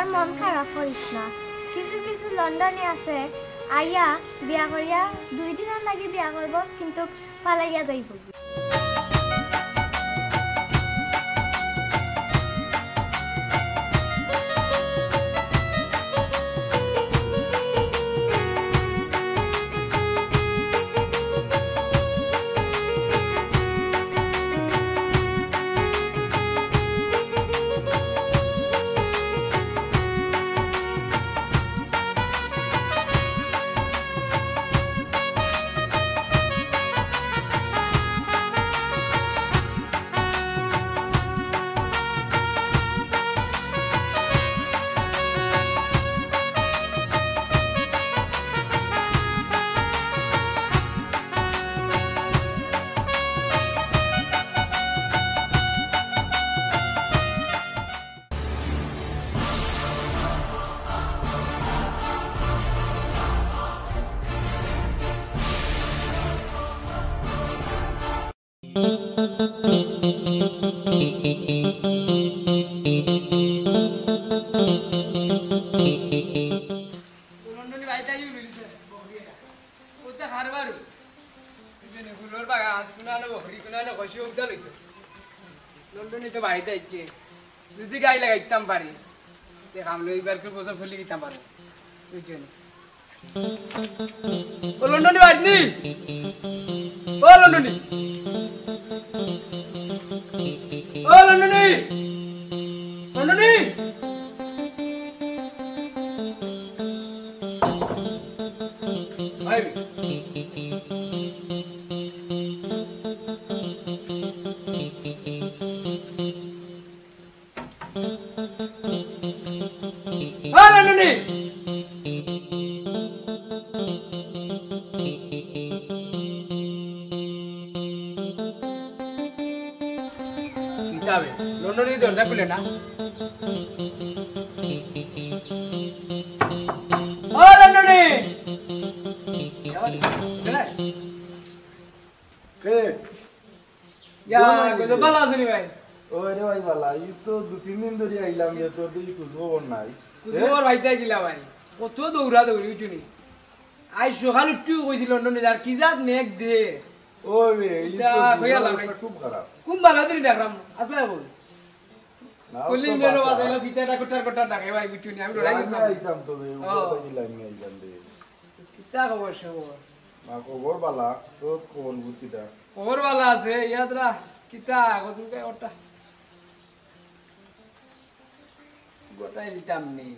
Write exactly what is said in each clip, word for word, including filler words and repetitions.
আর মন খারাপ করিস না, কিছু কিছু লন্ডনি আছে, আইয়া বিয়া করিয়া দুই দিনর লাগি বিয়া করবো, কিন্তু ফালাইয়া যাইবো। লন্ডনি ভাই তাই মিলছে, বকরি এটা। ওটা হারবার। এখানে ফুলর বাগান, কোনানো বকরি, কোনানো কষি উঠা লইতো। লন্ডনি তো বাড়িত আইছে। যদি গাই লাগাইতাম পারি, তে কাম লই এবার করে বছর চলি দিতাম পারবো। বুঝছেন? ও লন্ডনি বাড়িত নি? ও লন্ডনি। ও লন্ডনি। লন্ডনি। ভাই। ও লন্ডনি। কিতা বে? লন্ডনি দরজা খুলে না। ও লন্ডনি। কে? ইয়া, ভালা আছনি ভাই? ওরে ভাই, ভালা। এই তো দুই তিন দিন ধরি আইলাম রে, তোর তো খোঁজ খবর নাই। খোঁজ খবর পাইতাম কিলা ভাই? কত দৌড়া দৌড়ি, বুঝছো নি? আইজ সকাল উঠিউ কইছি লন্ডনি যার, কি জাত মেঘ দে। ওই রে, এই ইটা তো কইয়া লাভ নাই। অবস্থা খুব খারাপ। কোন ভালা দিন ডাকলাম, আসলে বল। না, ও তো কলিং বেলও বাসা। বাজাইলো, ফিতাটা কটার কটার ডাকে ভাই, বুঝছো নি? আমি ডরাই গেছিলাম। আইতাম তো রে, ও। উপর থাকি লাইন আইতাম রে। কিতা খবর সবর? না, খবর বালা, তো খবর বুঝিটা। খবর বালা আছে, ইয়াদরা, কিতা, কতদিন কে ওটা? গোটাই দিতাম নি।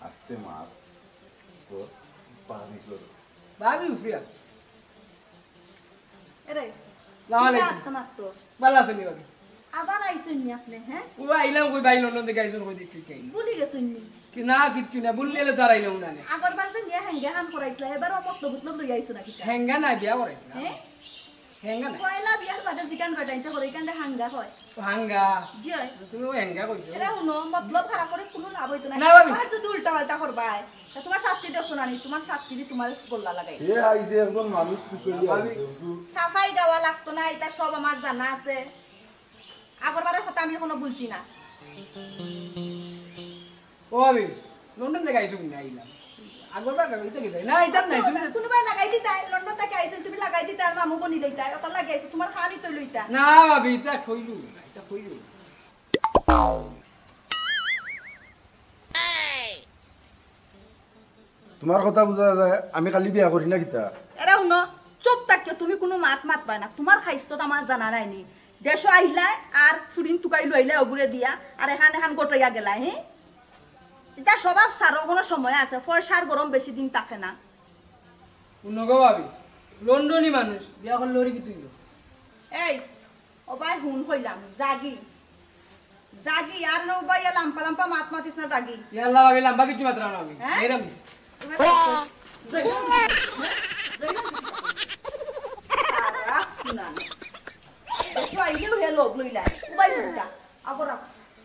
আস্তে মার, তো ভাবি করো। ভাবি উপরে আছে। এরে, সালাম আলাইকুম। আস্তে মার তো। ভালা আছনি ভাবি? আবার আইছইন নি আপনে, হ্যাঁ? ও আইলাম কই ভাই, লন্ডন থাকি আইছইন কই দেখতে চাই। ভুলি গেছইন নি? কি না, কিচ্ছু না, ভুললে তো আর আইলাম না। আগর বার যে নিয়া হেঙ্গা হান করাইছিলা, এবারও মতলব উতলব লই আইছো নাকি? হেঙ্গা না, বিয়া করাইছিলাম। হ্যাঁ? হেঙ্গা না। পয়লা বিয়ার বাদে জিকান বেটাইতে করে, এখানে হাঙ্গা হয়। ও হাঙ্গা। জি হয়। তুমি ও হেঙ্গা কইছো। এরা হুনো, মতলব খারাপ করে কোনো লাভ হইতো না। না, ভাবি। আর যদি উল্টা পাল্টা করবায়, তা তোমার ছাত্রী দেখছো না নি? তোমার ছাত্রী দি তোমার গোল্লা লাগাই। এ আইছে একজন মানুষ তুই কইলি না, ভাবি। আইছে, একটু সাফাই দেওয়া লাগতো না, এটা সব আমার জানা আছে। আগরবারের কথা আমি এখনো ভুলছি না। ও ভাবি, লন্ডন থাকি আইছো নি? আইলাম। আগরবার না, ইটা কি? না, ইটা নাই, তুমি তো কোনোবায় লাগাই দিতায়, লন্ডন থাকি আইছো, তুমি লাগাই দিতায়, আর মামু বনি লইতায়, ওটা লাগাই আইছো, তোমার খানি তো লইতা। না ভাবি, ইটা কইলু না, ইটা কইলু না। তোমার কথা বুঝা যায়, আমি খালি বিয়া করি না কিতা? এরা হুনো, চুপ থাকিও, তুমি কোনো মাত মাতবায় না। তোমার খাইস্তো তো আমার জানা নাই নি। দেশো আইলায় আর ফুরিন তুকাই লইলায় ওগুরে দিয়া, আর এখান এখান গোটাইয়া গেলায়, হে? ইটা স্বভাব ছাড়ো, কোনো সময় আছে, পয়সার গরম বেশি দিন থাকে না। হুনো গো ভাবি, লন্ডনি মানুষ, বিয়া করলে ওরে কি তুই? এই, ও ভাই, হুন কইলাম, জাগি। জাগি, আর নু ভাই, লাম্বা লাম্বা মাত মাতিস না, জাগি। ইয়াল্লা ভাবি, লাম্বা কিচ্ছু মাতরাম না আমি। হ্যাঁ? এরম। এবার দেখো। খারাপ শুনানি। দেখো, আইলেও হে লোভ লইলাই। ও ভাই, শুনটা। আগো রাখ।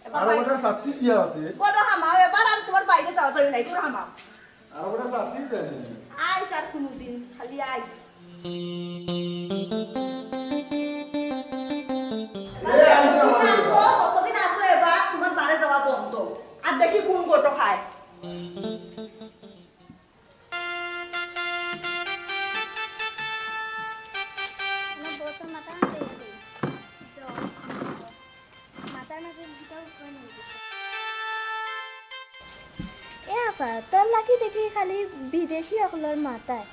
এবার আর ভাই। ওটা সাথী দিয়া আছে। বড় হামাও, এবার আর তোমার বাইরে যাওয়া যাবে না, একটু হামাও। আর ওটা সাথী দেয়। আইস আর কোনোদিন, খালি আইস। এ, আইস না, আইস না। আসো, কতদিন আসো এবার, তোমার বারে যাওয়া বন্ধ। দেখি কোন গোটো খায়। এ আপা, তোর লাগি দেখি খালি বিদেশি অকলর মাতায়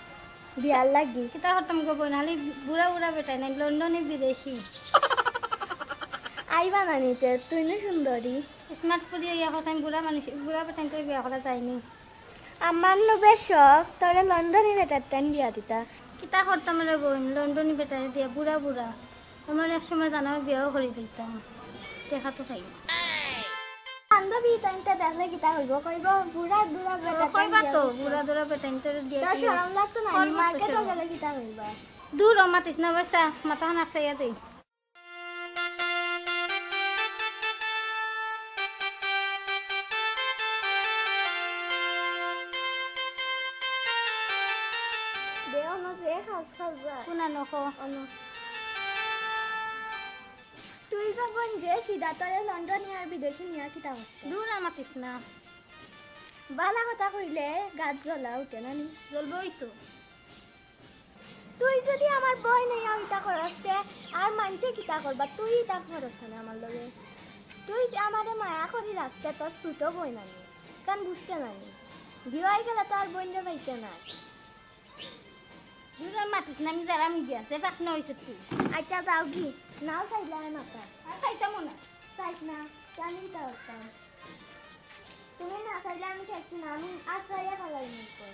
বিয়ার লাগি। কিতা করতাম গো বইন, খালি বুড়া বুড়া বেটাইন, লন্ডনি বিদেশি। আইবা না নিতে, তুই নু সুন্দরী। স্মার্ট পুরি অইয়া কথা, বুড়া মানুষ, বুড়া বেটাইন তো বিয়া করা যায়নি। আমার নু বেশ শখ, তোরে লন্ডনি বেটারটাইন বিয়া দিতা। কিতা করতাম রে বইন, লন্ডনি বেটারে দিয়া বুড়া বুড়া। আমার এক সময় জানাও বিয়াও করি দিতাম। দেখা তো খাই। বান্ধবী তাইনতে দেখলে কিতা কইবো? কইবো, "বুড়া দুরা বেটা তাইন কইবা বিয়া তো, করছে।" বুড়া দুরা বেটা তাইন তোরে দিয়া তোর কি শরম লাগতো না? কল করতে মার্কেটও শরম। গেলে কিতা কইবা? দূর, ও মাতিস না, বসা, মাথা খান আছাইয়া দেই। দে, অনো যে খাস খাস যা। কোন আনো কো? অনো। তুই যখন যে সিধা তোরে লন্ডনি আর বিদেশি নিয়া কিতা করতে? দূর, আর মাতিস না। বালা কথা কইলে গাত জ্বলা উঠে না নি? জ্বলবই তো। তুই যদি আমার বইন অইয়া ইতা করস তে আর মানষে কিতা করবা? তুই ইতা করস না আমার লগে। তুই আমারে মায়া করি রাখতে তোর ছোট বইন আমি। কান বুঝতে নানি। বিয়া অই গেলে তো আর বইন রে পাইতে না। দুজন মাতিস না, আমি যারাম গিয়া, যে পাকনা অইছ তুই। আচ্ছা, যাও কি? নাও চাইলে আর মাথা। আর খাইতামও না। চাইস না, জানি তো পারতাম। তুমি না চাইলে আমি খাইছি না, আমি আর চাইয়া খালাই নিতে।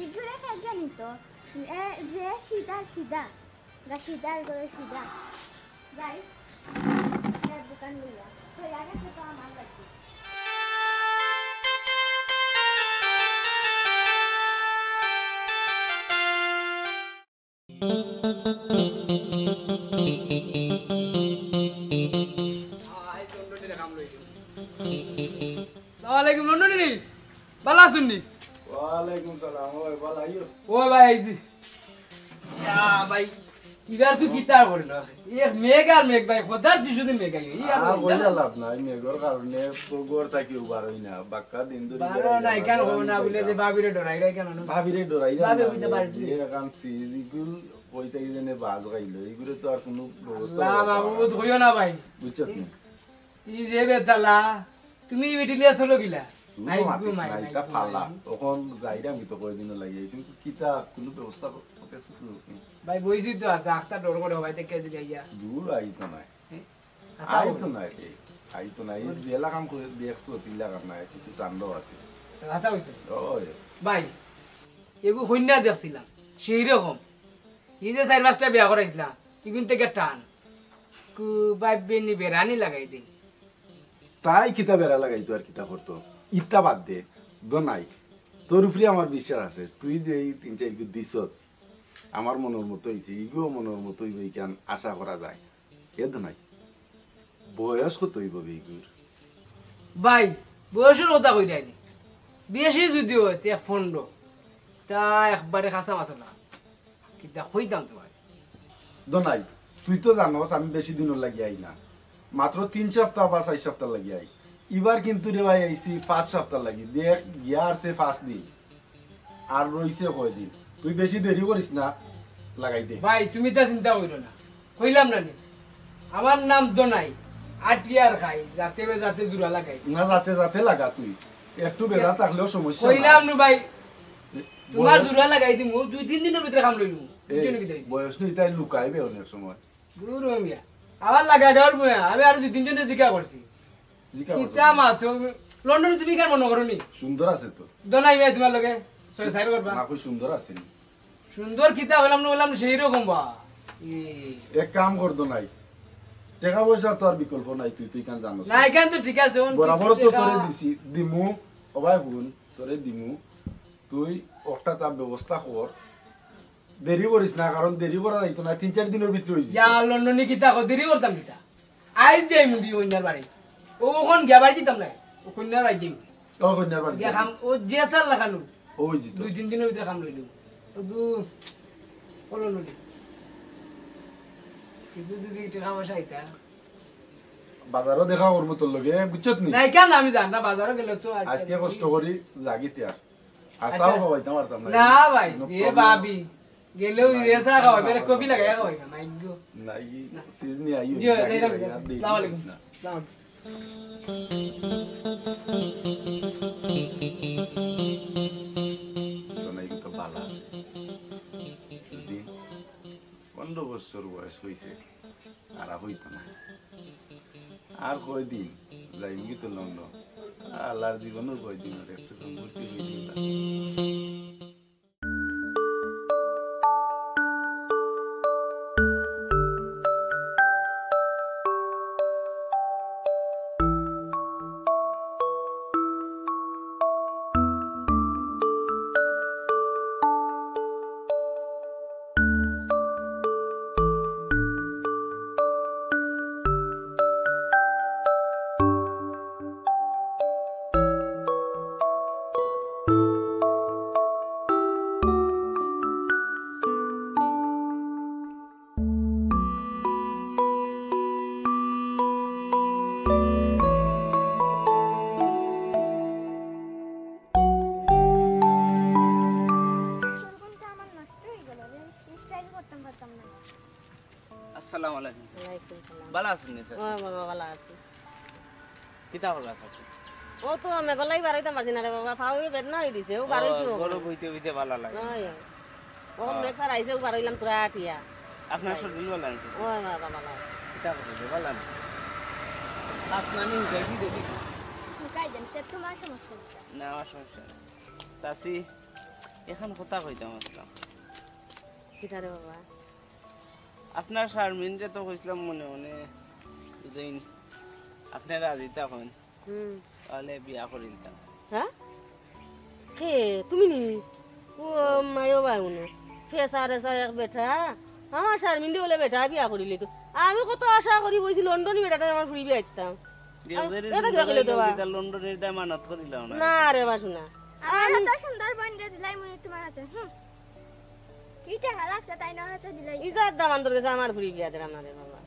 ইগুরে খাই জানি তো, এ, যে সিধা সিধা। গাছি ডাল করে সিধা। যাই, এক দোকান লইয়া। তো আগে তো আমার লাগবে। আসসালামু আলাইকুম, লন্ডনি। বালা আছইন নি? ওয়ালাইকুম সালাম। ওই, বালা আইও। ওই ভাই, আইছি। ইয়া ভাই, ইবার তুই কিতা করিল? এক মেঘ আর মেঘ ভাই, খোদার তুই শুধু মেঘ আইও। ই আর আর কইলা লাভ নাই, মেঘর কারণে তো ঘর থাকিও বার অই না। বাক্কা দিন ধরি বারো বেড়াই না, যাওয়া, কেন বেড়াই কও না, যাওয়া। বলে যে ভাবিরে ডরাই, কেন না? ভাবিরে ডরাই না, ভাবি না, বুঝতে পারি। যে এখন সিজিকুল কইতে গেলে বাজ গাইল, এইগুলো তো আর কোনো ব্যবস্থা আল্লাহ করা মাবুদ, না। কইও না ভাই। বুঝছত নি? ই যে বেতালা, তুমি বেটিলিয়া চলো গিলা? তুই তো নাই গো মাতিস মাই, না, নাই ইটা গো ফালা। মাই। অখন যাইরাম কি তো কয়দিনও লাগি আইছি, কিন্তু কিতা কোনো ব্যবস্থা করতে তো সুযোগ নেই। ভাই, বইছি তো আছে, আখতা ডর করে হবাই দেখে যে গাইয়া। দূর আইতো নায়। হ্যাঁ? আচ্ছা, আইতো নায় রে, আইতো নায়। এই যে এলাকাম করে দেখছো, তিন লাখ নায়, কিছু টান্ডও আছে। আচ্ছা, আচ্ছা, হইছে। ওই। ভাই, এগু কইন্যা দেখছিলাম, সেই রকম। ই যে চাইর পাঁচটা বিয়া করাইছিলাম, ইগুন থেকে টান। কু বাইবে নি বেড়ানি লাগাই দিন। তাই কিতা বেড়া লাগাইতো আর কিতা করতো? ইতা বাদ দে, দোনাই। তোর উপরে আমার বিশ্বাস আছে। তুই যে এই তিন চাইরগু দিছত, আমার মনর মতো অইছে, ইগুও মনর মতো অইবো, ইখান আশা করা যায়। এ দোনাই, বয়স কত অইবো বে ইগুর? ভাই, বয়সর কথা কইরায়নি। বেশি যুদি অয়, তে পনরো। তা একবারে খাসা মাসলা। কিতা কইতাম তুমারে? দোনাই, তুই তো জানোস আমি বেশি দিনর লাগি আই না, মাত্র তিন সাপ্তা বা চাইর সাপ্তা লাগি আই। ইবার কিন্তু রে ভাই আইছি পাঁচ সাপ্তা লাগি, দেখ গিয়া আরছে পাঁচ দিন, আর রইছে কয়দিন। তুই বেশি দেরি করিস না, লাগাই দে। ভাই, তুমি তা চিন্তা কইরো না, কইলাম না নি, আমার নাম দোনাই, আটি আর খাই, যাতে বে যাতে জুড়া লাগাই। না, যাতে যাতে লাগা তুই, একটু বেলা থাকলেও সমস্যা নাই। কইলাম নু ভাই, তুমার জুড়া লাগাই দিমু, দুই তিন দিনর ভিতরে কাম লইলু। এই, বুঝছো নি কিতা অইছে? বয়স নু ইতায় লুকাইবে অনেক সময়। দূর হ মিয়া। আবার লাগা গাওর বুয়া, আমি আরো দুই তিনজনরে জিকা করছি। জিকা করছো? কিতা মাতো, লন্ডনি তুমি কেন মনো করো নি? সুন্দর আছে তো। দোনাই ভাই তুমার লগে, ছয় চাইর করবা। না, কই সুন্দর আছে নি? সুন্দর কিতা অইলাম না অইলাম সেই রকম বা। ই। এক কাম কর দোনাই। টেকা পয়সার তো আর বিকল্প নাই, তুই তো ইখান জানোস। না, ইখান তো ঠিক আছে, অন বরাবর কিছু তো টেকা তোরে দিছি, দিমু, ও ভাই হুন, তোরে দিমু। তুই অকটা তার ব্যবস্থা কর। দেরি করিস না, কারণ দেরি করা যাইতো না, তিন চাইর দিনর ভিতরে অইযিবো। ইয়া, লন্ডনি কিতা কও, দেরি করতাম কিতা? আইজ যাইমু দি কইন্যার বাড়ি। ও অখন গিয়া বাড়ি দিতাম না, ও কইন্যার বাড়ি যাইমু। ও কইন্যার বাড়ি গিয়া যাইমু। খাম, ও যে সাল লাগানো। ও অইযিতো। দুই তিন দিনর ভিতরে কাম লইলু। ও দু, ও লন্ডনি। কিছু যদি টেকা পয়সা আইতা। বাজারো দেখা করমু তোর লগে, বুঝছত নি? না, কেন আমি জানি না, বাজারো গেলে তো আর আজকে কষ্ট করি লাগি তে আর। আর আচ্ছা। চাও খাওয়াইতাম পারতাম না। না ভাই, যে problem। ভাবি, গেলেও ইয়ে চা খাওয়াইবে, কফি লাগাইয়া খাওয়াইবে, মাইগো। না, ই না। সিজ নি আইও, জি, ভাই, যাই না। আর দেরি আসসালামু আলাইকুম। করিস না। আসসালামু আলাইকুম। সোনাই তো ভালা আছে। যদি পনেরো বছর বয়স হইছে, খারাপ হইতো না। আর কয়দিন যাইমু কি তো লন্ডন? আল্লাহর জীবনও কয়দিন আর একটু তো মূর্তি হইতে পারে। চুলগুনটা আমার নষ্ট হয়ে গেল রে, স্টাইল করতাম পারতাম না। আসসালামু আলাইকুম। ওয়ালাইকুম সালাম। ভালা আছইন নি, চাচি? ও বাবা, ভালা আছি। কিতা কররা, চাচি? ও তো মেঘর লাগি বারইতাম পারছি না রে বাবা, পাও বেদনা হয়ে দিছে, ও বারইছি। গরম হইতে হইতে ভালা লাগে। ওই, ওই। ও মেঘ ছাড়া আইছে, ও বারইলাম তোরা আটিয়া। আপনার শরীর ভালা আছে? ও বাবা, ভালা আছে। কিতা কররা, ভালা আছে? কাজ নানি হুকাই কি দেখি? হুকাই দেন, তে তোমার সমস্যা কি? না, আমার সমস্যা নাই। চাচি, এখন কথা কইতাম আসলাম। কিতা রে বাবা? আপনার শারমিনরে তো কইছিলাম মনে মনে, যদি আপনি রাজি থাকইন, হুম। তাহলে বিয়া করিলতাম। হ্যাঁ? কে? তুমি নি? ও মায়ো ভাই উনি। ফেসা রেসা এক বেটা। আমার শারমিনরে বলে বেটা বিয়া করিলে তো। আমি কত আশা করি বইছি লন্ডনি বেটাটা আমার ফুরি বিয়া দিতাম। লন্ডনের দামানত করিলাম না। না রে বাসু না। আমার আমি তো সুন্দর বইনরে দিলাই মনে তোমার হাতে। হুম। কি টাকা লাগছে তাই না হাতে দিলাই? ইজার দামান্দর গেছে আমার ফুরি বিয়া দিলাম না রে বাবা।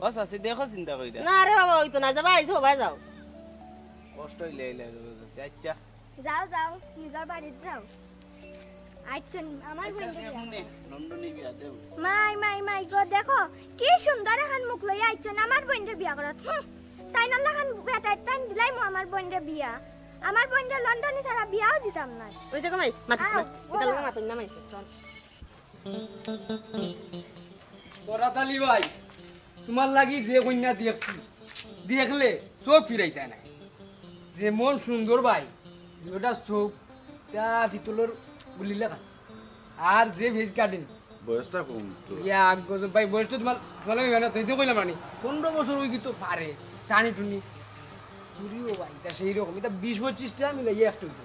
ও চাচি, দেখো চিন্তা কইরা। না রে বাবা, ওই তো না, যাবা, আইসো, ভাই যাও। কষ্ট হইলে আইলে আর বুঝছি। আচ্ছা। যাও, যাও, নিজর বাড়িত যাও। আইচ্ছন, আমার আচ্ছা, বইনরে বিয়া দেখুন নে, করো। নন্দনী বিয়া দেব। মাই, মাই, মাই গো, দেখো, কি সুন্দর এখন মুখ লইয়া আইচ্ছন, আমার বইনরে বিয়া করাত। হুম, তাই না লাখান বেটা, তাই দিলাই মো আমার বইনরে বিয়া। আমার বইনরে লন্ডনী ছাড়া বিয়াও দিতাম না। ওই যে গো মাই, মাতিস না। আও, এটা বলো। লগে মাতইন না মাই, চল। বরাত আলী ভাই, তোমার লাগি যে কইন্যা দেখছি, দেখলে চোখ ফিরাইতায় নায়। যেমন সুন্দর ভাই, দুইটা চোখ, তা পিতলর গুলির লাখান। আর যে face cutting। বয়সটা কম তো। ইয়া, গজব ভাই, বয়স তো তোমার, তোমার লাগে মেহনত, এই যে কইলাম নানি, পনেরো বছর ওই কিন্তু পারে, টানি টুনি। চুরিও ভাই, তা সেই রকম, এটা বিশ পঁচিশটা মিলাইয়া একটা হইতো।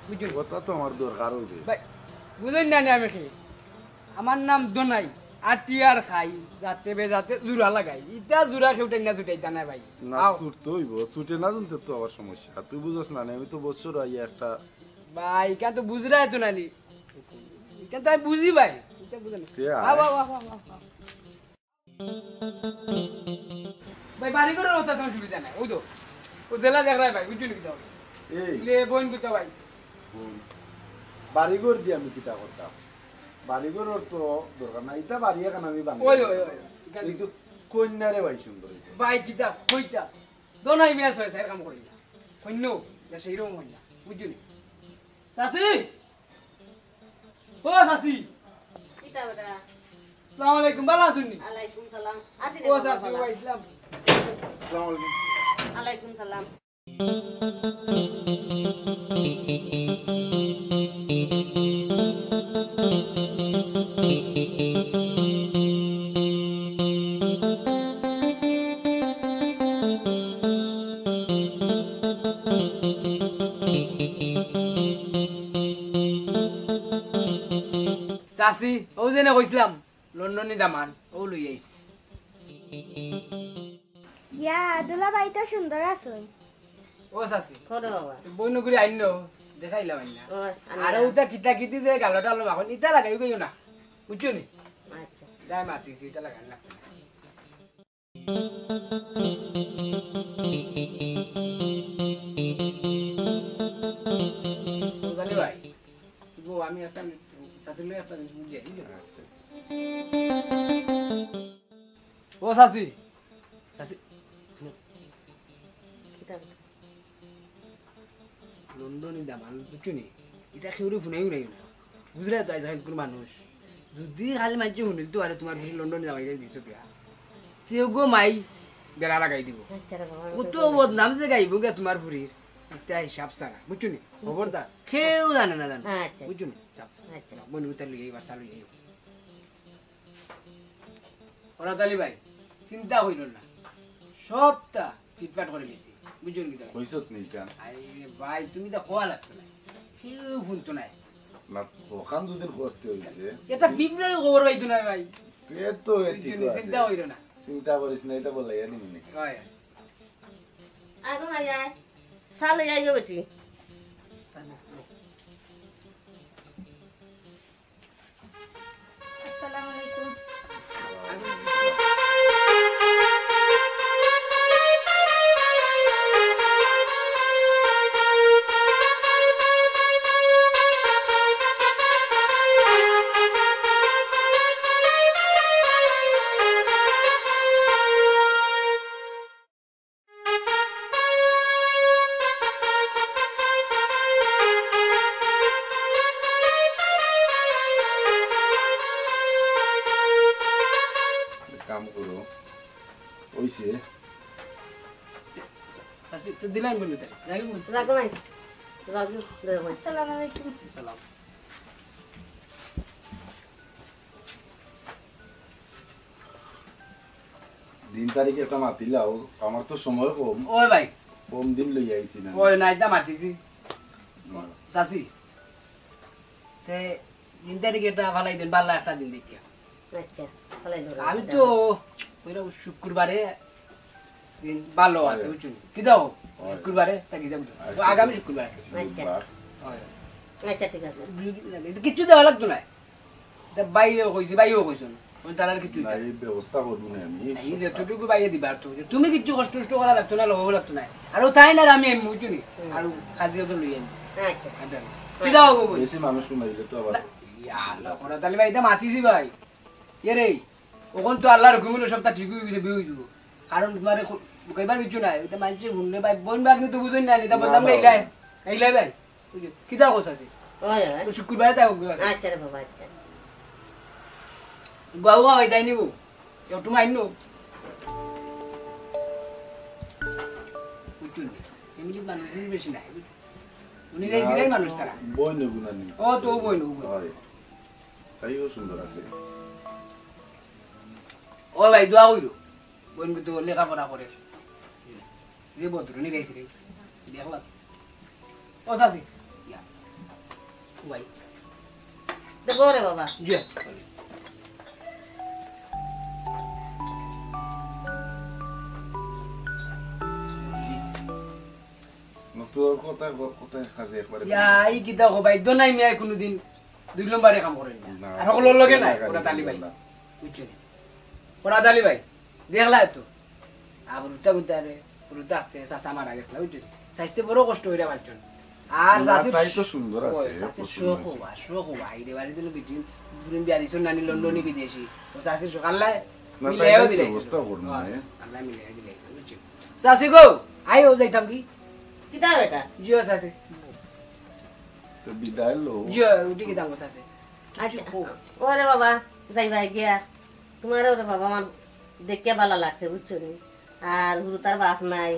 বুঝছো? কথা তো আমার দরকার হইবে। ভাই, বুঝইন না নি আমি কি? আমার নাম দোনাই, আটি আর খাই, যাতে বে যাতে জুড়া লাগাই। ইটা জুড়া কেউ টাইনা ছুটাইতা না ভাই। না, আও। ছুটতে হইব, ছুটে না জানতে তো আবার সমস্যা। তুই বুঝছ না, আমি তো বছর আইয়া একটা ভাই, কেন তো বুঝরায় তো নানি। কেন তো আমি বুঝি ভাই, ইটা বুঝে না। তে আয়। আও, আও, আও, আও, আও। ভাই, বাড়ি ঘরর অবস্থা তেমন সুবিধা নাই। ওই তো, ও জেলা দেখরায় ভাই, বুঝছো নি কিতা? এই। লে, বইন কিতা ভাই? বইন। বাড়ি ঘর দিয়া আমি কিতা করতাম? বাড়ি ঘরর তো দরকার নাই। ইটা বাড়ি এখন আমি বানাই। ওই, ওই, ওই, ওই। কিন্তু কইন্যা রে ভাই সুন্দর হইতো। ভাই, কিতা কইতা? দোনাই মিয়া ছয় চাইর কাম করি না। কইন্যা, না সেই রকম কইন্যা। বুঝছো নি? চাচি! ও চাচি! কিতা বেটা? আসসালামু আলাইকুম, ভালা আছইন নি? আলাইকুম সালাম। আছি রে ও বাবা, চাচি, ভালা। ও ইসলাম। আসসালামু আলাইকুম। আলাইকুম সালাম। চাচি, অউ যেনে কইছলাম, লন্ডনী দামান, অউ লই আইছি। ইয়া, দুলাভাই তো সুন্দর আছইন। ও চাচি, কও রে বাবা। বইনগুরে আইনো, দেখাইলাম আইনা। ও, আইনা। আর অউটা কিতা কিতি যে গালো টালো মাখন, ইতা লাগাই কইও না, বুঝছো নি? আচ্ছা। যাই মাতিছি, ইতা লাগাই না। ও চাচি, চাচি, কিতা? লন্ডনি দামান, বুঝছো নি? ইতা কেউরে হুনাইও না। বুঝরায় তো, আইজকাইল কুনু মানুষ যুদি খালি মানষে হুনিলতো আরে তুমার ফুরি লন্ডনি দামাইরে দিছো বিয়া, তেও গো মাই বেড়া লাগাই দিবো। আচ্ছা রে বাবা, আমি কত তো বদনাম যে গাইবো গিয়া তুমার ফুরির, ইতা হিসাব ছাড়া, বুঝছো নি? খবরদার, কেউ জানে না, জানে। আচ্ছা। বুঝছো নি? যাও। আচ্ছা। বইন গুতারে লইয়া আইও, বাচ্চা লইয়া আইও। ওরা তালি ভাই, চিন্তা কইরো না, সবতা ফিটফাট করি দিছি, বুঝছো নি? কইছত নি চান? আরে ভাই, তুমি তো কওয়া লাগতো না, কেউ হুনতো না। না, অখান দুদিন কষ্ট অইছে। এটা ফিফরায় খবর পাইতো না ভাই। এ তো এ বুঝছো ঠিক নি? আছে। চিন্তা কইরো না। চিন্তা করিস না, এটা বলে এ নিমনে। হয়। আগো মাই আয়, চা লই আইও বেটি। আসসালামু আলাইকুম। এক কাম করো, অইছে। চাচি, তো দিলাম বন্ধু তাই। রাখো বন্ধু। রাখো ভাই। রাখো, রাখো ভাই। আসসালামু আলাইকুম। সালাম। দিন তারিখ একটা মাতিলাও, আমার তো সময় কম। ওই ভাই। কম দিন লইয়া আইছি না। ওই না, এটা মাতিছি। হুম। চাচি, তে দিন তারিখ এটা ফালাই দেন, বালা একটা দিন দেখিয়া। আচ্ছা, ফালাই দেন। আমি তো ওইটা শুক্রবারে দিন ভালো আছে, হয়। বুঝছো নি? কি দাও? হয়। শুক্রবারে তা কি যাবো তো? আচ্ছা। আগামী শুক্রবারে। আচ্ছা। বুধবার। হয়। আচ্ছা, ঠিক আছে। কিচ্ছু দেওয়া লাগতো না। তা বাইরে কইছি, বাইরেও কইছো না। ওই তার আর কিচ্ছু না, দিতে এই ব্যবস্থা করবো না আমি। এই যতটুকু বাইরে দিবার তো, যে তুমি কিচ্ছু কষ্ট টষ্ট করা লাগতো না, লওয়া লাগতো না। আর ও তাই না, আমি এমনি বুঝছো নি? হুম। আর কাজে তো লই আমি। আচ্ছা। আর জানো। কি দাও গো বল? বেশি মানুষ কমাইলে তো আবার। না, ইয়া আল্লাহ, করা তাহলে ভাই, এটা মাতিছি ভাই। এ রে, ওখান তো আল্লাহর হুকুম অইলো, সবটা ঠিক অই গেছে, বিয়া অই যাবো। কারণ তোমার এখন বুকাইবার কিছু নাই, এটা মানছে হুনলে ভাই, বোন ভাগ্নি তো বুঝেন না, এটা না, বদনাম না, গাইলাই, না। গাইলাই ভাই। বুঝছো? কিতা কস আছে? ওই, ওই। তো শুক্রবারে তাই হোক আছে। আচ্ছা রে বাবা, আচ্ছা। গুয়া গুয়া হয়ে যায়নি গো। একটু মাইন্য। বুঝছো নি? এমনি মানুষ উনি বেশি নাই, বুঝছো? উনি না, এই জিগাই মানুষ তারা। বই নেব না নি। ও তো বই নেব, বই। হয়। তাইও সুন্দর আছে। ও ভাই, দোয়া কইরো। বোন কিন্তু লেখাপড়া করে। রে বদরুনি গাইছি রে। দেখলাম। ও চাচি। ইয়া। ও ভাই। তো বড় বাবা। জি। না, তোর কথা, কথা কাজে একবারে ইয়া, এই কিতা কো ভাই, দোনাই মিয়া কোনোদিন দুই নম্বরে কাম করেন না। না, আর হকলর লগে নাই, না, ওরা তালি ভাই। না। বুঝছো নি? ওরা তালি ভাই। দেখলা তো? আর হুরুতা গুতারে, হুরুতা আস্তে চাচা মারা গেছলা, বুঝছো নি? চাইছে বড় কষ্ট কইরা পালছন। আর না, চাচির তাই তো সুন্দর আছে, ওই, চাচির খুব সুন্দর শখ আছে। হওয়া, শখ হওয়া। এই রে বাড়ি দিল বিটিন, বুড়িন বিয়া দিছন নানি লন্ডনি বিদেশি। ও চাচির শখ আল্লাহ না, মিলাইও তাই দিলাইছে। ব্যবস্থা করবো না, হ্যাঁ, এ। আল্লাহ মিলাইও দিলাইছে, বুঝছো? চাচি গো, আইও যাইতাম কি? কিতা বেটা? জিও চাচি। তো বিদায় লো। জিও, উঠি গেতাম গো চাচি। আচ্ছা। কিছু কো। ওরে বাবা, যাইবা গিয়া। তোমার ওরে বাবা, আমার দেখিয়া ভালা লাগছে, বুঝছো নি? আর হুরুতার বাপ নাই,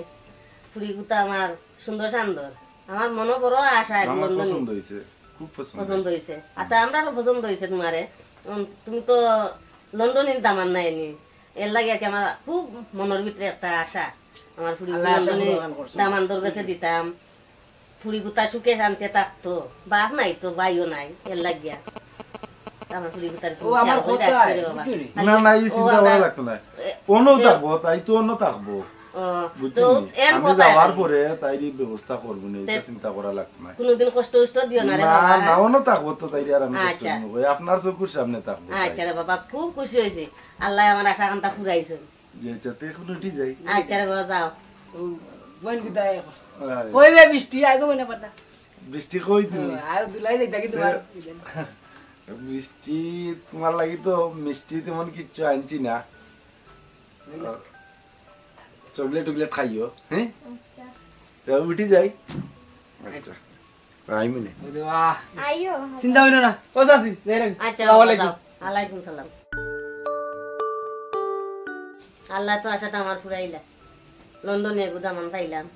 ফুড়ি গুতা আমার সুন্দর সান্দর। আমার মনে বড় আশা এখন আমার লন্ডনে। পছন্দ হইছে, খুব পছন্দ পছন্দ হইছে। হইছে। আর তা আমরারও পছন্দ হইছে তোমারে। উম, তুমি তো লন্ডনের দামান নাই নি। এর লাগি আর কি আমার খুব মনের ভিতরে একটা আশা। আমার ফুড়ি আল্লাহ আশা লন্ডনে পূরণ করছে। দামান্দর কাছে দিতাম। ফুড়ি গুতা সুখে শান্তিতে থাকতো। বাপ নাই তো, ভাইও নাই, এর লাগিয়া। আমার ফুড়ি গুতার ও, আমার খেয়াল করে কথা, রাখতে রে বাবা। বুঝছো নি? না, না, এই ও, চিন্তা করা আমরা লাগতো না। এ, অন্য এ, থাকবো, তাই তো অন্য থাকবো। ও, বুঝছো তো নি? এর আমি কথা যাওয়ার নাই। পরে তাইর এই ব্যবস্থা করবো না, এটা তে চিন্তা করা লাগতো না। কোনোদিন কষ্ট উষ্ট দিও না রে না, বাবা। না, অন্য থাকবো তো তাইর আর আমি কষ্ট আচ্ছা। নেবো। আপনার চকুর সামনে থাকবো তাই। আচ্ছা রে বাবা, খুব খুশি হয়েছে। আল্লাহ আমার আশা কাঙ্ক্ষা ফুরাইছে। যে যাতে এখন উঠি যাই। আচ্ছা রে বাবা, যাও। ও, বোন কোথায় এখন? আরে। কই বে বৃষ্টি? আগে মনে পাতা। বৃষ্টি কই তুমি? ও, আয় দুলাই যাই, দেখি তোমার। এ, বৃষ্টি, তোমার লাগি তো মিষ্টি তেমন কিচ্ছু আনছি না। চকলেট টকলেট খাইও, হ্যাঁ? আচ্ছা। তো উঠি যাই। আচ্ছা। আইমু নে। ওরে বাহ। আইও। চিন্তা অইলো না। ও চাচি, যাই রে। আচ্ছা, আসসালামু আলাইকুম। যাও। ওয়ালাইকুম সালাম। আল্লায় তো আশাটা আমার ফুরাইলা। লন্ডনে এগু দামান পাইলাম।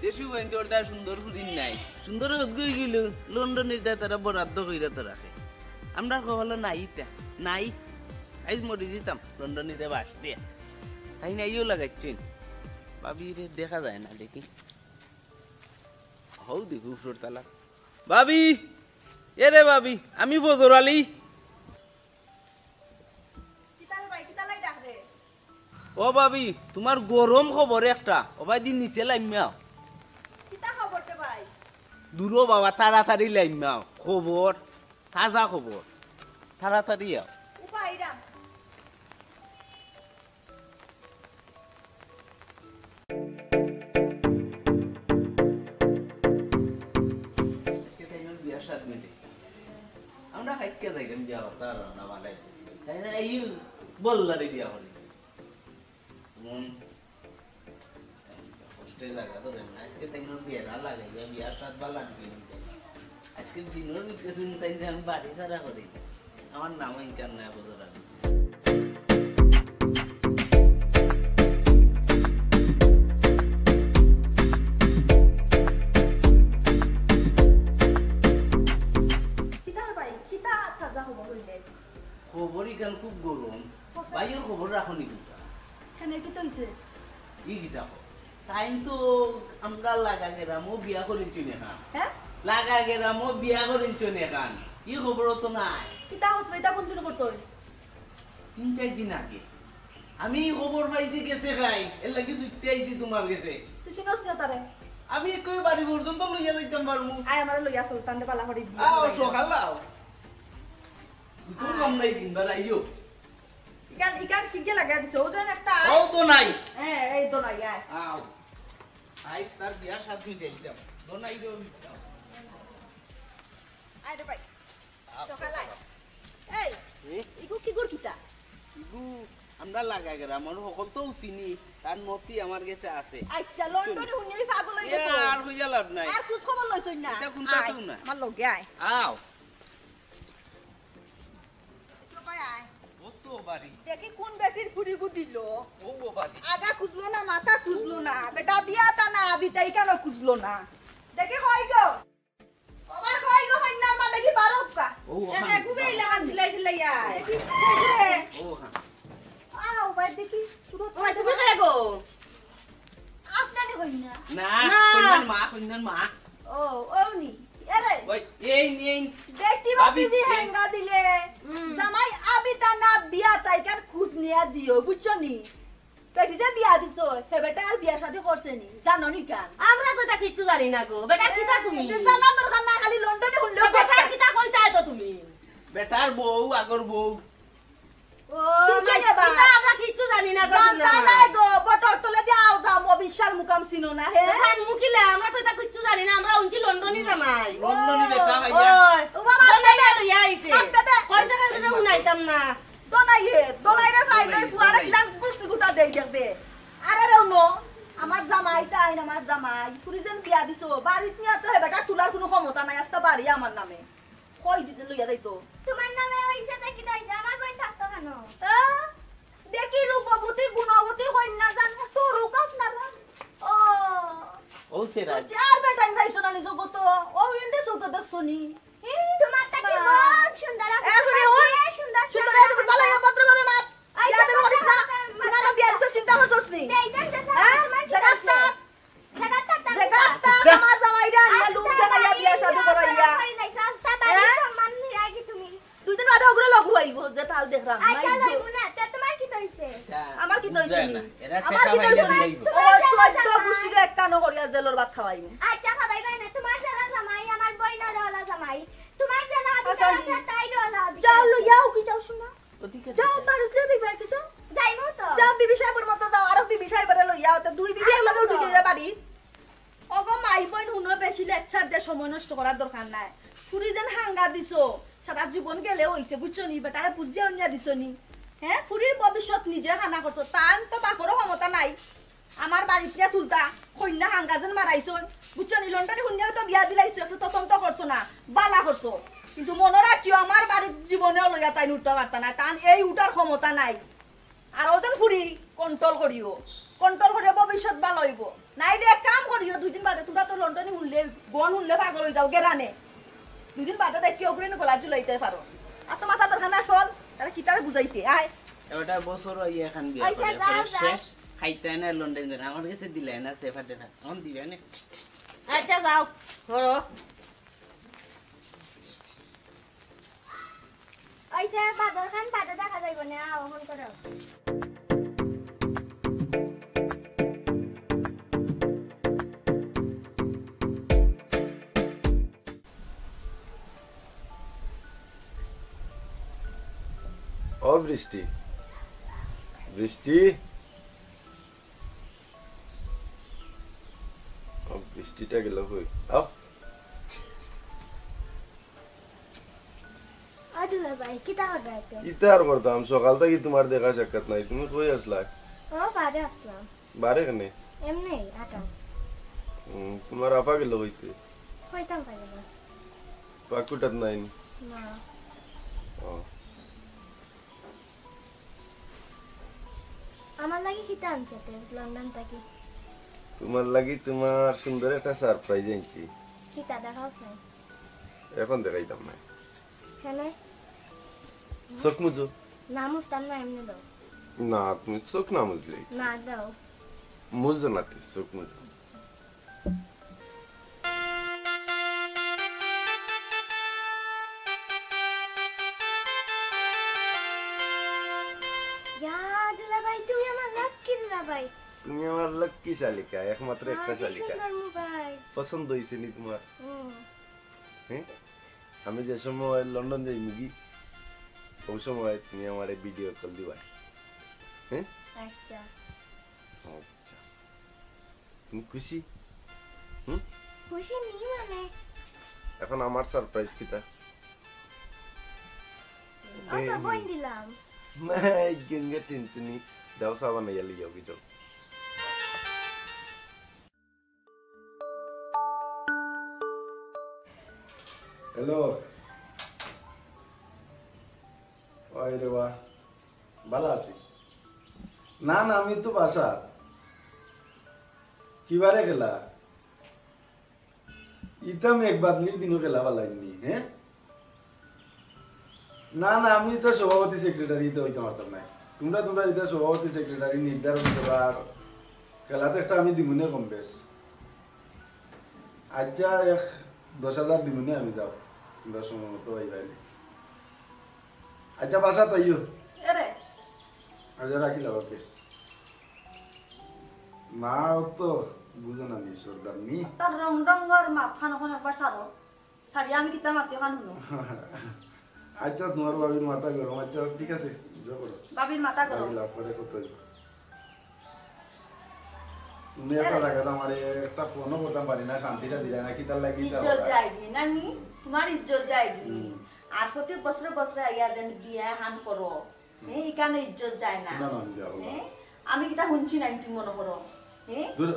দেশি বইন তোর দা সুন্দর ফুরিন নাই। সুন্দর হত গই গেল, লন্ডনের দা তারা বরাদ্দ কইরা তো রাখে। আমরা কপালো নাই ইতা, নাই। আইজ মরি দিতাম লন্ডনীরে বাস দিয়া। তাই নাইও লাগাইছেন। ভাবিরে দেখা যায় না দেখি। হউ দেখি উপরর তালা। ভাবি, এ রে ভাবি, আমি ফজর আলী। কিতা রে ভাই, কিতা লাই ডাকরে? ও ভাবি, তুমার গরম খবর একটা। ও ভাই, দিন নিচে লাইমাও। কিতা খবর রে ভাই? দুরো বাবা, তাড়াতাড়ি লাইমাও। খবর, তাজা খবর। তাড়াতাড়ি আও। উপায় রাম। আজকে তাইনর বিয়ার সাত মিনিটে। আমরা খাইতে যাইলাম বিয়া করতে আর আমরা বালাই। তাই না, এই বললারে বিয়া করি। মন কষ্টে লাগা তো রে না। আজকে তাইনর বিয়া না লাগাইবা, বিয়ার সাত বালা দিকে নিতে। আজকে দিনর ভিতরে চিন্তা যে আমি বাড়ি ছাড়া করি। আমার নামও ইনকাম নাই বুঝো না। কিতা রে ভাই, কিতা তাজা খবর হইলে? খবর ইখান খুব গরম। ভাইর খবর রাখো নি কোনটা? কেনে কিতা হইছে? ই কিতা খবর? তাইন তো আমরা লাগা গেরামো বিয়া করিলছইন এখান। হ্যাঁ? লাগা গেরামো বিয়া করিলছইন এখান। ই খবরও তো নাই। কিতা খবর? ইটা কোন দিন করছইন? তিন চাইর দিন আগে। আমি ই খবর পাইছি গেছে খাই, এর লাগি ছুটতে আইছি তুমার গেছে। তুই চিনস না তারে? আমি একই বাড়ি পর্যন্ত লইয়া যাইতাম পারমু। আয়, আমারে লইয়া চল, তানরে বালা করি বিয়া আও, করাই। সকাল আও। দুটো আয়। কম নাই, তিনবার আইও। ইকান, ইকান কিগে লাগাই দিছে? ও যেন একটা আয়। ও তো নাই। হ্যাঁ, এই তো নাই, আয়। আও। আইজ তার বিয়ার সাত দিন যাইতাম। তো নাই রে, আমি যাও। আয় রে ভাই। আও, সকাল আয়। সকাল। এই, হুম? ইগু কিগুর কিতা? ইগু আমরা লাগা গেরাম, আমার হকল তো চিনি, তার নথি আমার গেছে আছে। আচ্ছা, লন্ডনে হুনিয়া পাগল হই এ, গেছো। আর হইয়া লাভ নাই। আর খোঁজ খবর লইছইন না? এটা কোনটা আয়, তো না? আমার লগে আয়। আও। একটু ভাই আয়। ও তো বাড়ি। দেখি কোন বেটির ফুড়িগু দিল। ও, ও বাড়ি। আগা খুঁজলো না, মাথা খুঁজলো না। বেটা বিয়া তা না, বিতাই কেন খুঁজলো না? দেখি কই গো? বাবা, কই গো, কইন্যার মা দেখি বারো কা। ও, ওখান। এ, ঘুরে ইলা হান ঝিলাই ঝিলাই আয়। দেখি, দেখি। ও, ওখান। আহ, ও ভাই, দেখি, সুরত ও ভাই, তুমি কে গো? আপনারে কইন্যা। না, না। কইন্যার মা, কইন্যার মা। ও, ও নি। এরে। ওই, এই নি, এই। দেখি ভাবি, বাবি জি এই। হেঙ্গা দিলে। হুম। জামাই আবি তা না বিয়া তাই কার খোঁজ নিয়া দিও, বুঝছো নি? বেটি যে বিয়া দিছো, হে বেটা আর বিয়া শাদি করছে নি, জানো নি কান? আমরা তো ইতা কিচ্ছু জানি না গো। বেটা, কিতা তুমি? এ, জানার দরকার না, খালি লন্ডনে হুনলেও তো বেটা, কথা। কিতা কইতায় তো তুমি? বেটার বউ, আগর বউ। ও, শুনছো আমার রে বা? কিতা, আমরা কিচ্ছু জানি না গো, জানতায় না। নাই গো, বটর তলে দিয়া আও যাও, মো বিশাল মুকাম চিনো না, হে? তো খান মুকিলে, আমরা তো ইতা কিচ্ছু জানি না, আমরা উনছি লন্ডনি জামাই। লন্ডনি বেটা ভাইয়া। ওই, ও বাবা, লন্ডনি আস্তে দে। লইয়া আইছে। আস্তে দে। কই জায়গায় তো হুনাইতাম না। দোনাইয়ে, দোনাইরে ফাইলে ফুয়ারে কিলান গুছি গুটা দেই দেখবে। আরে রে উনো, আমার জামাই তাইন, আমার জামাই। ফুরি যেন বিয়া দিছো, বাড়িত নিয়া তো হে বেটা তুলার কুনু ক্ষমতা নাই, আস্তা বাড়ি আমার নামে। কই দিতে লইয়া যাইতো? তোমার নামে হইছে তো কিতা হইছে? আমার বইন থাকতো কেন? আ? দেখি রূপবতী, গুণবতী কইন্যা জান, তো রূপ আপনারা। ও। ও সেরা। তো চার বেটাইন পাইছো না নি জগতো, ও ইন্দে চোখে দেখছো নি? হি, তোমার তা কি মা। বড় সুন্দর আছে, এ, তোমার হুনি, হুন। কি সুন্দর সুন্দর, সুন্দর এ, তুমি আছে। বালা ইয়া ভদ্রভাবে মাত। এই ইয়া যে দেবে করিস না। ভদ্রভাবে মাত। না, না, বিয়ার বিষয়ে চিন্তা করছস নি? এই যে, যে, হ্যাঁ? তোমার কি জাগাত আছে? থাক। জাগাত থাক, জাগাত থাক। জাগাত থাক, আমার জামাইরা আনিয়া আস্তা লুম দেখাইয়া বাড়ি বিয়া শাদী সম্মান করাইয়া। করি নাই, আস্তা বাড়ি হ্যাঁ? সম্মান লইব, যে তাল দেখরাম। আচ্ছা, লইব না, তে তোমার কিতা অইছে? আমার কিতা অইছে নি? আমার কিতা অইছে নি? ও চৌদ্দ গুষ্টিরে একটা নকরিয়া জেলর ভাত খাওয়াইমু। আচ্ছা, খাওয়াইবা না, তোমার জ্বালা জামাই, আমার বইনর জ্বালা জামাই। তোমার জ্বালা আচ্ছা, তাই জ্বালা। যাও, লইয়াও কি যাও, শুনো। যাও, বাড়িত যাও, দিবা কি যাও? যাইমু তো। যাও, বিবি সাহেবর মতো যাও, আরো বিবি সাহেবরে লইয়া আও, তে দুই বিবি একলগে উঠি যাইবা বাড়ি। ওগো মাই বইন, হুনো, বেশি lecture দিয়া সময় নষ্ট করার দরকার নাই। ফুরি যেন হাঙ্গা দিছো, সারা জীবন গেলে অইছে, বুঝছো নি? বেটারে বুঝিয়া উনিয়া দিছো নি? হ্যাঁ, ফুরির ভবিষ্যৎ নিজে হানা করছো, তান তো বাপরও ক্ষমতা নাই। আমার বাড়িত নিয়া তুলতা, কইন্যা হাঙ্গা যেন মারাইছইন, বুঝছো নি? লন্ডনি হুনিয়াও তো বিয়া দিলাইছো, একটু তদন্ত করছো না, বালা করছো। কিন্তু মনো রাখিও, আমার বাড়িত জীবনেও লইয়া তাইন উঠতা পারতা না, তান এই উঠার ক্ষমতা নাই। আর ওজন ফুরি control করিও, control করিও, ভবিষ্যৎ ভালা অইবো। নাইলে এক কাম করিও, দুই দিন বাদে তোমরা তো লন্ডনি হুনলে, গন হুনলে পাগল অই যাও গেরানে। দুই দিন বাদে দেখি ওগুলো গলা ঝুলাইতে পারো। আর তো মাথা দরকার না, চল, তারা কিতারে বুঝাইতে আয়। এটা বছর অই এখান বিয়া আচ্ছা, করে, যাও, পরে যাও। শেষ, খাইতে না লন্ডন যান, আমার কাছে দিলে না, তেফা তেফা, এখন দিবে না। আচ্ছা, যাও, করো। ওই যে বাদর খান বাদে দেখা যাইব না, অখন করো। ও বৃষ্টি, বৃষ্টি, ও বৃষ্টিটা গেল কই? আও। ও দুলাভাই, কিতা করবা এতে? কিতা আর করতাম, সকাল থাকি তোমার দেখা সাক্ষাৎ নাই, তুমি কই আছলা? ও, বারে আছলাম। বারে কেনে? এমনি, আটা। হুম, তোমার আফা গেল কইতে? কইতাম পারি না। পাকুটাত নাই নি? না। ও। আমার লাগি কিতা আনছো তে লন্ডন থাকি? তোমার লাগি তোমার সুন্দর একটা surprise আনছি। কিতা দেখাও চাই? এখন দেখাইতাম না। কেনে? চোখ মুজো। না মুজতাম না, এমনি দাও। না, তুমি চোখ না মুজলে। না, দাও। মুজো না তুই, চোখ মুজো। ইয়া, দুলাভাই, তুমি আমার লাকি দুলাভাই। তুমি আমার লাকি শালিকা, একমাত্র একটা হ্যাঁ, কি শালিকা। সুন্দর মোবাইল। পছন্দ হইছে নি তোমার? হুম। হ্যাঁ? আমি যে সময় লন্ডন যাই মুগি, ওই সময় তুমি আমারে ভিডিও কল দিবা। হ্যাঁ? আচ্ছা। আচ্ছা। তুমি খুশি? হুম? খুশি নি মানে? এখন আমার সারপ্রাইজ কিতা? অত এই, বইন দিলাম। মাই গঙ্গা টিনটুনি, যাও সাবান ইয়ালি যাও, যাও। হ্যালো। ওই রে বা, ভালা আছি। না, না, আমি তো বাসা। কিবারে গেলা? ইতা মেঘ বাদলির দিনও গেলা বালাইনি, হ্যাঁ? না, না, আমি তো সভাপতি সেক্রেটারি তো হইতে পারতাম না। তোমরা, তোমরা এটা সভাপতি সেক্রেটারি নির্ধারণ করো, আর খেলাতে একটা আমি দিমুনে কম বেশ। আচ্ছা, এক দশ হাজার দিমুনে আমি, যাও, তোমরা সময় মতো পাইবাই। আচ্ছা, বাসা তাইও। এরে। আচ্ছা, রাখিলাম, ওকে। না, ও তো বুঝে না নি, সর্দার নি। তার রং রঙর মাথা নখন একবার সারো। সারি আমি কিতা মাতি খান হুনো। আচ্ছা, তোমার ভাবির মাথা গরম। আচ্ছা, ঠিক আছে, এনজয় করো। ভাবির মাথা গরম। ভাবি লাভ করে কত হইব। তুমি একটা জায়গাত আমারে একটা ফোনও করতাম পারি না, শান্তিটা দিলা না, কিতার লাগি ইতা ইজ্জত হয়? যায়গি, নানি? তোমার ইজ্জত যায়গি। হুম। আর প্রতি বছরে বছরে আইয়া দেন বিয়া হান করো। হুম। হ্যাঁ, ইখানো ইজ্জত যায় না। না, না, আমি যাবো না। হ্যাঁ? আমি কিতা হুনছি না, তুমি মনে করো? হ্যাঁ? দূর।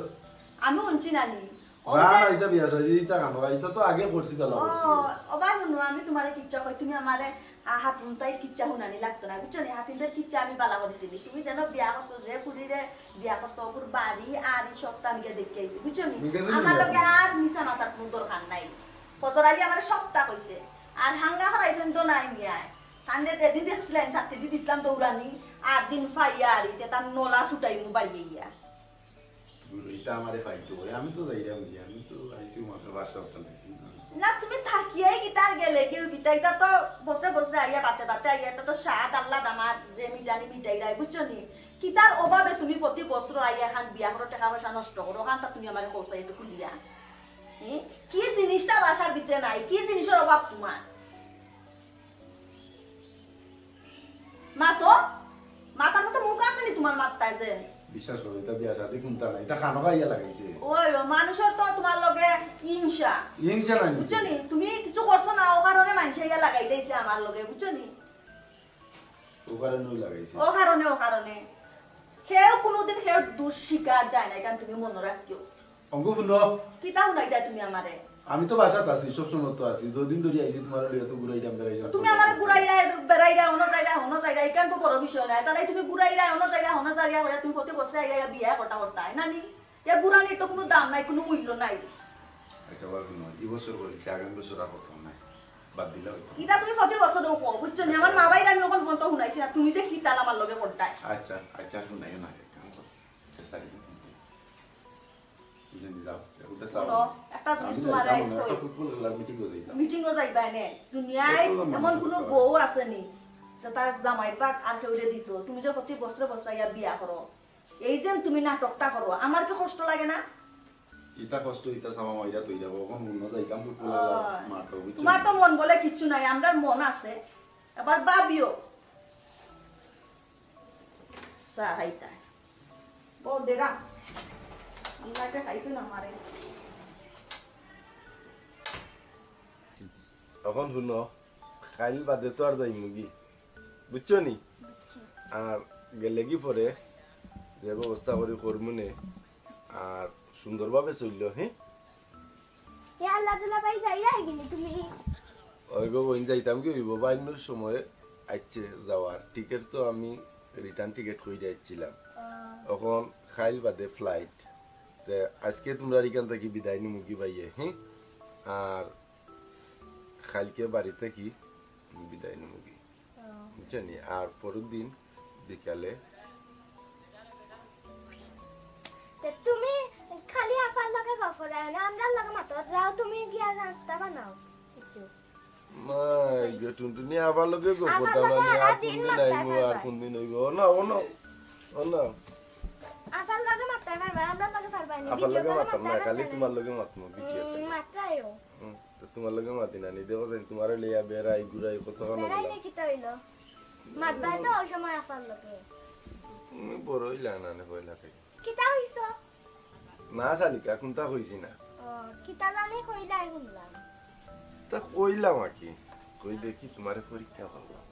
আমি হুনছি না নি? ও না, না, বিয়া- ইটা বিয়া শাদী, ইটা কানো, ইটা তো আগে করছি, বেলা ও, করছি। ও ভাই, হুনো, আমি তোমারে কিচ্ছা কই, তুমি আমারে, আ, হাত মুন্তাইর কিচ্ছা হুনানি লাগতো না, বুঝছো নি? হাতিনদের কিচ্ছা আমি বালা করি চিনি। তুমি যেন বিয়া করছো, যে ফুরিরে বিয়া করছো, ওগুর বাড়ি আর এই সবটা আমি গিয়া দেখে আইছি, বুঝছো নি? ঠিক আছে, আমার ঠিক আছে। লগে আর মিছা মাতার কোনো দরকার নাই। ফজর আলী আমারে সবটা কইছে। আর হাঙ্গা হারাইছেন তো নাই মিয়ায়। তানরে যেদিন দেখছিলাম, ছাত্রী দি দিছিলাম দৌড়ানি, আর দিন ফাইয়া আর ইতে তার নলা ছুটাইমু বাড়িয়ে গিয়া। ইটা আমারে ফাইতো হয়, আমি তো যাইরাম গিয়া, আমি তো আইছি মাত্র পাঁচ সপ্তাহ নাকি। না, তুমি থাকিয়াই কিতার গেলে গিয়ে বিতাইতা তো বসে বসে আইয়া বাতে বাতে আইয়া, এটা তো স্বাদ আহ্লাদ আমার যে মিটানি মিটাইরায়, বুঝছো নি? কিতার অভাবে তুমি প্রতি বছর আইয়া এখান বিয়া করো, টাকা পয়সা নষ্ট করো, ওখানটা তুমি আমারে কওছাই একটু খুলিয়া। হুম? কি জিনিসটা বাসার ভিতরে নাই? কি জিনিসের অভাব তোমার? মা তো, মাথার মতো মুখ আছে নি তোমার মাথায় যে? বিশ্বাস করো, এটা বিয়া শাদী কুনটা না, এটা খানো খাইয়া লাগাইছে। ওই, ও মানুষের তো তোমার লগে হিংসা। হিংসা নাই বুঝছো নি? তুমি কিছু করছো না, ও কারণে মানুষে ইয়া লাগাই দিয়েছে আমার লগে, বুঝছো নি? ও কারণেও লাগাইছে। ও কারণে, ও কারণে। কেউ কোনোদিন কেউ দোষ স্বীকার যায় না, এটা তুমি মনে রাখিও। অঙ্গ হুনো। কিতা হুনাইতায় তুমি আমারে? আমি তো বাসাত আছি, সব সময় তো আছি। দুদিন ধরি আইছি তোমার লইয়া তো ঘুরাইরাম, বেড়াইরাম। তুমি আমারে ঘুরাইরায়, বেড়াইরায়, হনো যাইরায়, হনো যাইরায়, ইখান তো বড় বিষয় নায়। তাহলে তুমি ঘুরাইরায়, হনো যাইরায়, হনো যাইরায়, হইয়া তুমি প্রতি বছরে আইয়া বিয়া করতা করতায়, নানি? ইয়া ঘুরানির তো কোনো দাম নাই, কোনো মূল্য নাই। আচ্ছা, বার হুনো, এই বছর করি, আগামী বছর আর করতাম না। বাদ দিলে হইতো। ইটা তুমি প্রতি বছরেও কও, বুঝছো নি? আমার মা বাইরে আমি ওখান পর্যন্ত হুনাইছি না, তুমি যে কিতা আমার লগে করতায়। আচ্ছা, আচ্ছা, হুনাইও না, এক কাম করো। চেষ্টা করি। বুঝে নি, যাও। ওটা চাও হুনো, না। একটা জিনিস আমি তোমার যাইতাম আইজ না, কই। একটা ফুটবল খেলার মিটিংও যাইতাম। মিটিংও যাইবা এনে। দুনিয়ায় এত তো মানুষ এমন কোনো আছে। বউ আছে নি যে তার জামাইর ভাগ আর কেউরে দিত। তুমি যে প্রতি বছরে বছরে ইয়া বিয়া করো, এই যে তুমি নাটকটা করো, আমার কি কষ্ট লাগে না? ইটা কষ্ট, ইটা সামা মাইরা তৈরা, কখন হুনো যাইতাম ফুটবল খেলার ওই। মাঠও, বুঝছো তোমার নি? তো মন বলে কিচ্ছু নাই, আমরার মন আছে। আবার ভাবিও। চা খাইতা। বউ দেরা। আমরা একটা খাইছো না মারে। এখন হুনো, কাইল বাদে তো আর যাইমুগি, বুঝছো নি? বুঝছি। আর গেলেগি পরে যে ব্যবস্থা করি করমুনে, আর সুন্দরভাবে চললো, হ্যাঁ? এ আল্লাহ দুলাভাই যাইরায় গিনি তুমি? ওই গো বইন, যাইতাম কি হইব, বাইন্নর সময় আইছে যাওয়ার টিকিট তো আমি রিটার্ন টিকিট কইরা আইছিলাম। আহ। এখন খাইল বাদে ফ্লাইট, তে আজকে তোমরা এখান থাকি বিদায় নিমুগি বাইয়ে, হ্যাঁ? আর কালকে বাড়ি থাকি বিদায় নিমুগি। ও। বুঝছো নি? আর পরের দিন বিকালে। তে তুমি খালি আপার লগে গফরায় না, আমরার লগে মাতো। যাও, তুমি গিয়া নাস্তা বানাও কিছু। মাই গো, টুনটুনি আপার লগে গফরতা মানে আর কোনদিন আইমু, আর কোনদিন অইব? ও না, ও না, ও না। আপার লগে মাততায় পারবা, আমরার লগে পারবা নি। আপার লগে মাততাম না, খালি তোমার লগে মাতমু, ভিডিও। মাতরায়ও। হুম। তো তোমার লগে মাতি না নি, দেখো যাইন, তোমারে লইয়া বেড়াই, ঘুরাই, কত খানো বেড়াই গেলাম। নি কিতা হইল? মাতবায় তো ওই সময় আপার লগে। তুমি বড় হইলা না নে পয়লা থেকে। কিতা হইছ? না শালিকা, কোনটা কইছি না। ও, কিতা জানি কইলাই শুনলাম। তা কইলাম আর কি, কই দেখি তোমারে পরীক্ষা করলাম।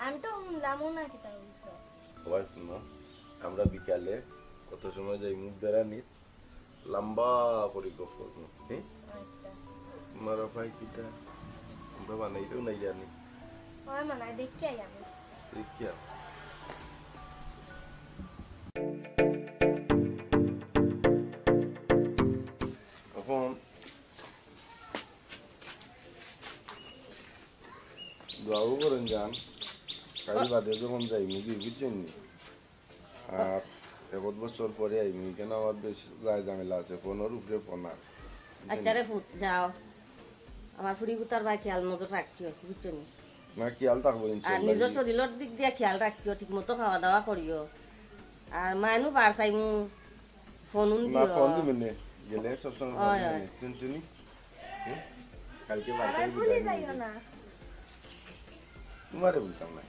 আমি তো শুনলামও না কিতা কইছ। সবাই শুনো, আমরা বিকালে কত সময় যাইমু বেড়ানিত, লম্বা করি গপ করমু, হুম? আচ্ছা। মারা পাই কিতা? আমরা বানাইলেও নাই জানি। হয় মনে হয়, দেখি আই আমি। দেখি আও। এখন দোয়াও করেন যান, কাল বাদে যখন যাইমু কি বুঝছেন নি? আর এক বছর পরে আইমু, কেন আমার বেশ যায় ঝামেলা আছে, ফোনের উপরে ফোন আর। আচ্ছা রে ফুত, যাও। আমার ফুড়ি গুতার বায় খেয়াল নজর রাখিও, বুঝছো নি? না, খেয়াল থাকবো আর ইনশাআল্লাহ। নিজের শরীরের দিক দিয়া খেয়াল রাখিও, ঠিক মতো খাওয়া দাওয়া করিও। আর মায়নু বার চাইমু, ফোন উন না, দিও। ফোন দিবেন নে, গেলে সব সময় ফোন অয়, দিবেন অয়। নে। টুনটুনি, হুম? কালকে বারোটায় আমারে বিদায় ভুলি নিয়ে যাইও যাবে। না। তোমারে বলতাম না।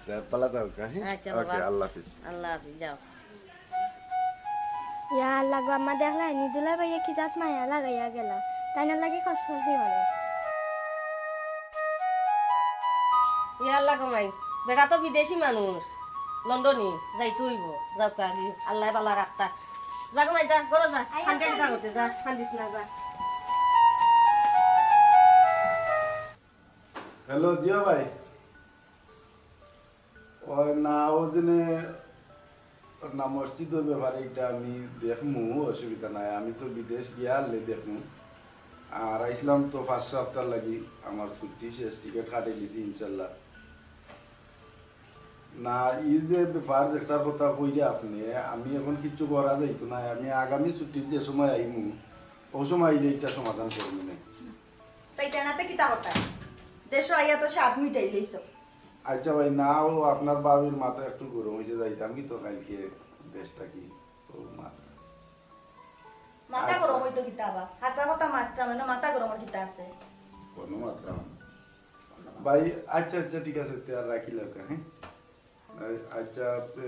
তা পালা দাও, হ্যাঁ? আচ্ছা, ওকে, বাবা। আল্লাহ হাফিজ। আল্লাহ হাফিজ, যাও। ইয়া আল্লাহ গো, আম্মা দেখলা নি, দুলাভাইয়ে কি জাত মায়া লাগাইয়া গেলা, তাই না লাগে কষ্ট হই অনেক। ইয়া আল্লাহ গো মাই, বেটা তো বিদেশি মানুষ, লন্ডনি, যাইতে হইব, যাও তো আগে, আল্লাহ বালা রাখতা। যা গো মাই, যা, ঘরো যা, আইয়া খান্দে যা। কিতা করতে, যা, খান্দিস না, যা। হ্যালো, জিয়া ভাই। ওই না, ওদিনে না, মসজিদর ব্যাপারে এটা আমি দেখমু, অসুবিধা নাই। আমি তো বিদেশ গিয়া আনলে দেখমু। আর আইসলাম তো পাঁচ সপ্তাহ লাগি, আমার ছুটি শেষ, টিকিট কাটে দিছি ইনশাল্লাহ। না, এই যে ব্যাপার যেটার কথা কইলে আপনি, আমি এখন কিচ্ছু করা যাইতো না। আমি আগামী ছুটির যে সময় আইমু, ও সময় আইলে ইটা সমাধান করমু নে। তাই জানাতে কিতা কথা? দেশো আইয়া তো সাত মিটাই লইছো। আচ্ছা ভাই, না, ও আপনার ভাবির মাথা একটু গরম অইছে, যাইতাম কি তো কালকে দেশ থাকি, ও মাথা। মাথা আচ্ছা। গরম অইতো কিতা বা? হাছা কথা মাতরাম, এনো মাথা গরমর কিতা আছে? কোনো মাতরাম। ভাই, আচ্ছা, আচ্ছা, ঠিক আছে, তে আর রাখি লাউক্কা, হ্যাঁ? আ-, আচ্ছা, তে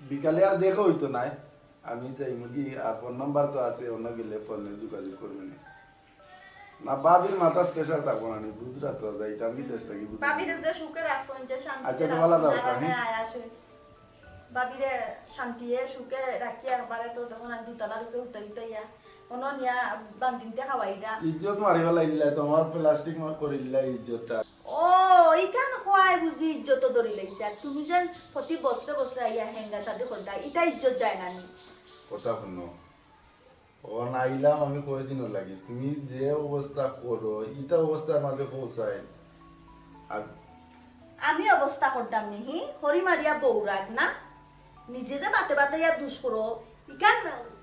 বিকালে আর দেখা অইতো নায়। আমি যাইমুগি, আর ফোন নাম্বার তো আছে, অন্য গেলে ফোনে যোগাযোগ করমু নে। না, ভাবির মাথাত প্রেশার থাকবো না নি, বুঝরা তো, যাইতাম বিদেশ থাকি, বুঝরা। ভাবিরে যে সুখে রাখছইন, যে শান্তিতে আচ্ছা, তো ভালা রাখছইন, দাও, আরামে হ্যাঁ? আয় আসে। ভাবিরে শান্তিয়ে সুখে রাখিয়া একবারে তো তখন আর দুতলার উপরে উঠতে উঠতে ইয়া, অনো নিয়া বান্দিনতে খাওয়াইরা। ইজ্জত মারিবা লাগিলা, তোমার প্লাস্টিক মার করিলা ইজ্জতটা। ও, ইখান খোয়াই বুঝি ইজ্জত ধরি লাইছে। আর তুমি যেন প্রতি বছরে বছরে আইয়া হেঙ্গা শাদি করতা, ইটা ইজ্জত যায় না নি? কথা হুনো, অখন আইলাম আমি কয়দিনর লাগি, তুমি যে অবস্থা করো, ইটা অবস্থার মাঝে পৌঁছায়। আর আমি অবস্থা করতাম নি, হি? হরি মারিয়া বউরাগ না? নিজে যে বাতে বাতে ইয়া দুষ করো, ইখান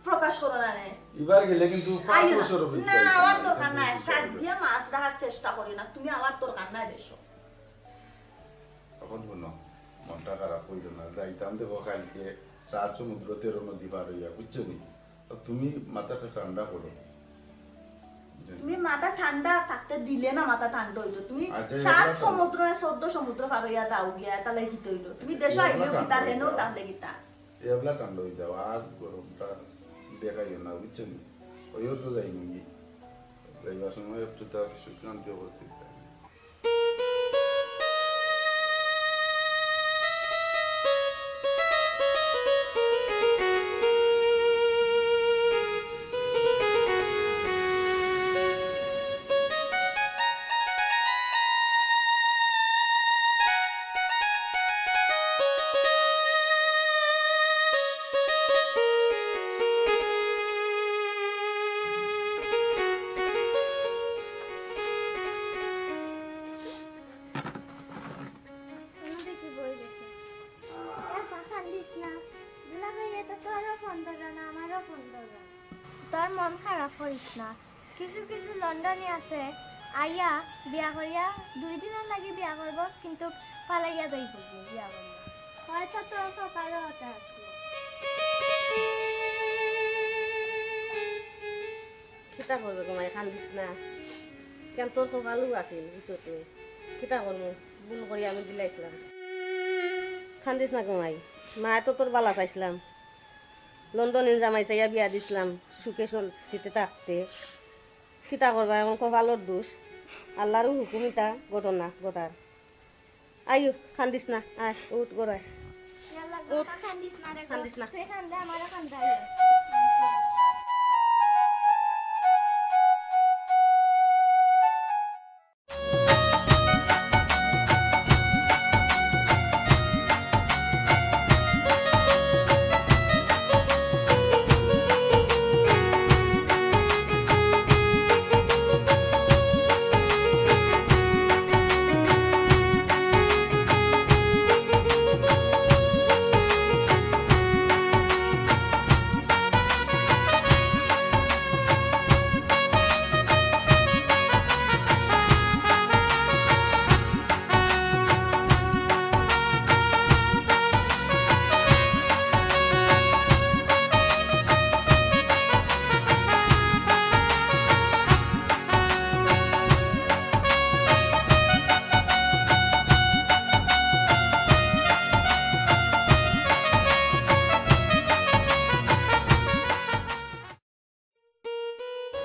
প্রকাশ করো না নে। এবার গেলে কিন্তু পাঁচ আইও না। বছর অপেক্ষা না, করতে আমার হবে, দরকার এখান নাই। থেকে শাক দিয়ে মাছ রাখার চেষ্টা করি না, তুমি আমার দরকার নাই দেশো। অখন হুনো, মনটা খারাপ অইলো না, যাইতাম দেখো কালকে সাত সমুদ্র তেরো নদী পার অইয়া, বুঝছো নি? তো তুমি মাথাটা ঠান্ডা করো। তুমি মাথা ঠান্ডা থাকতে দিলে না, মাথা ঠান্ডা অইতো। তুমি আচ্ছা, সাত এগুলা তো সমুদ্র, চৌদ্দ সমুদ্র পার অইয়া দাও গিয়া, তাহলে কিতা অইলো? তুমি দেশো এগুলা আইলেও কিতা, ঠান্ডা অইতো। হেনেও তাহলে কিতা? এবলা ঠান্ডা অই যাও, আর গরমটা দেখাইও না, বুঝছো নি? ওইও তো যাইমুগি। যাইবার সময় একটু তার সুক্রান্তি করতে। এ বা, কান্দিস না। দুলাভাই, এটা তোরও ফোন ধরে না, আমারও ফোন ধরে না। তোর মন খারাপ করিস না। কিছু কিছু লন্ডনি আছে, আইয়া বিয়া করিয়া দুই দিনর লাগি বিয়া করব, কিন্তু পালাইয়া যাইব বিয়া করিয়া। হয়তো তোর কপালো ওটা আছে। কিতা করবে গো মাই, কান্দিস না। কেন তোর কপালও আছিল, বুঝছো তুই? কিতা করবো, ভুল করি আমি দিলাইছিলাম। কান্দিস না গো মাই, মায় তো তোর বালা চাইছিলাম। লন্ডনির জামাই চাইয়া বিয়া দিছিলাম, সুখে শান্তিতে থাকতে। কিতা করবা, এখন কপালর দোষ। আল্লাহরও হুকুম ইতা ঘটনা ঘটার। আইও, কান্দিস না, আয়, উঠ, ঘর আয়। ইয়াল্লা, উঠ। কান্দিস না রে, কান্দিস না। তুই কান্দলে আমারও কান্দা আইবো।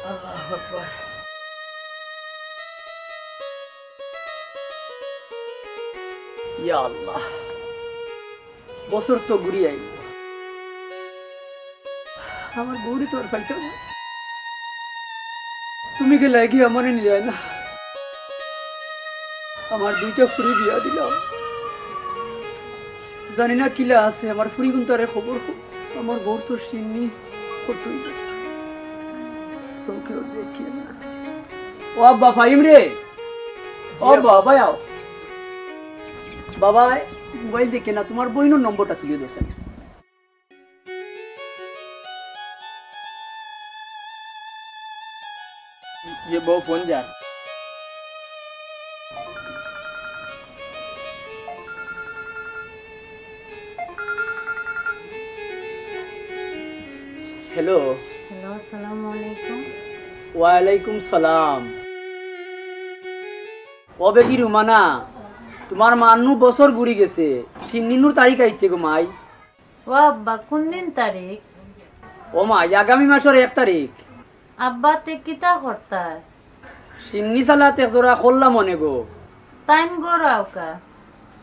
আল্লাহু আকবার। ইয়া আল্লাহ, বছর তো ঘুরি আইল, আমার বউরে তো আর পাইতাম না। তুমি গেলায় গিয়া আমারে নিলায় না। আমার দুইটা ফুরি বিয়া দিলাম, জানি না কিলা আছে, আমার ফুরিগুনতারে খবর কও। আমার বউর তো শিন্নি কতই না। চোখেও দেখি না। ও আব্বা, ফাহিম রে। ও আব্বা, বাবায় আও। বাবায় মোবাইল দেখে না, তোমার বইনর নম্বরটা তুলিয়া দেও। যে বউ ফোন যার। হ্যালো। হ্যালো, আসসালামু আলাইকুম। ওয়ালাইকুম সালাম। ও বেটি রুমানা, তুমার মার নু বছর ঘুরি গেছে, শিন্নির নু তারিখ আইছে গো মাই। ও আব্বা, কুন দিন তারিখ? ও মাই, আগামী মাসর এক তারিখ। আব্বা, তে কিতা করতায়? শিন্নি চালাত এক জোড়া করলাম অনে গো। তাইন ঘরো আউক্কা,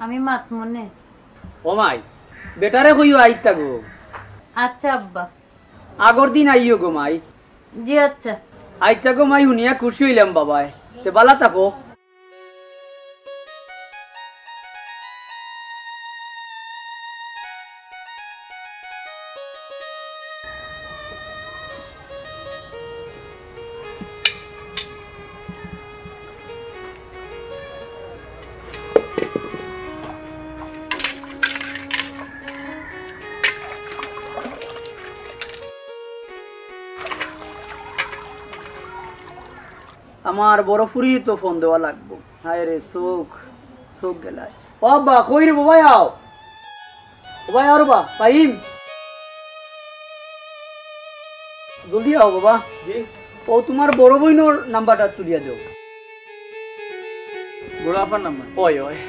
আমি মাতমু নে। ও মাই, বেটারে কইও আইতা গো। আচ্ছা আব্বা। আগর দিন আইও গো মাই। জি আচ্ছা। আচ্ছা গো মাই, হুনিয়া খুশি অইলাম বাবায়। তে বালা থাকো। আমার বড় ফুরিরে তো ফোন দেওয়া লাগবো। হায় রে চউখ, চউখ গেলায়। ও আব্বা, কই রে বাবা, আও। ও ভাই, আও রে বা, ফাহিম। জলদি আও বাবা। জি। ও তুমার বড় বইনর নাম্বারটা তুলিয়া দেও। বড় আফার নাম্বার? অয়, অয়।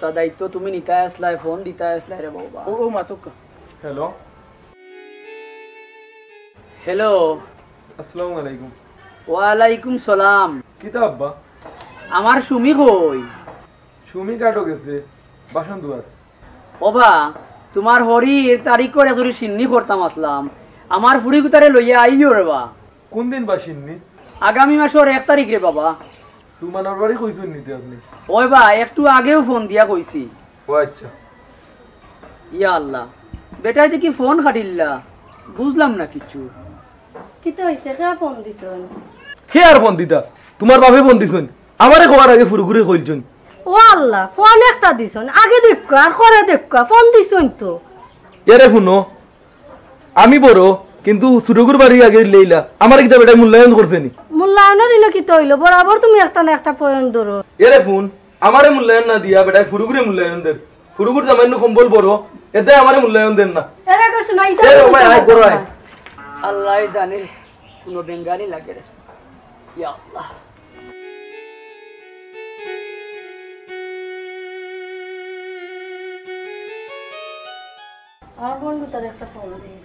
তা দায়িত্ব তুমি নিতায় আছলায়, ফোন দিতায় আছলায় রে বাবা। ও, ও মাতুক্কা। হ্যালো। হ্যালো। আসসালামু আলাইকুম। ওয়ালাইকুম সালাম। কিতা আব্বা? আমার সুমি কই? সুমি কাটো গেছে, বাসন ধুয়ার। ওবা, তুমার হরির তারিখর এজুরি শিন্নি করতাম আছলাম। আমার ফুড়িগুতারে লইয়া আইও রে বা। কুন দিন বা শিন্নি? আগামী মাসর এক তারিখ রে বাবা। সুমানর বাড়ি কইছইন নি তে আপনে? ওই বা, একটু আগেউ ফোন দিয়া কইছি। ও আচ্ছা। ইয়া আল্লাহ, বেটায় দেখি ফোন কাটিলা, বুঝলাম না কিচ্ছু। কিতা অইছে? কে ফোন দিছইন? কে আর ফোন দিতা? তুমার বাপে ফোন দিছইন। আমারে কওয়ার আগে ফুরুগুরে কইলছইন। ও আল্লাহ, ফোন একটা দিছইন। আগে দেখউক্কা, আর পরে দেখউক্কা, ফোন দিছইন তো। এরে হুনো, আমি বড়, কিন্তু ফুরুগুর বাড়ি আগে লইলা। আমারে কিতা বেটায় মূল্যায়ন করছে নি? মূল্যায়নর ইনো কিতা অইলো? বরাবর তুমি একটা না একটা point ধরো। এরে হুন, আমারে মূল্যায়ন না দিয়া বেটায় ফুরুগুরে মূল্যায়ন দের। ফুরুগুর জামাইর নু কম্বল বড়, এতে আমারে মূল্যায়ন দের না। এরে কইছো না, ইটা এরে তুমি ভাই, আয়, করো আয়। আল্লায় জানে, কুনু বেঙ্গানি লাগে রে। ইয়া আল্লাহ। আমার বন্ধু তার একটা ফোন দিয়ে।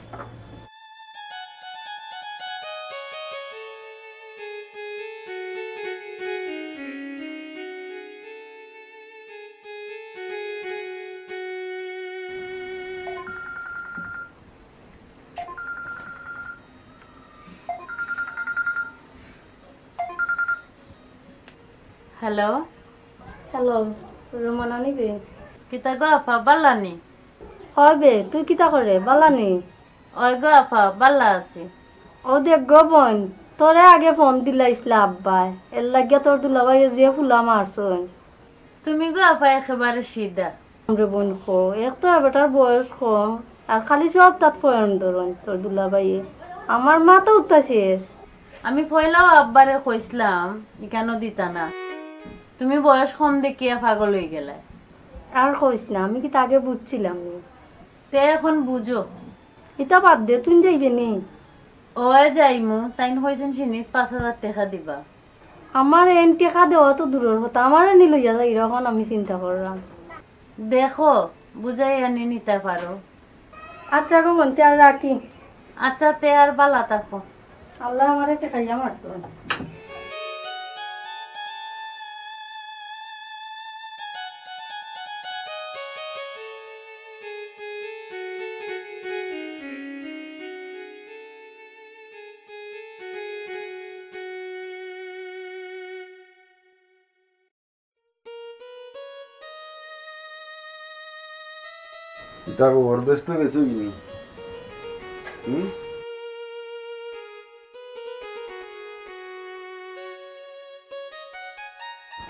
হ্যালো। হ্যালো, রুমানা নি বে? কিতা গো আফা, বালা নি? অয় বে, তুই কিতা করে, বালা নি? অয় গো আফা, বালা আছি। ও দেখ গো বইন, তোরে আগে ফোন দিলাইছলা আব্বায়, এর লাগিয়া তোর দুলাভাইয়ে যে ফুলা মারছইন। তুমি গো আফা একেবারে সিধা। রে বইন কো, এক তো এ বেটার বয়স কম, আর খালি সব তাত point ধরইন তোর দুলাভাইয়ে। আমার মাথা উত্তা শেষ। আমি পয়লাও আব্বারে কইছলাম, ইখানো দিতা না। তুমি বয়স কম দেখিয়া পাগল অইগেলায়। আর কইছ না, আমি কিতা আগে বুঝছিলাম নি? তে এখন বুঝো। ইতা বাদ দে, তুই যাইবে নি? অয় যাইমু, তাইন কইছইন শিন্নিত পাঁচ হাজার টেকা দিবা। আমার এইন টেকা দেওয়া তো দূরর কথা, আমারে নি লইয়া যাইরা, অখন আমি চিন্তা কররাম। দেখো, বুঝাইয়া নি নিতা পারো। আচ্ছা গো বইন, তে আর রাখি। আচ্ছা, তে আর বালা থাকো। আল্লায় আমারে ঠেকাইয়া মারছইন। কিতা খবর, ব্যস্ত গেছো কিনি? হুম?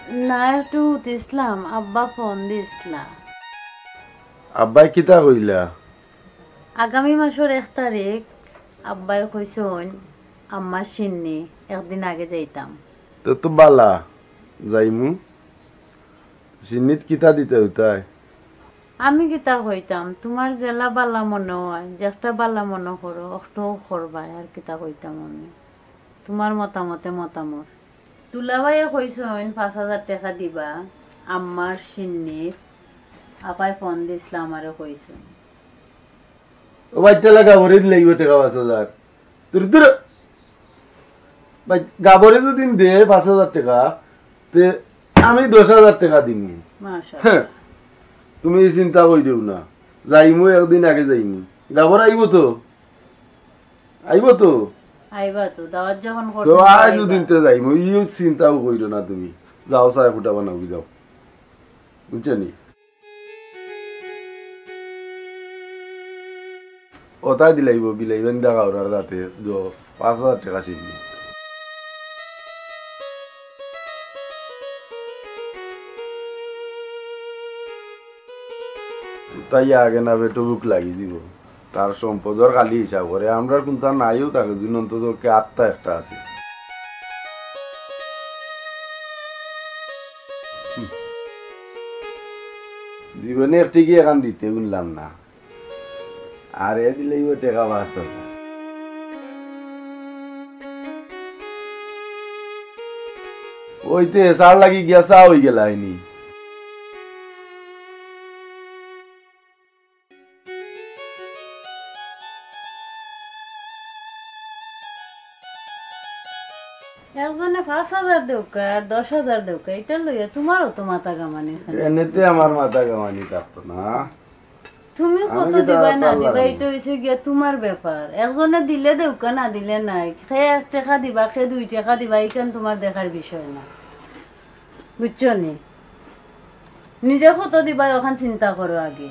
না, একটু হুতিছিলাম, আব্বা ফোন দিছলা। আব্বায় কিতা কইলা? আগামী মাসর এক তারিখ আব্বায় কইছইন, আম্মার শিন্নি, একদিন আগে যাইতাম। তো তো বালা, যাইমু। শিন্নিত কিতা দিতা অইতায়? আমি কিতা কইতাম, তুমার যেলা বালা মনো অয়, যেকটা বালা মনো করো, অকটাউ করবায়, আর কিতা কইতাম আমি। তুমার মতামতে মতামত। দুলাভাইয়ে কইছইন পাঁচ হাজার টেকা দিবা, আম্মার শিন্নিত, আব্বায় ফোন দিছলা আমারে কইছইন। ও ভাই, তেলা গাবরে দিলাইবো টেকা পাঁচ হাজার। দূর, দূর। ভাই, গাবরে যদি দে পাঁচ হাজার টেকা, তে আমি দশ হাজার টেকা দিমু। মাশাআল্লাহ। হ্যাঁ, তুমি এই চিন্তা করিও না, যাইমু একদিন আগে যাইমু। গাবর আইবো তো? আইবো তো? আইবা তো, দাওয়াত যখন তো করছো, আয় আইবা। দুদিন তে যাইমু, ইও চিন্তাও করিও না তুমি। যাও, চায় ফুটা বানাও, যাও। বুঝছো নি? ওটাই দিলাইবো, বিলাইবেন দেখা ওরার যাতে, দো, পাঁচ হাজার টেকা শিন্নি। তাই আগে না বেটো ভুক লাগি দিব। তার সম্পদর খালি হিসাব করে, আমরার কুন্তা নাইও থাকে, দিন অন্তত কে আত্মা একটা আছে। হুম। জীবনে একটি কি এখান দিতে গুনলাম না। আর এ দিলেই ও টেকা বাঁচত। ওইতে সার লাগি গিয়া চা হই গেল আইনি। একজনে পাঁচ হাজার দেউক্কা আর দশ হাজার দেউক্কা, ইটা লইয়া তুমারও তো মাথা ঘামানি খালি। এমনিতে আমার মাথা ঘামানি থাকতো না। তুমি আমি কত কিতা দিবায় না পারলাম দিবায়, না। ইটা অইছে গিয়া তুমার ব্যাপার। একজনে দিলে দেউক্কা, না দিলে নাই। কে এক টেকা দিবা, কে দুই টেকা দিবা, ইখান তুমার দেখার বিষয় না। বুঝছো নি? নিজে কত দিবায়, অখান চিন্তা করো আগে।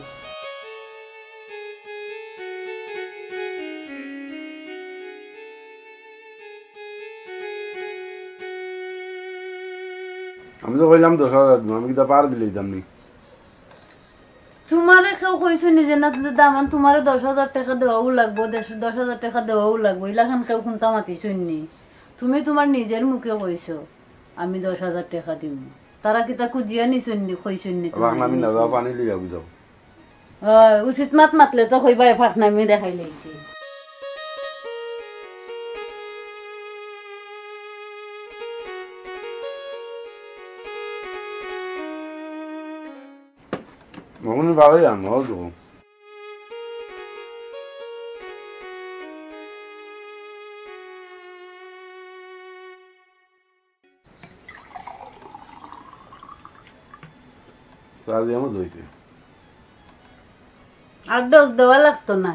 আমি তো কইলাম দশ হাজার দিমু, আমি কিতা পার দিলে দিতাম নি। তুমারে কেউ কইছে নি যে না, তুমারে দশ হাজার টেকা দেওয়াও লাগবো, দশ হাজার টেকা দেওয়াও লাগবো, ইলাখান কেউ কুন্তা মাতিছইন নি? তুমি তুমার নিজের মুখে কইছো, আমি দশ হাজার টেকা দিমু। তারা কিতা খুজিয়া নিছইন নি, কইছইন নি তুমারে? আমি না যাও, পানি লইয়া যাও। অয়, উচিত মাত মাতলে তো কইবায়, ফাকনামি দেখাইলাইছি। মগনি ভালোই আনো, অ তো। চা দিয়া মজা অইছে। আর ডোজ দেওয়া লাগতো না।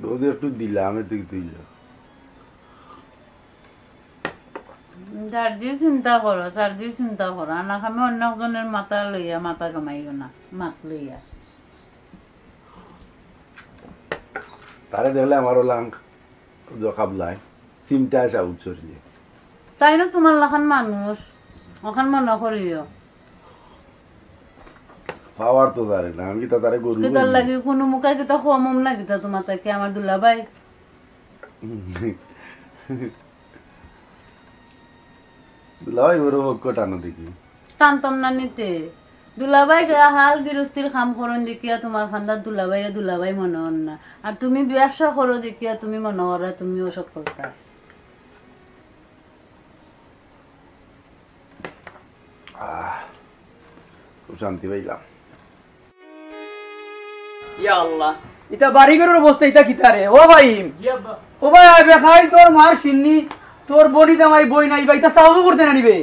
ডোজ একটু দিলাম, এতে কি তুই যা। যার যে চিন্তা করো, তার যে চিন্তা করো। আনা খামে অন্য একজনের মাথা লইয়া, মাথা ঘামাইও না, মাত লইয়া। তারে দেখলে আমারও লাং জকাবলায়, চিন্তায় সাউথ সরিয়ে। তাই না তুমার লাখান মানুষ, অখান মনে করিও। পাওয়ার তো তারে না, আমি কিতা তারে গরু কিতার কইনি? লাগি কুনু মুখে কিতা কম হম না কিতা তুমার থাকি আমার দুলাভাই? দুলাভাই বড় পক্ষ টানো দেখি। টানতাম না নিতে। দুলাভাই গা হাল গিরস্তির কাম করইন দেখিয়া তুমার খান্দাত দুলাভাইরে দুলাভাই মনে অর না। আর তুমি ব্যবসা করো দেখিয়া তুমি মনে করো তুমিও সফলতা। আহ, খুব শান্তি পাইলাম। ইয়া আল্লাহ, ইতা বাড়িঘরর অবস্থা ইতা কিতা রে? ও ভাই, জি আব্বা। ও ভাই, আয় বেখাইল, তোর মার শিন্নি, তোর বনি জামাই বই নাই বা, ইতা সাফ করতে না নিবে।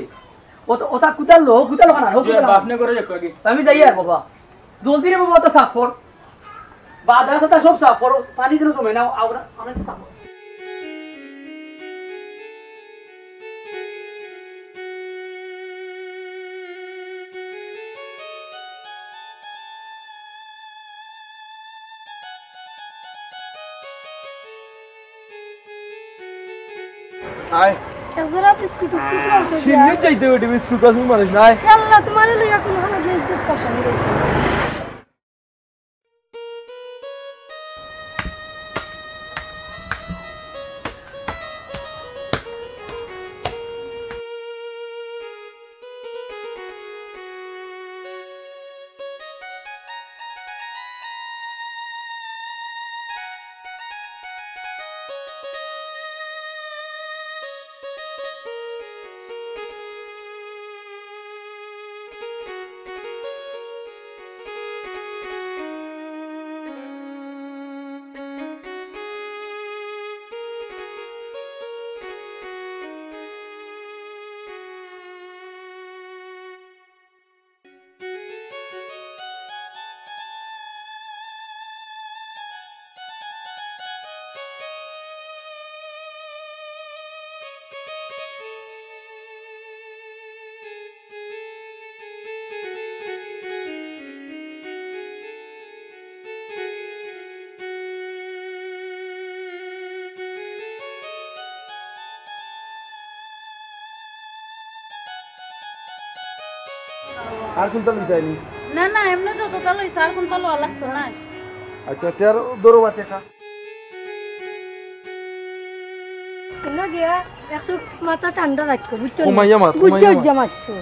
ওতা, ওতা কুতার লো, কুতার লো না, ও জি কুতার আব্বা, লো। আপনি করে দেখো আগে। আমি যাই আর বাবা, জলদি রে বাবা, ওতা সাফ কর। বাদাম সাদা সব সাফ করো, পানি যেন জমে না, আমরা, আমরা একটু সাফ করো। আয়। এক জোড়া বিস্কুট, বিস্কুট লও তো। সিন্নি চাইতে বেটি বিস্কুট, কাজ মানুষ নাই। আল্লাহ, তোমারে লইয়া কোন হালা গিয়ে ইজ্জত পাশে। আর কোনটা লইতাইনি? না, না, এমনে যতটা লইছে, আর কোনটা লওয়া লাগতো না। আচ্ছা, তে আর ধরো বা টেকা। না গিয়া, একটু মাথা ঠান্ডা রাখো, বুঝছো নি? কমাইয়া মাত, বুঝছো কমাইয়া মাত। যে মারছো।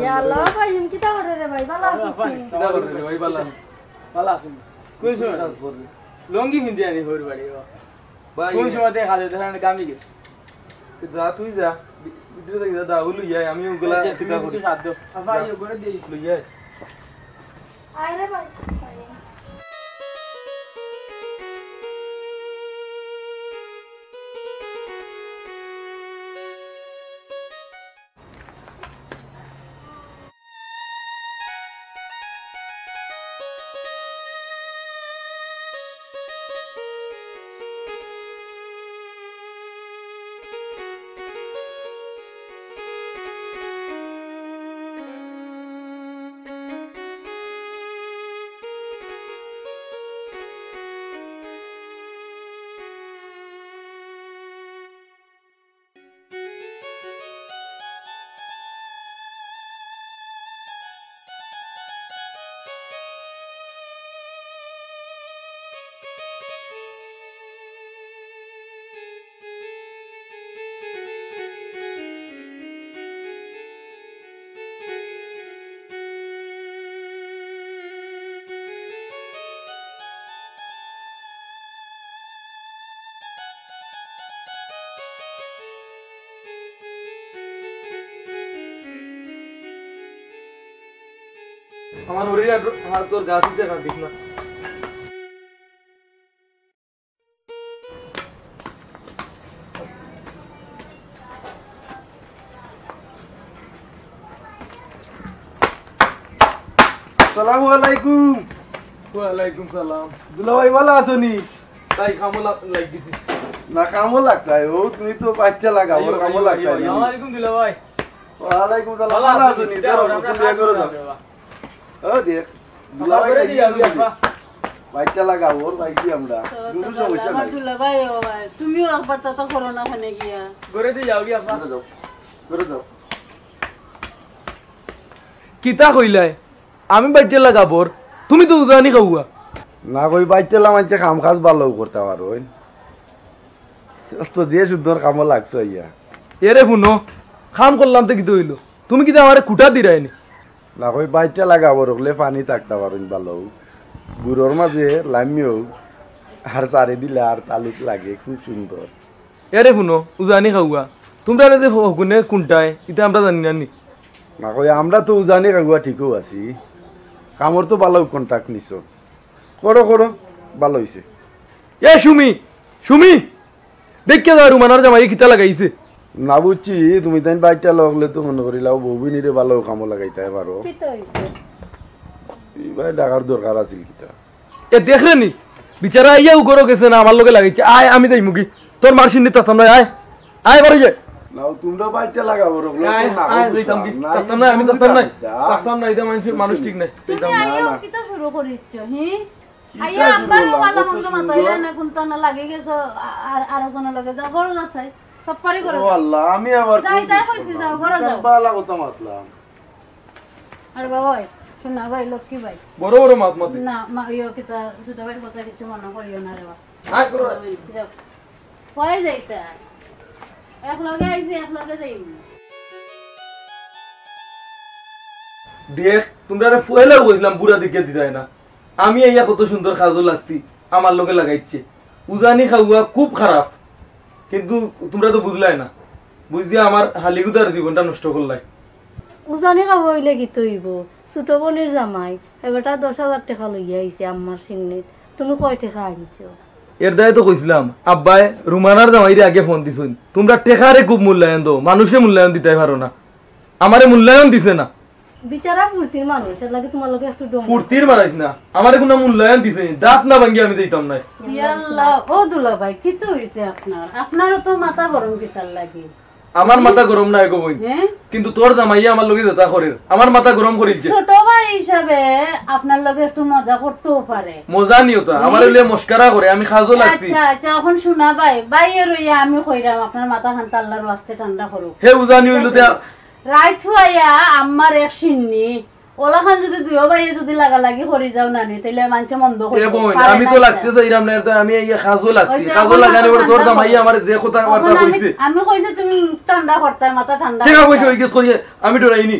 ইয়া আল্লাহ, ভাই, ইন কিতা করে রে ভাই? ভালা আছিস নি? কিতা করে রে ভাই? ভালা, ভালা আছি। কোন সময়? লুঙ্গি পিন্দি আনি হউর বাড়ি, ও। ভাই, কোন সময় দেখা যায়? দেখেন, গামি গেছে। যা, তুই যা। বি-, ভিতরে থাকি যা, দা, ও লই আয়, আমি ওগুলা আচ্ছা, তুমি কিতা কিছু করি? সাহায্য। ভাই, যা। ওগুলো দেই। লই আয়। আয় রে ভাই। আমার হরির আর, আর তোর গাছ উঠে না, দেখ না। আসসালামু আলাইকুম। ওয়ালাইকুম সালাম। দুলাভাই, ভালা আছো নি? তাই কামো লা-, লাগ দিছি। না, কামো লাগতাই। ও, তুমি তো বাইচ্চা লাগা, ওর কামো লাগতাই। আসসালামু আলাইকুম দুলাভাই। ওয়ালাইকুম সালাম। ভালা আছো নি? দাঁড়াও, দাঁড়াও, আমরা গোসল দিয়ে করো দাও। ও দেখ, দুলাভাই করে দিই, আমি আব্বা। বাইচ্চা লাগা, ওর বাইচ্চি আমরা। তো, কোনো তো সমস্যা আমার নাই। দুলাভাই, ও ভাই, তুমিও একবার তা তো করো না ওখানে গিয়া। করে দিয়ে যাও গিয়া, আব্বা। করে যাও, করে যাও। কিতা কইলায়? আমি বাইচ্চা লাগাবর, তুমি তো উজানি খাওয়া। না কই, বাইট্টালা মানষে কাম কাজ ভালাউ করতা পারইন। তো যে সুন্দর কামো লাগছো ইয়া। এরে হুনো, কাম করলাম তে কিতা অইলো? তুমি কিতা আমারে খুটা দিরায়নি? না কই, বাইট্টালা গাবর অকলে পানি থাকতা পারইন ভালাউ। গুড়র মাঝে লামিও আর চারি দিলে আর তালুত লাগে, খুব সুন্দর। এরে হুনো, উজানি খাওয়া, তুমরারে যে হগুনে কুনটায়, ইতা আমরা জানি না নি। না কই, আমরা তো উজানি খাওয়া ঠিকউ আছি, কামর তো ভালাউ contact নিছো। করো, করো, ভালা অইছে। এ সুমি, সুমি, দেখিয়া যাও রুমানার জামাই কিতা লাগাইছে। না বুঝছি, তুমি তাইন বাইট্টালা অকলে তো মনো করিলাও বউবিনিরে ভালাউ কামো লাগাইতায় পারো। কিতা অইছে? ইবায় ডাকার দরকার আছিল কিতা? এ দেখরে নি, বিচারা আইয়া উগরো গেছে না, আমার লগে লাগাইছে। আয়, আমি যাইমুগি। তোর মার সিন্নি তাতাম নাই, আয়। আয়, বাড়ি যে। না, তুমরা বাইট্টালা গাবর অকলে আয়, তো না আয়, বুঝছো। যাইতাম কি? না, তাতাম নাই, আমি তাতাম নাই। যা। তাতাম নাই, ইতা মানুষ, মানুষ ঠিক নাই। তুমি যাইতাম না। আইয়া না। কিতা শুরু করিছো, হি? কিতা আইয়া শুরু আব্বারও করলাম? ভালা কত মন্দ সুন্দর। মাতাইলা না, কুনতা না লাগি গেছো, আ-, আর, আর কোন লগে যাও, ঘরো যাও চাই। সব পারি করো ও যাও। আল্লাহ, আমি আবার যাই, কোন তাই দুষ কইছি, করলাম? যাও, ঘরো যাও। ভালা কথা মাতলাম। আরে বাবা, ওই, শোনা ভাই, লক্ষ্মী ভাই। বড় বড় মাত মাতে। না, মা, ইয়ো, কিতা, ছোট ভাইর কথা কিছু মনে করিও না রে বাবা। আয় করো। যাও। কই যাইতা? এক লগে আইছি, এক লগে যাইমু। দেখ, তুমরারে পয়লাউ কইছিলাম বুড়া দেখিয়া দিতায় না। আমি আইয়া কত সুন্দর কাজো লাগছি, আমার লগে লাগাইছে। উজানি খাওয়া খুব খারাপ, কিন্তু তুমরা তো বুঝলায় না, বুঝিয়া আমার হালিগুদার জীবনটা নষ্ট করলায়। উজানি খাওয়া অইলে কিতা অইবো? ছোট বইনর জামাই, হে বেটা দশ হাজার টেকা লইয়া আইছে আম্মার সিন্নিত, তুমি কয় টেকা আনছো? এর দায় তো কইছিলাম, আব্বায় রুমানার জামাইরে আগে ফোন দিছইন, তুমরা টেকারে খুব মূল্যায়ন দেও, মানুষে মূল্যায়ন দিতায় পারো না, আমারে মূল্যায়ন দিছে না। বিচারা ফুর্তির মানুষ, এর লাগি তুমার লগে একটু ডং। ফুর্তির মারাইস না, আমারে কুনু মূল্যায়ন দিছে নি, দাঁত না ভাঙ্গি আমি যাইতাম নায়। ইয়াল্লা, ও দুলাভাই, কিতা অইছে আপনার? আপনারও তো মাথা গরম কিতার লাগি? আমার মাথা গরম নায় গো বইন, হ্যাঁ? কিন্তু তোর জামাইয়ে আমার লগে যেতা করের, আমার মাথা গরম করির যে। ছোট ভাই হিসাবে আপনার লগে একটু মজা করতেও পারে। মজা নিও তো, আমারে লইয়া মস্করা করে, আমি কাজো লাগছি। আচ্ছা, আচ্ছা, এখন শোনা ভাই, ভাইয়ে রইয়া আমি কইরাম, আপনার মাথা খান আল্লার ওয়াস্তে ঠান্ডা করুক। হে উজানি অইলো তে রাইত হুয়াইয়া আম্মার এক সিন্নি, ওলাখান যদি দুইও ভাইয়ে যদি লাগালাগি করি যাও না নি, তাইলে মানষে মন্দ কইবো। এ বইন, পারে আমি না তো এটা। লাগতে চাইরাম না, এটা আমি এই কাজও লাগছি। ওই যে কাজও এখন লাগানি এখন বড় তোর ঠান্ডা দাম আইয়া করো। আমারে যে কথা এখন বার্তা আমি, কইছে। আমি কইছি তুমি ঠান্ডা করতায়, মাথা ঠান্ডা ঠিক আছে, করতায়। কইছো, ওই গেছ কইয়ে আমি ডরাইনি।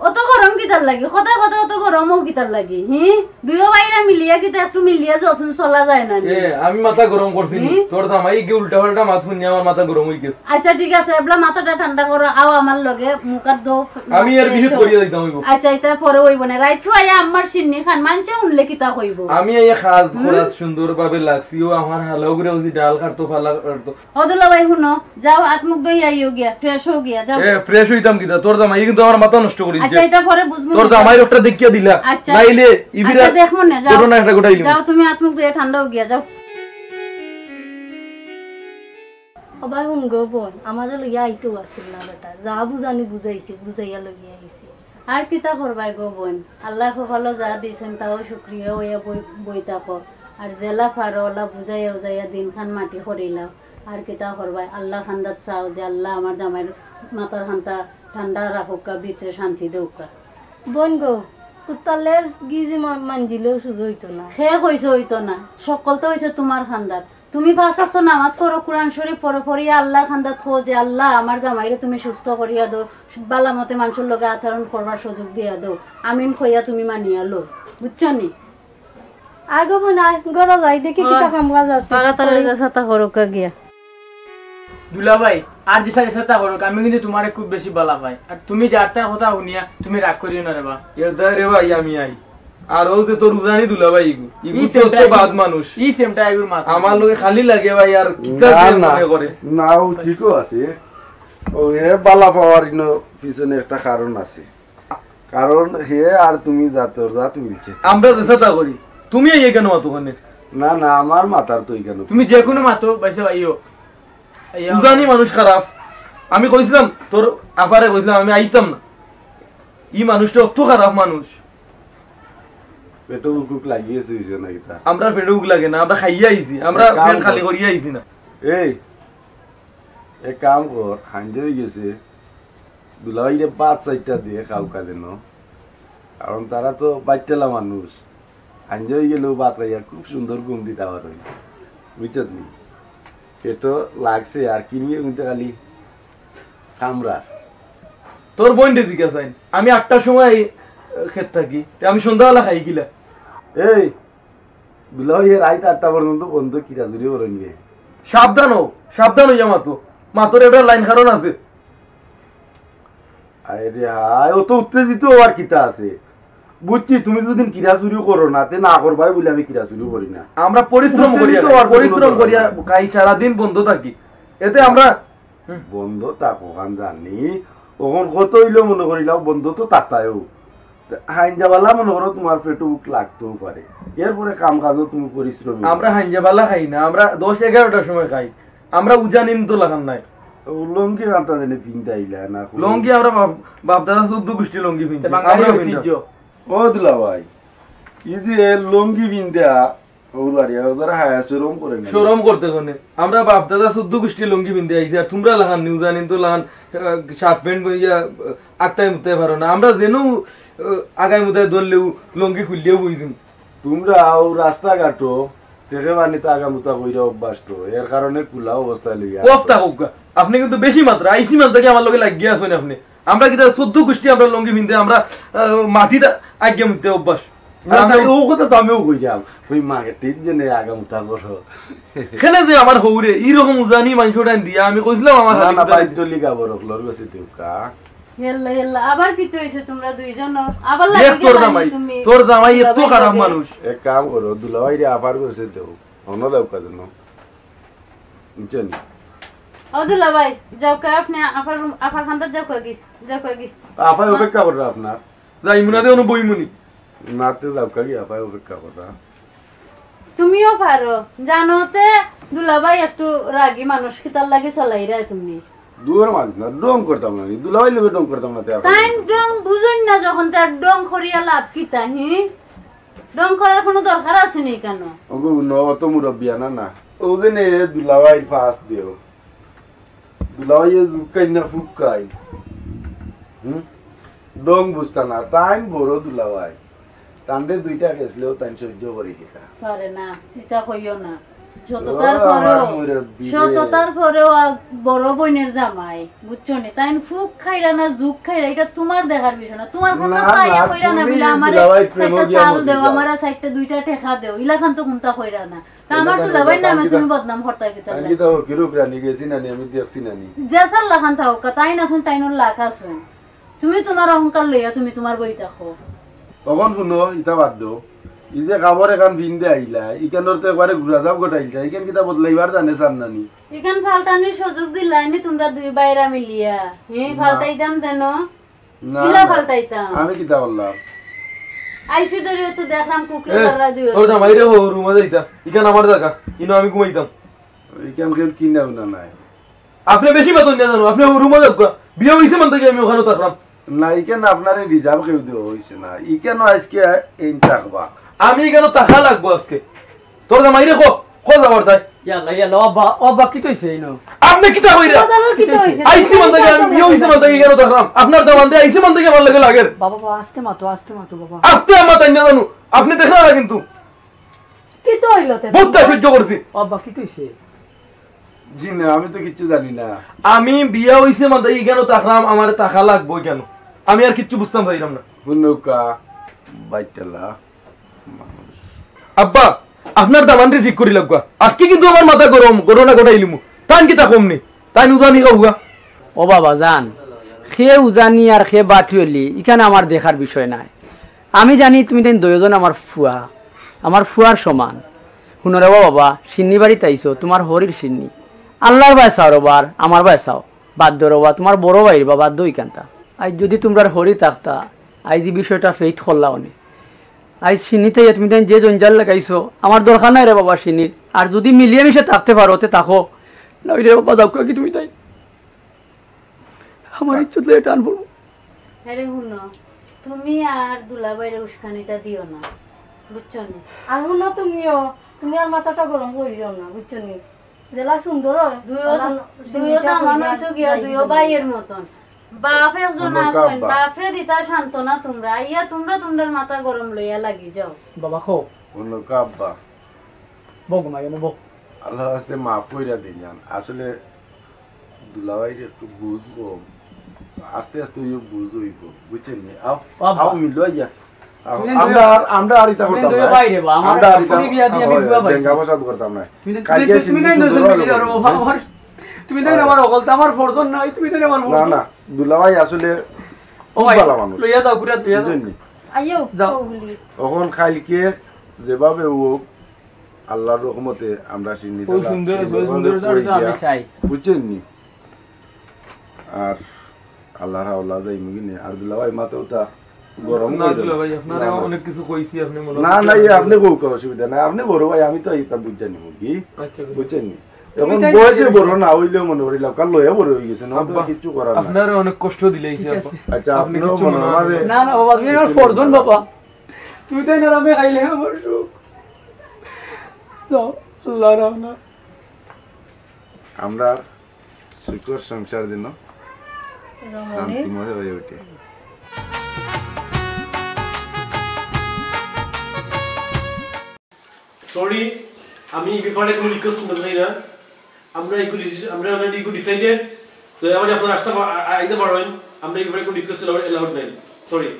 অত গরম কিতার লাগি? কথায় কথায় অত গরম ও কিতার লাগি? হি? দুইও ভাইরা মিলিয়া কিতা একটু মিলিয়া যখন চলা যায় না নি? এ, আমি মাথা গরম করছি নি। হুম? তোর জামাই গিয়ে উল্টা পাল্টা মাত শুনিয়া আমার মাথা গরম হই গেছে। আচ্ছা, ঠিক আছে, এবলা মাথাটা ঠান্ডা করো, আও আমার লগে, মুখ হাত ধো, আমি আর fresh বিহিত হও। করিয়া দিতাম হইব। আচ্ছা, এটা পরে হইব না। রাইত আইয়া আমার সিন্নি খান, মানষে শুনলে কিতা কইব? আমি এই কাজ হুম? করাত সুন্দরভাবে লাগছি, ও আমার হালাও করে ওই ডাল কাটতো, ফালা কাটতো। ও দুলা ভাই, হুনো, যাও, হাত মুখ ধুই আইও গিয়া, fresh হও গিয়া, যাও। এ, fresh হইতাম কিতা? তোর জামাই কিন্তু আমার মাথা নষ্ট করি আচ্ছা, দিছে। এটা পরে বুঝবো তোর না। জামাইর একটা দেখিয়া দিলা। আচ্ছা। নাইলে ইবিরা আচ্ছা, দেখবো না, যাও। ঘটনা একটা ঘটাইলি। যাও, তুমি হাত মুখ ধুয়ে ঠান্ডা হও গিয়া, যাও। ও ভাই, হুন গো বোন, আমারে লইয়া আইতেও আছিল না বেটা। যা বুঝানি বুঝাইছি, বুঝাইয়া লইয়া আইছি। আর কিতা করবায় গো বোন? আল্লায় কপালো যা দিছেন, তাও শুক্রিয়া হইয়া বই, বই থাকো। আর যেলা পারো, ওলা বুঝাইয়া উজাইয়া দিন খান মাটি করিলাও। আর কিতা করবায়? আল্লার কান্দাত চাও যে আল্লায় আমার জামাইর মাথার কান্তা ঠান্ডা রাখুক্কা, ভিতরে শান্তি দেউক্কা। বোন গো, কুত্তার লেজ গিজি মা-, মাঞ্জিলেও সুজা হইতো না। হে কইছে হইতো না, সকল তো হইছে তোমার কান্দাত। তুমি পাঁচ ওয়াক্ত নামাজ পড়ো, কোরআন শরীফ পড়ো, পড়িয়া আল্লার কান্দাত কও যে, "আল্লাহ, আমার জামাইরে তুমি সুস্থ করিয়া দেও, বালা মতে মানষর লগে আচরণ করবার সুযোগ দিয়া দেও।" আমিন কইয়া তুমি মানিয়া লও, বুঝছো নি? আয় গো বোন, আয়, ঘরো যাই, দেখি কিতা কাম কাজ আছে। তাড়াতাড়ি যা, ছাতা করো কা গিয়া। দুলাভাই, আর যেতা যেতা করুক, আমি কিন্তু তোমারে খুব বেশি বালা পাই। আর তুমি যার তার কথা শুনিয়া তুমি রাগ করিও না রে বা। এর দায় রে ভাই, আমি আই। আর ও যে তোর উজানি দুলাভাই ইগু, ইগু ই তো সেমটা অত ইগু, বাদ মানুষ। ই সেমটা ইগুর মাথা। আমার লগে খালি লাগে ভাই, আর কিতা না, যে না, মনে করে। না, ও ঠিকও আছে। ও হে বালা পাওয়ার ইনো পিছনে একটা কারণ আছে। কারণ হে আর তুমি জাতর জাত মিলছে। আমরা যেতা করি, তুমি এই কেন মাতো ওখানে? না, না, আমার মাথার তো এখানে। তুমি যে কোনো মাতো, বাইসে ভাইও। এই উজানি মানুষ খারাপ। আমি কইছিলাম, তোর আপারে কইছিলাম, আমি আইতাম না। ই মানুষটা অত খারাপ মানুষ। পেটো ভুক লাগিয়েছে, হইছে না কিতা? আমরা পেটো ভুক লাগে না, আমরা খাইয়া আইছি, আমরা এক কাম পেট খালি কর। করিয়া আইছি না। এই, এক কাম কর, হাঞ্জে হয়ে গেছে, দুলাভাইরে ভাত চাইটা দিয়ে খাও কাজে ন, কারণ তারা তো বাইটেলা মানুষ। আঞ্জা অই গেলেও ভাত খাইয়া খুব সুন্দর ঘুম দিতা পারো। বুঝছত নি? পেটো লাগছে আর কিনিয়ে ঘুমতে খালি কামড়া। তোর বইনরে জিজ্ঞাসা আইন। আমি আটটার সময়, আহ, খেত থাকি। তে আমি সন্ধ্যাবেলা খাই কিলা? এই, দুলাভাই, এ রাইত আটটা পর্যন্ত বন্ধ কিরা চুরি করইন নি? সাবধান অ, সাবধান অইয়া মাতো। মাতর একটা লাইন কারণ আছে। আরে হায়, অত উত্তেজিত অওয়ার কিতা আছে? বুঝছি, তুমি যুদি কিরা চুরি করো না, তে না করবায় বুলে আমি কিরা চুরি করি না। আমরা পরিশ্রম করিয়া উত্তেজিত খাই, অওয়ার কোনো পরিশ্রম দরকার করিয়া নাই। খাই, সারাদিন বন্ধ থাকি। এতে আমরা বন্ধ থাকো, খান জানি। অখন কত অইলো মনো করিলাও, বন্ধ তো থাকতায়ও। তে হাইঞ্জাবালা মনো করো তুমার পেটো ভুক লাগতেও পারে। এরপরে কাম কাজও তুমি পরিশ্রমী। আমরা হাইঞ্জাবালা খাই না, আমরা দশ এগারোটার সময় খাই। আমরা উজানিন তো লাখান নাই। ও লুঙ্গি কান্তা জানি পিন্দাইলা না। লুঙ্গি আমরা বাপ, বাপ দাদা চৌদ্দ গুষ্টি লুঙ্গি পিনছি। তে বাঙালি আমরাও ঐতিহ্য। পিন্দাম। ও দুলাভাই, ই যে লুঙ্গি পিন্দা, ওর বাড়ি, ওর দ্বারা হায়া শরম করে না। শরম করতে কোনে? আমরা বাপ দাদা চৌদ্দ গুষ্টি লুঙ্গি পিন্দে আইছি, আর তুমরা লাখান নি উজানিন তো লাখান, আহ, শার্ট প্যান্ট বইয়া, আহ, আত্তায় মুত্তায় পারো না। আমরা যেন, আহ, আগায় মুতায় ধরলেও লুঙ্গি খুললেও বই দিন। তুমরা ও রাস্তাঘাটো দেখে বানিতে আগা মুতা কইরা অভ্যাস তো, এর কারণে কুলা অবস্থায় লইয়া কফতা আছো। হোক, আপনি কিন্তু বেশি মাত্রা, আইসি মাত্রা কি আমার লগে লাগিয়া আছেন আপনি? আমরা কিতা চৌদ্দ গুষ্টি আমরা লুঙ্গি পিনতে, আমরা, আহ, মাটিত আগে মুততে অভ্যাস। না, আর না, আমরা ও কথা তো আমিও কইলাম, ওই মাকে ঠিক জেনে আগা মুতা করো। কেনে যে আমার হউরে, ই রকম উজানি মাংস টাইম দিয়া, আমি কইছিলাম আমার না, হাতে না, কিতা বাইর দিতে। দলি গাবর অকলর গেছে দেউকা। হেল্লা, হেল্লা, আবার কিতা অইছে তুমরা দুইজনর? আবার দেখ লাগি তোর গেলা নি জামাই, তুমি? তোর জামাই এত দুলাভাইর খারাপ লগে। মানুষ। এক কাম করো, দুলাভাইরে আফার গেছে দেও, অন্য দেউকা যেন। বুঝছো নি? ও দুলাভাই, যাউক্কা আপনে আফার রুম, আফার কান্দাত যাউক্কা গি, যাউক্কা গি। আফায় অপেক্ষা কররা আপনার। যাইমু না দে, অনু বইমুনি। না তে যাউক্কা গি, আফায় অপেক্ষা কররা। তুমিও পারো, জানো তে দুলাভাই একটু রাগী মানুষ, কিতার লাগি চলাইরায় তুমি। দুর মাত না, ঢং করতাম না, দুলাভাই লগে ঢং করতাম না তে আফায়। তাইন ঢং বুঝইন না যখন, তার ঢং করিয়া লাভ কিতা, হি? ঢং করার কোনো দরকার আছে নি কেনে? ওগো, ন অত মুরব্বিয়ানা না। ও যে নে দুলাভাই ফাঁস দেও। দুলাভাইয়ে জুকাই না ফুকাই। হুম? ঢং বুঝতা না, তাইন বড় দুলাভাই। তানরে দুইটা খেসলেও তাইন সহ্য করি দিতা। পারে না, ইতা কইও না। ও, সততার আমার পরেও, মুরব্বি রে। সততার পরেও আ, বড় বইনের জামাই, বুঝছো নি? তাইন ফুক খাইরা না, জুক খাইরা, ইটা তুমার দেখার বিষয় না। তুমার কুন্তা না, চাইয়া না, কইরা না, তুমি বুলে আমারে দুলাভাই প্রেমও চাইরটা দিয়া চাল মতি দেও, যাও। আমারে চাইরটা দুইটা টেকা দেও, ইলাখান তো কুন্তা কইরা না। তা আমার দুলাভাইর নামে তুমি বদনাম করতা কিতা লাগি? কিতা হকির উকরানি গেছি নানি, আমি দেখছি নানি। যে সার লাখান থাকউক্কা, তাইন আছইন, তাইনর লাখ আছইন। তুমি তুমার অহংকার লইয়া তুমি তুমার বই থাকো। অখন হুনো, ইতা বাদ দেও। ই যে কাপড় এখান পিন্দে আইলা, ইখানর তো একবারে গুড়া জাপ ঘটাইলতা, ইখান কিতা বদলাইবার জানে চার নানি? ইখান ফালতানির সুযোগ দিলায় নি তুমরা দুই ভাইরা মিলিয়া। হে, না। ফালতাইতাম যেন। না, কিলা না। ফালতাইতাম? আমি কিতা করলাম? আইছি ধরিও তো দেখলাম কুকুরে এ, ধরা দিও। তোর জামাইরে হো, রুমো যাইতা। ইখান আমার জাগা। ইনো আমি ঘুমাইতাম। ইখান কেউ কিনা উনা নাই। আপনে বেশি মাতইন না জানো, আপনে হো রুমো যাউক্কা। বিয়া অইছে মান থাকি আমি অখানো থাকরাম। না, ইখান আপনারে reserve কেউ দেওয়া অইছে না। ইখানো আইজকে এইন থাকবা। আমি ইখানো থাকা লাগবো আইজকে। তোর জামাইরে ক, ক যাবার তাই। ইয়াল্লা, ইয়াল্লা, ও আব্বা, ও আব্বা, কিতা অইছে ইনো? আপনে কিতা কইরা? বাজারর কিতা অইছে? আইছি মান থাকি আমি বিয়া অইছে মান থাকি ইখানো থাকরাম। আপনার দামান্দে আইছি মান থাকি আমার লগে লাগের। বাবা, বাবা, আস্তে মাতো, আস্তে মাতো, বাবা। আস্তে মাতইন না জানো, আপনে দেখরা না কিন্তু। কিতা অইলো তে? বহুত সহ্য করছি। ও আব্বা, কিতা অইছে? জি না, আমি তো কিচ্ছু জানি না। আমি বিয়া অইছে মান থাকি ইখানো থাকরাম, আমারে থাকা লাগবো ইখানো। আমি আর কিচ্ছু বুঝতাম চাইরাম না। হুনউক্কা, বাইটালা। আব্বা, আপনার দামান্দরে ঠিক করি লাউক্কা। আইজকে কিন্তু আমার মাথা গরম, ঘটনা ঘটাইলিমু। তাইন কিতা কম নি? তাইন উজানি খাউক্কা। ও বাবা জান, কে উজানি আর কে বাটুয়ালি, ইখান আমার দেখার বিষয় নায়। আমি জানি তুমি তাইন দুইজন আমার ফুয়া, আমার ফুয়ার সমান। হুনো রে বাবা, শিন্নি বাড়িত আইছো, তুমার হরির শিন্নি। আল্লার বায় চাও রে বা, আমার বায় চাও। বাদ দেও রে বা, তুমার বড় ভাইর বা, বাদ দেও ইখানতা। আইজ যুদি তুমরার হরি থাকতা, আইজ ই বিষয়টা ফেইত করলা অনে। আইজ শিন্নিত আইয়া তুমি তাইন যে জঞ্জাল লাগাইছো, আমার দরকার নাই রে বাবা শিন্নির। আর যুদি মিলিয়া মিশে থাকতে পারো, তে থাকো। নাইলে রে বাবা, যাউক্কা গি তুমি তাইন। আমার ইজ্জত লইয়া টান পড়বো। আরে হুনো, তুমি আর দুলাভাইরে উস্কানিটা দিও না, বুঝছো নি? আর হুনো তুমিও, তুমি আর মাথাটা গরম করিও না, বুঝছো নি? যেলা সুন্দর অয়, দুইও, ওলা দুইও তো আমার অইছো গিয়া, দুইও ভাইয়ের মতন। বাপ একজন অন্য আছইন, কাব্বা। বাপরে দিতা সান্ত্বনা তুমরা। আইয়া তুমরা তুমরার মাথা গরম লইয়া লাগি যাও। বাবা, কও। অন্য কাব্বা। বউ ঘুমাই, অন্য বউ। আল্লাহর ওয়াস্তে মাফ কইরা দিন জান। আসলে দুলাভাইর একটু বুঝ কম। আস্তে আস্তে অইব, বুঝ অইব। বুঝছইন নি? আও, ও আব্বা। আও, মিলো আইয়া। আও, তুমি আমরা আর, আমরা আর ইতা তুমি করতাম তুমি না। বাইরে বা, আমার আমরা আর ইতা, পুরি বিয়া দিয়া আমি হয়, বুয়া পাইছি। বেঙ্গা বসাত করতাম না। তুমি তো, কালকে তুমি, তুমি সিন্ধু তাই সুন্দর নজর ভালো দিলে আর করবো। বাবা, আমার, তুমি তাই হয়। আমার অকল, তো আমার ফরজন নাই, তুমি তাই আমার না, ফরজন। না, দুলাভাই আসলে ও খুব ভাই, ভালো মানুষ। লইয়া যাও, ঘুরে লইয়া যাও। বুঝছইন নি? আইও, যাও। ওগুলি। অখন কালকে যেভাবে হোক, আল্লাহর রহমতে আমরা সিন্নি ও ছাড়া সুন্দর, সুন্দরভাবে সুন্দর, কই সুন্দর, দিয়া, আমি চাই। বুঝছইন নি? আর আল্লাহর হাওলা যাইমু কি নি? আর দুলাভাই মাথাটা গরম না, করে দেন। দুলাভাই, আপনারে না, না। অনেক কিছু কইছি, আপনি মনে না, না, করবেন ইয়ে, না। আপনি কউক, অসুবিধা নাই। আপনি বড় ভাই, আমি তো ইতা বুঝা নিমু কি? আচ্ছা, বুঝা বুঝছেন নি? তুমি এখন তাই বয়সে বুঝা বড় নিও। না হইলেও মনে করি লাভ, কার লইয়া বড় হয়ে গেছে, না, তো আব্বা, কিচ্ছু করার নাই। আপনারে অনেক কষ্ট দিলাইছি, ঠিক আব্বা। আছে। আচ্ছা, আপনি আপনিও কিচ্ছু মনে মনে হয় করবেন না। না, না, বাবা, তুমি আমার ফরজন, বাবা। তুমি তাই না, আমি খাইলে আমার সুখ। যাও, আল্লাহ রাম না। আমরা সুখর সংসার যেন রমণী। শান্তিময় হয়ে ওঠে। সরি, আমি এই ব্যাপারে কোনো রিকোয়েস্ট শুনতে চাই না। আমরা এগুলো ডিসি-, আমরা already এগুলো ডিসাইডেড। তো এবার আপনারা আসতে পা-, আ-, আ-, আইতে পারবেন। আমরা এই ব্যাপারে কোনো রিকোয়েস্ট অ্যালাউড, অ্যালাউড নাই। সরি।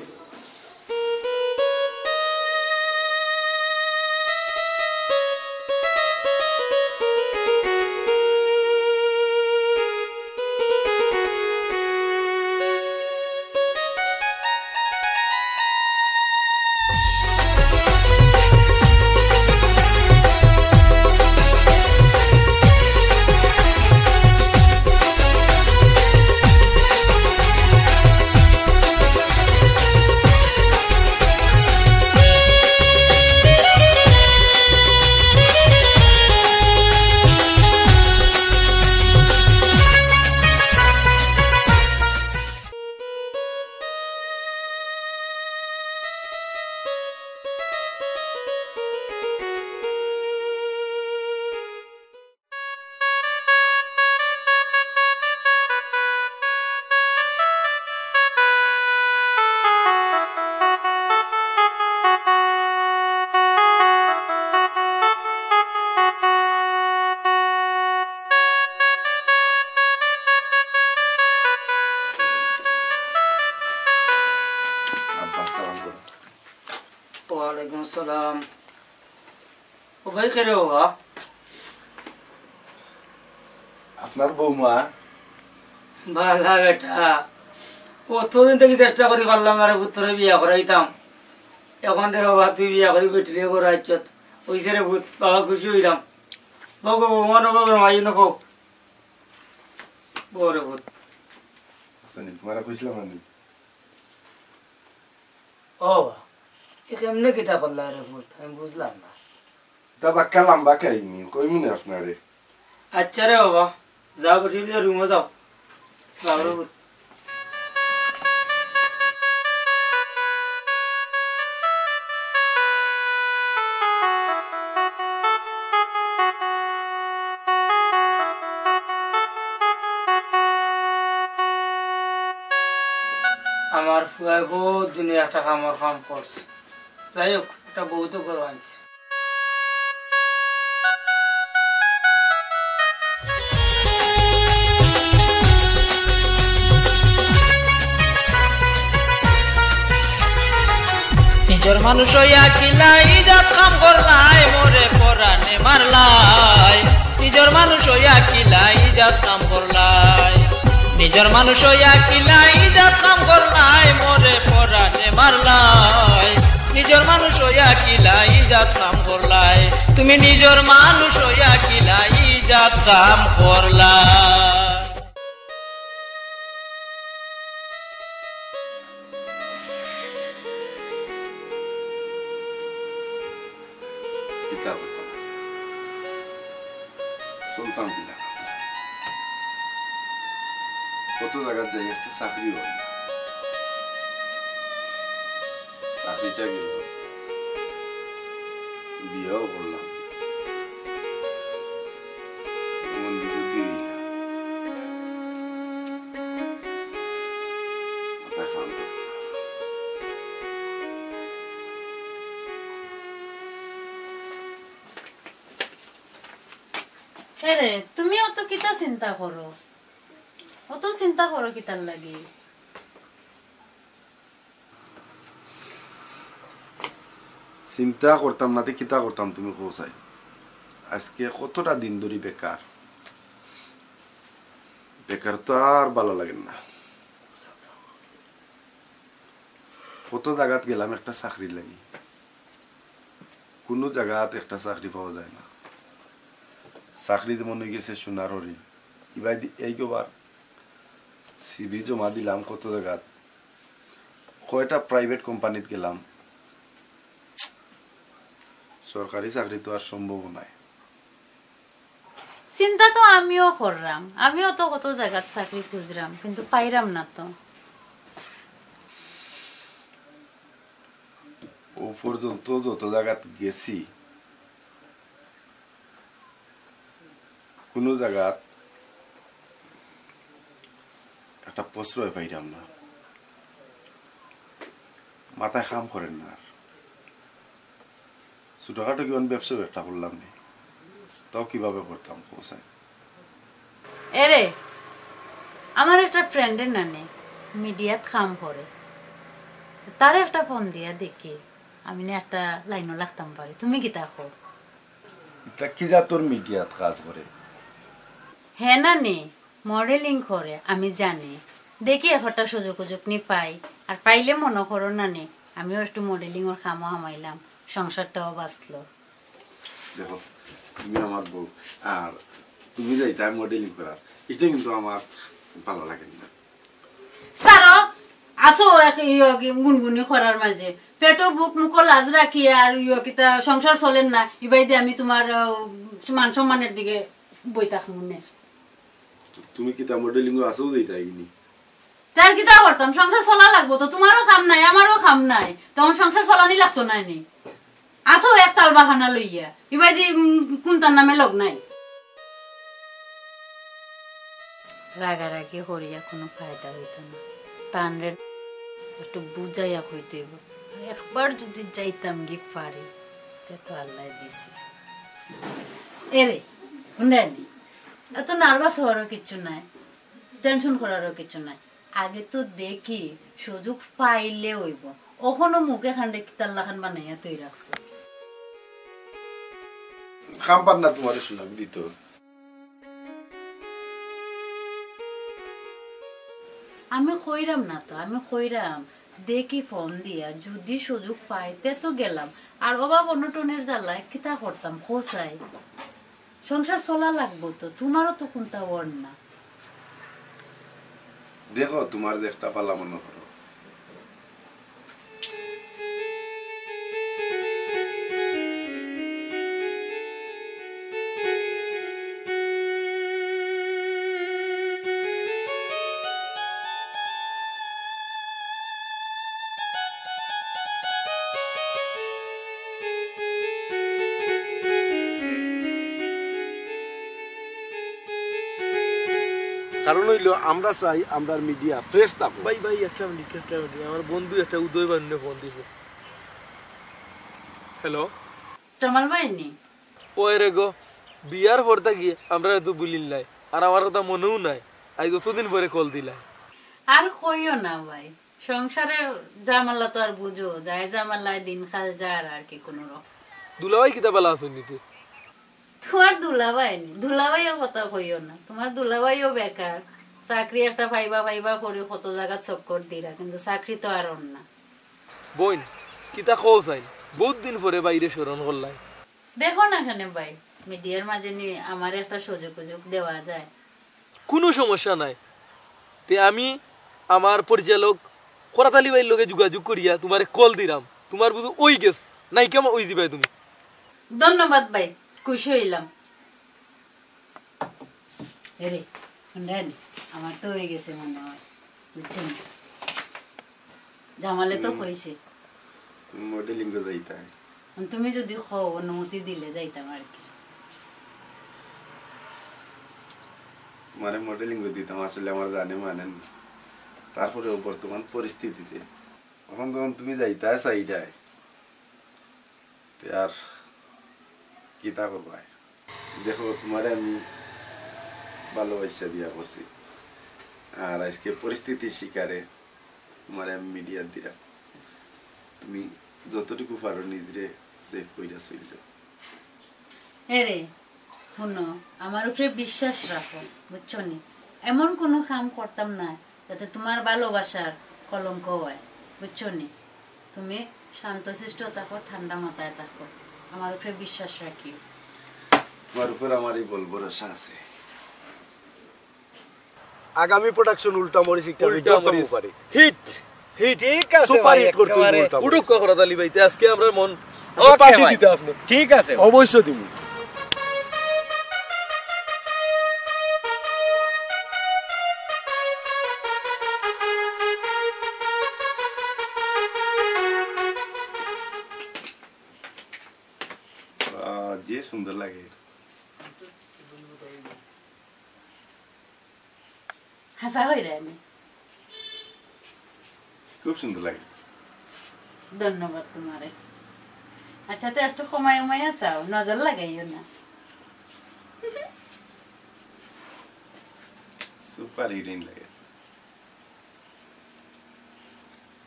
আব্বা, সালাম করো। ওয়ালাইকুম আসসালাম। ও ভাই, কে রে বাবা? আপনার বৌমা। বালা বেটা, অতদিন থাকি চেষ্টা করি পারলাম না রে পুত, তোরে বিয়া করাইতাম। এখন রে বাবা, তুই বিয়া করি বেটিরে করাইছত। অইছে রে পুত, বাবা খুশি অইলাম। বউ গো, বৌমা নবো, বড় মাই নবো। বউ রে পুত। আচ্ছা, নি, তোমারে কইছিলাম আমি। ও বা, এ কেমনে কিতা করলা রে পুত? আমি বুঝলাম না। তা বাক্কা লম্বা কাহিনী, কইমু না আপনারে। আচ্ছা রে বাবা, যাও বেটি, লিয়া রুমো যাও। যাও রে পুত। আমার ফুয়ায় বহুত দিনে একটা কামর কাম করছে। যাই হোক, একটা বউ তো ঘরো আনছে। নিজর মানুষ অইয়া কিলা ইজাত কাম করলায়, মোরে পরানে মারলায়। নিজর মানুষ অইয়া কিলা ইজাত কাম করলায়। নিজর মানুষ অইয়া কিলা ইজাত কাম করলায়, মোরে পরানে মারলায়। নিজর মানুষ অইয়া কিলা ইজাত কাম করলায়। তুমি নিজর মানুষ অইয়া কিলা ইজাত কাম করলায়। কিতা করতাম? চলতাম কিলা? কত জাগাত যাই, একটা চাকরি অয় না। চাকরিটা গেল, বিয়াও করলাম, এমন বিপদে অইলাম। এরে, তুমি অত কিতা চিন্তা করো? অত চিন্তা করো কিতার লাগি? চিন্তা করতাম না তে কিতা করতাম, তুমি কও চাই। আজকে কতটা দিন ধরি বেকার, বেকার তো আর ভালা লাগের না। কত জাগাত গেলাম একটা চাকরির লাগি, কুনু জাগাত একটা চাকরি পাওয়া যায় না। চাকরি যেমন অইগেছে সোনার হরিণ। ইবাদি-, এইকবার সিভি জমা দিলাম কত জাগাত, কয়টা প্রাইভেট কোম্পানিত গেলাম, সরকারি চাকরি তো আর সম্ভব নায়। চিন্তা তো আমিও কররাম, আমিও তো কত জাগাত চাকরি খুঁজরাম, কিন্তু পাইরাম না তো। অউ পর্যন্ত যত জাগাত গেছি, কুনু জাগাত একটা প্রশ্রয় পাইরাম না, মাথায় কাম করের না। আর ছোটখাটো কিমান ব্যবসা একটা করলাম নি, তাও কিভাবে করতাম, কও চাই। এরে, আমার একটা ফ্রেন্ডর নানি মিডিয়াত কাম করে, তারে একটা ফোন দিয়া দেখি, আমি না একটা লাইনও লাগতাম পারি। তুমি কিতা কও? ইতা কি জাতর মিডিয়াত কাজ করে? হে নানি, মডেলিং করে, আমি জানি। দেখি একটা সুযোগ উজুক নি পাই, আর পাইলে মনো করো নানি, আমিও একটু মডেলিংর কামো হামাইলাম, সংসারটাও বাঁচলো। দেখো, তুমি আমার বউ, আর তুমি যাইতায় মডেলিং করাত, ইটা কিন্তু আমার ভালা লাগের না। ছাড়ো, আছো এক ইয়ো কি গুনগুনি করার মাঝে, পেটো বুক মুখো লাজ রাখি আর ইয়ো কিতা সংসার চলের না, ইবাইদি আমি তুমার, আহ, মান সম্মানর দিকে বই থাকমু নে। তো তুমি কিতা মডেলিংও আছো যাইতায় গি নি? তার কিতা করতাম, সংসার চলা লাগবো তো, তুমারও কাম নাই, আমারও কাম নাই, তখন সংসার চলানি লাগতো নায় নি? আছো এক তাল বাহানা লইয়া, ইবাইদি, উম, কুনটার নামে লগ নাই। রাগারাগি করিয়া কুনু ফায়দা অইতো না, তানরে একটু বুঝাইয়া কইতে অইবো। আর একবার যুদি যাইতাম গি পারি, তে তো আল্লায় দিছে। এরে, হুনরায়নি, এত নার্ভাস হওয়ারও কিচ্ছু নাই, টেনশন করারও কিচ্ছু নাই। আগে তো দেখি সুযোগ পাইলে অইবো, অখনো মুখ এখানরে কিতার লাখান বানাইয়া থই রাখছো। কাম পার না তুমারে সুযোগ দিতো। আমি কইরাম না তো, আমি কইরাম, দেখি ফোন দিয়া, যুদি সুযোগ পাই তে তো গেলাম। আর অভাব অনটনর জ্বালায় কিতা করতাম, কও চাই। সংসার চলা লাগবো তো, তুমারও তো কুনতা অর না। দেখো, তুমার যেকটা ভালা মনো করো। কারণ অইলো আমরা চাই আমরার মিডিয়া ফ্রেশ থাকো। ভাই, ভাই, একটা মিনিট, একটা মিনিট। আমার বন্ধু একটা উদয় বান্নে ফোন দিছে। হ্যালো। জামাল ভাই নি? ওই রে গো, বিয়ার পর থাকি আমরারে তো ভুলিল নায়, আর আমার কথা মনেও নাই। আইজ অতদিন পরে কল দিলা। আর কইও না ভাই, সংসারর ঝামেলা তো আর বুঝো, যায় ঝামেলায় দিনকাল যার আর কি কুনু রকম। দুলাভাই কিতা ভালা আছইন নি তে? তুমার দুলাভাই নি, দুলাভাইর কথা কইও না। তুমার দুলাভাইও বেকার, চাকরি একটা পাইবা পাইবা করি কত জাগাত চক্কর দিরা, কিন্তু চাকরি তো আর অর না। বইন, কিতা কও চাইন? বউত দিন পরে ভাইরে স্মরণ করলায়। দেখো না কেনে ভাই, মিডিয়ার মাঝে নি আমারে একটা সুযোগ উজুগ দেওয়া যায়। কুনু সমস্যা নাই। তে আমি আমার পরিচালক করাত আলী ভাইর লগে যোগাযোগ করিয়া তুমারে কল দিরাম। তুমার বুঝি অইগেছে, নায়িকা অইযিবায় তুমি। ধন্যবাদ ভাই, খুশি অইলাম। এরে, হুনরায়নি, আমার তো অইগেছে মনে অয়, বুঝছো নি? জামালে তো হুম। কইছে। তুমি মডেলিংও যাইতায়। তুমি যুদি কও, অনুমতি দিলে যাইতাম আর কি। তুমারে মডেলিংও দিতাম, আসলে আমার জানে মানে না। তারপরেও বর্তমান পরিস্থিতিতে অখন যখন তুমি যাইতায় চাইরায়, তে আর কিতা করবায়? দেখো, তুমারে আমি ভালোবাসা বিয়া করছি। আর আজকে পরিস্থিতির শিকারে তোমারে আমি মিডিয়াত দিলাম। তুমি যতটুকু পারো নিজরে সেভ কইরা চইল। হে রে, হুনো, আমার উপরে বিশ্বাস রাখো, বুঝছো নি? এমন কুনু কাম করতাম না যাতে তুমার ভালোবাসার কলঙ্ক অয়, বুঝছো নি? তুমি শান্তশিষ্ট থাকো, ঠান্ডা মাথায় থাকো, আমার উপরে বিশ্বাস রাখিও। তোমার উপর আমার এই বল ভরসা আছে। আগামী প্রোডাকশন উল্টা মরিচ একটা উল্টা ধরতাম মরিচ। পারে। Hit, hit. ঠিক আছে সুপার ভাই, হিট করতে একেবারে। উল্টা মরিচ। উঠুক করাত আলী ভাই, তে আজকে আমরার মন ওকে পার্টি ভাই। দিতে আপনি। ঠিক আছে। অবশ্যই দিমু। আহ, যে সুন্দর লাগে। হাছা কইরায় নি? খুব সুন্দর লাগে। ধন্যবাদ তোমারে। আচ্ছা, তে একটু কমাই উমাই আছাও, নজর লাগাইও না। সুপার হিরোইন লাগে।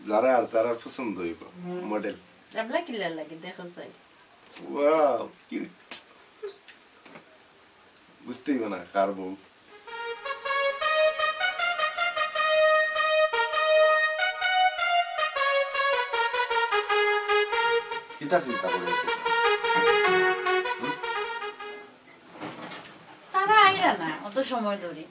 যারা আর তারা পছন্দ হইব, হুম। মডেল। এবলা কিলা লাগে, দেখো চাই। Wow, cute. বুঝতেই না কার বউ। কিতা চিন্তা করে আছো? হুম? তারা আইরা না, অত সময় ধরে।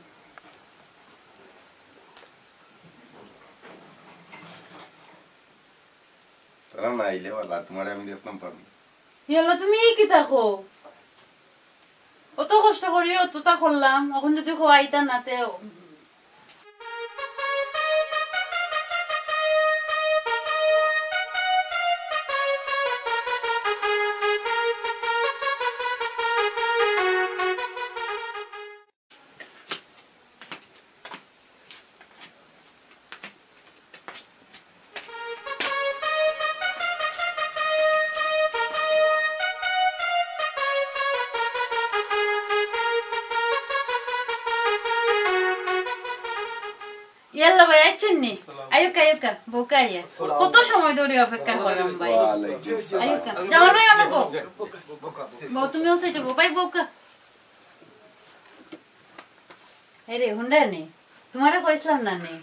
তারা না আইলে বালা, তোমারে আমি দেখতাম পারবো না। ইয়াল্লা, তুমি এই কিতা কও? অত কষ্ট করি অতটা করলাম, অখন যদি কও আইতা না, তে ইয়াল্লা ভাই, আইছেন নি? আইউক্কা, আইউক্কা, বউক্কা আইয়া। কত সময় ধরে অপেক্ষা করলাম ভাই। ওয়ালাইকুম আসসালাম। আইউক্কা। জামাল ভাই, অনো বও। বও, তুমিও সাইডে বও। ভাই, বউক্কা। এরে, হুনরা নি? তোমারে কইছিলাম না নি?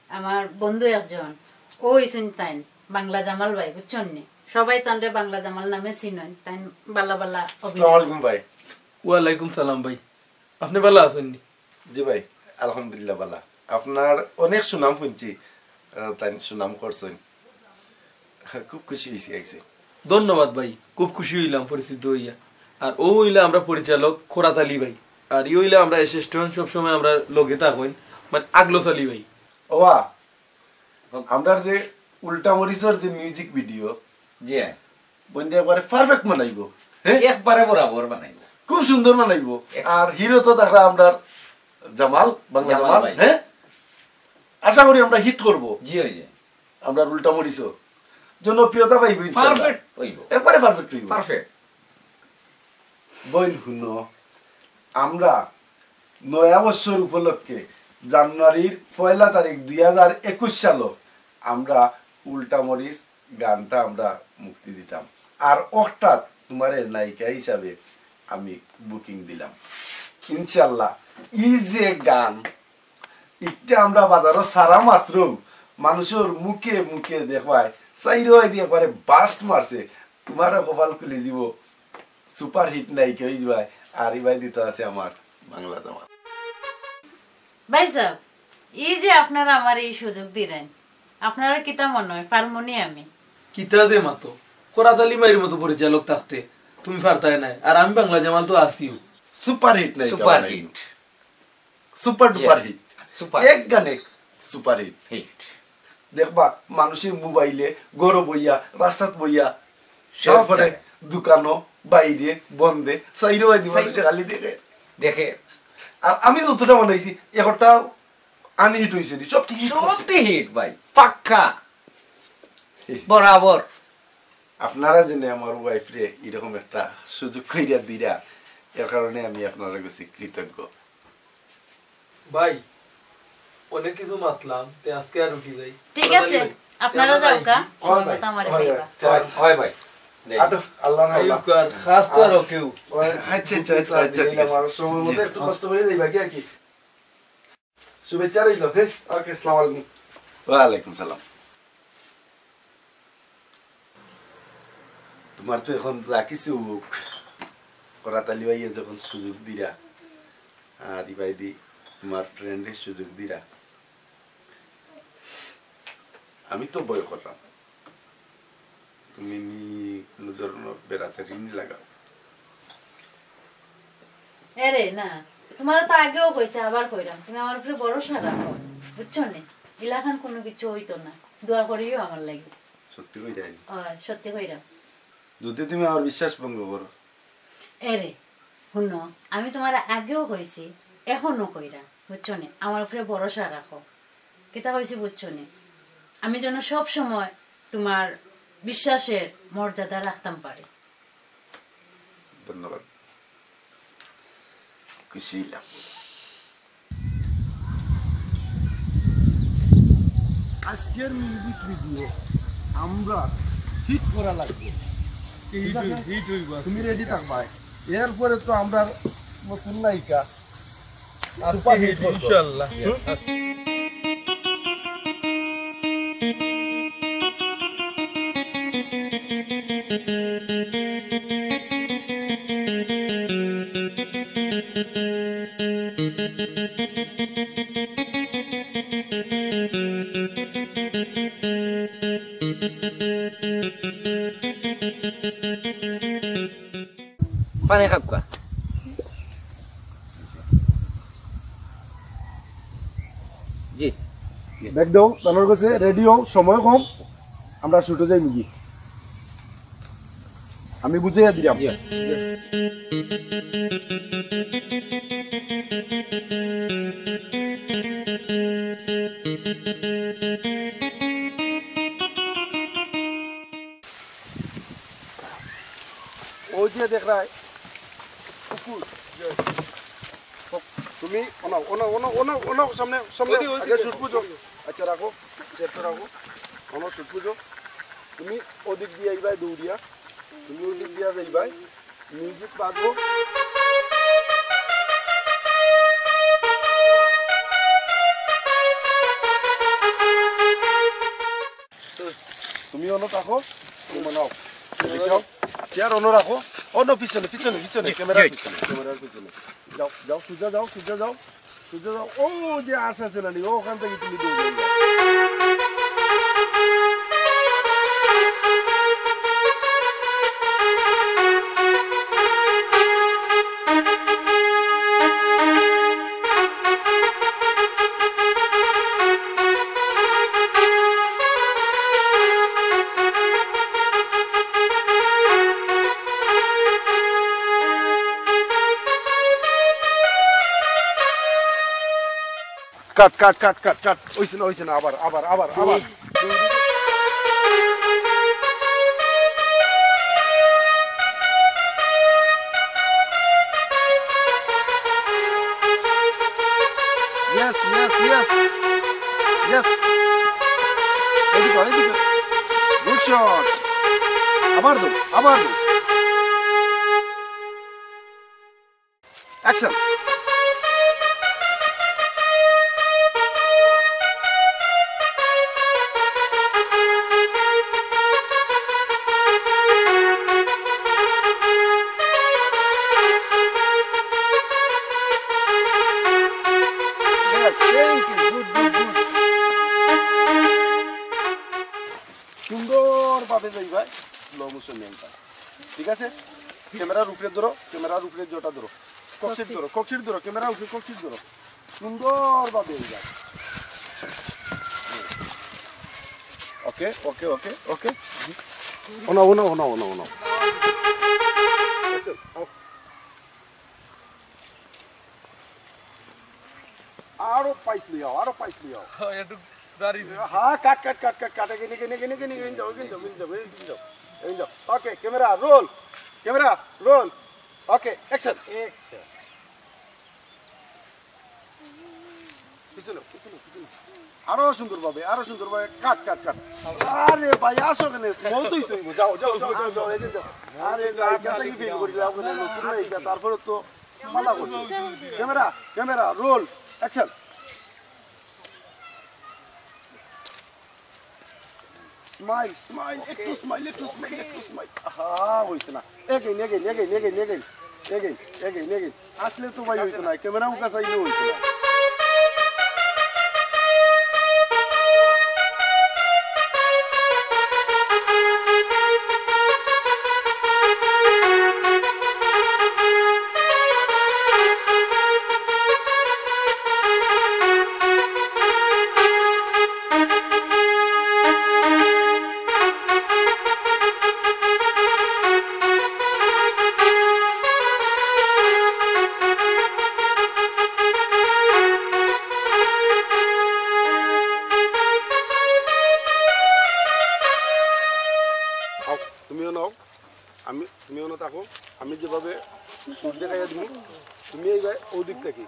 আমার বন্ধু একজন, ও ইসুন তাইন, বাংলা জামাল ভাই, বুঝছন নি? সবাই তানরে বাংলা জামাল নামে চিনইন, তাইন বালা বালা অভিনয়। আসসালামু আলাইকুম ভাই। ওয়ালাইকুম সালাম ভাই। আপনে বালা আছইন নি? জি ভাই, আলহামদুলিল্লাহ বালা। আপনার অনেক সুনাম হুনছি, আহ, তাইন সুনাম করছইন। খুব খুশি হইছি আইছে। ধন্যবাদ ভাই, খুব খুশি হইলাম পরিচিত হইয়া। আর ও হইলা আমরা পরিচালক খোরাত আলী ভাই, আর ই হইলা আমরা অ্যাসিস্ট্যান্ট, সবসময় আমরা লগে থাকইন, মানে আগলস আলী ভাই। ওয়া, আমরার যে উল্টা মরিচর যে মিউজিক ভিডিও, জি। বন্ধু একবারে পারফেক্ট বানাইবো। হ্যাঁ? একবারে বরাবর বানাইবো। খুব সুন্দর বানাইবো। এক- আর হিরো তো দেখরা আমরার জামাল, বাংলা জামাল জামাল, ভাই। হ্যাঁ? আশা করি আমরা হিট করবো। জি, ওই যে। আমরার উল্টা মরিচও জনপ্রিয়তা পাইবো ইনশাআল্লাহ। পারফেক্ট হইবো। একবারে পারফেক্ট হইবো। পারফেক্ট। বইন হুনো, আমরা নয়া বছর উপলক্ষে জানুয়ারির পয়লা তারিখ দুই হাজার একুশ সালো আমরা উল্টা মরিচ গানটা আমরা মুক্তি দিতাম। আর অর্থাৎ তোমারে নায়িকা হিসাবে আমি বুকিং দিলাম। ইনশাআল্লাহ, ই যে গান, ইটা আমরা বাজারো ছাড়া মাত্র মানুষর মুখে মুখে দেখবায়, চাইরোবায়দি একবারে বাস্ট মারছে। তোমারও কপাল খুলি দিব, সুপার হিট নায়িকা হয়ে যাবায়। আর ইবায়দি তো আছে আমার বাংলা জামাল। ভাই সাহেব, এই যে আপনারা আমারে এই সুযোগ দিলেন, আপনারার কিতা মনে হয়, পারমুনি আমি? কিতা যে মাতো, খোরাত আলী ভাইর মতো পরিচালক থাকতে তুমি পারতায় নায়, আর আমি বাংলা জামাল তো আছিউ। সুপার হিট নায়িকা সুপার বানাইবো। হিট। সুপার জি। Duper hit. সুপার। এক গানে সুপার হিট। হিট। দেখবা, মানুষের মোবাইলে, ঘরো বইয়া, রাস্তাত বইয়া, সব এরপরে জায়গায়। দোকানো, বাইরে, বন্ধে, চাইরোবায়দি চাইরো- মানুষে খালি দেখে। দেখে। আর আমি যতটা বানাইছি, একটা আনহিট হইছে নি, সবটি হিট করছে। সবটি হিট ভাই, পাক্কা। হিট। বরাবর। আপনারা জেনে আমার ওয়াইফরে এরকম একটা সুযোগ কইরা দিরা, এর কারণে আমি আপনারার কাছে কৃতজ্ঞ। ভাই, অনেক কিছু মাতলাম, তে আজকে আর উঠি যাই। ঠিক আছে, আপনারা যাওগা, সময় মতো আমারে কইবা। অয় ভাই। আটো, আল্লাহ না আল্লাহ। খাস তো আর কেউ। আচ্ছা, আচ্ছা, আচ্ছা, আচ্ছা, ঠিক আছে। আমার সময় মতো একটু কষ্ট করি যাইবা কি আর কি? শুভেচ্ছা রইল। হ্যাঁ, ওকে, আসসালামু আলাইকুম। ওয়ালাইকুম সালাম। তোমার তো এখন যা কিছু হোক, করাত আলী ভাইয়ে যখন সুযোগ দিরা, আর ইবায়দি তোমার ফ্রেন্ডে সুযোগ দিরা, আমি তো ভয় করলাম তুমি নি কোনো ধরনের বেড়াচেরি নি লাগাও। এরে না, তোমার তো আগেও কইছে, আবার কইরাম, তুমি আমার উপরে ভরসা রাখো, বুঝছো নি? ইলাখান কোনো কিছু হইতো না, দোয়া করিও আমার লাগি। সত্যি কইরায়? অয়, সত্যি কইরাম। যদি তুমি আমার বিশ্বাস ভঙ্গ করো। এরে, হুনো, আমি তোমার আগেও কইছি, এখনো কইরাম, বুঝছো নি? আমার উপরে ভরসা রাখো। কিতা কইছি বুঝছো নি? আমি যেন সব সময় তোমার বিশ্বাসের মর্যাদা রাখতাম পারি। ধন্যবাদ, খুশি হইলাম। আজকের মিউজিক ভিডিও আমরা হিট করা লাগবে। ঠিক আছে? হিট হইব আজকে। তুমি রেডি থাকবায়। এরপরে তো আমরা নতুন নায়িকা আজকে সুপার হিট হিট, করবো। ইনশাআল্লাহ। হুম? আজকে পানি খাউক্কা। জি। ব্যাগ দাও, তানোর কাছে রেডি হও, সময় কম, আমরা শুটে যাই নাকি? আমি বুঝাইয়া দিলাম। জি। ওই যে দেখরায়, কুকুর। তুমি অনাও, অনাও, অনাও, অনাও, অনাও, সামনে, সামনে। ওই যে, ওই আগে যে। শুট বুঝো। আচ্ছা, রাখো, চেয়ারটা রাখো। অনাও শুট বুঝো। তুমি ওদিক দিয়া আইবায় দৌড়িয়া, তুমি ওদিক দিয়া যাইবায়। মিউজিক বাজবো। তুমি অনো থাকো, তুমি নাও। এদিকে আও। চেয়ার অনো রাখো। অনো পিছনে, পিছনে, পিছনে, ক্যামেরার পিছনে, ক্যামেরার পিছনে। যাও, যাও, সুজা যাও, সুজা যাও, সুজা যাও। ও যে আশ আছে না নি, ওখান থেকে তুমি দৌড়ে যাও। কাট, কাট, কাট, কাট, কাট। অইছে না, অইছে না, আবার, আবার, আবার, আবার। Yes, yes, yes. Yes. এদিকে, এদিকে। Good shot. আবার দাও, আবার দাও। Action. Yes, thank you. Good, good, good. সুন্দরভাবে যাইবা slow motion নিয়ন্ত্রণ। ঠিক আছে? ক্যামেরার উপরে ধরো, ক্যামেরার উপরে জটা ধরো। ককশিট ধরো, ককশিট ধরো, ক্যামেরার উপরে ককশিট ধরো। সুন্দরভাবে এই যায়। ওকে, ওকে, ওকে, ওকে। ওনা, ওনা, ওনা, ওনা, ওনা। আরো পাইস লইয়াও, আরো পাইস লইয়াও। একটু দাঁড়িয়ে দিন। হ্যাঁ, কাট, কাট, কাট, কাট, কাট। এখানে, এখানে, এখানে, এখানে যাও, এখানে যাও, এখানে যাও, এখানে যাও, এখানে যাও। Okay, camera, roll. Camera, roll. Okay, action. Action. পিছনে, পিছনে, পিছনে। আরো সুন্দরভাবে, আরো সুন্দরভাবে। কাট, কাট, কাট। আরে ভাই, আসো কেনে? মতই তো অইবো। যাও, যাও, যাও, যাও, যাও, এই যে যাও। আরে ভাই, কেটা কি ফিল করিলাম? নতুন না এটা, তারপরে তো মালা করছি। Camera, camera, roll, action. Smile, smile, একটু স্মাইল, একটু স্মাইল, একটু স্মাইল। আহা, হইছে না। Again, again, again, again, again. Again, again, again. আসলে তো ভাই হইতো না, ক্যামেরা মুখা চাইলে হইতো না। আও, তুমিও নাও। আমি, তুমি অনো থাকো, আমি যেভাবে সুর দেখাইয়া দিমু, তুমি এইবা ওদিক থাকি,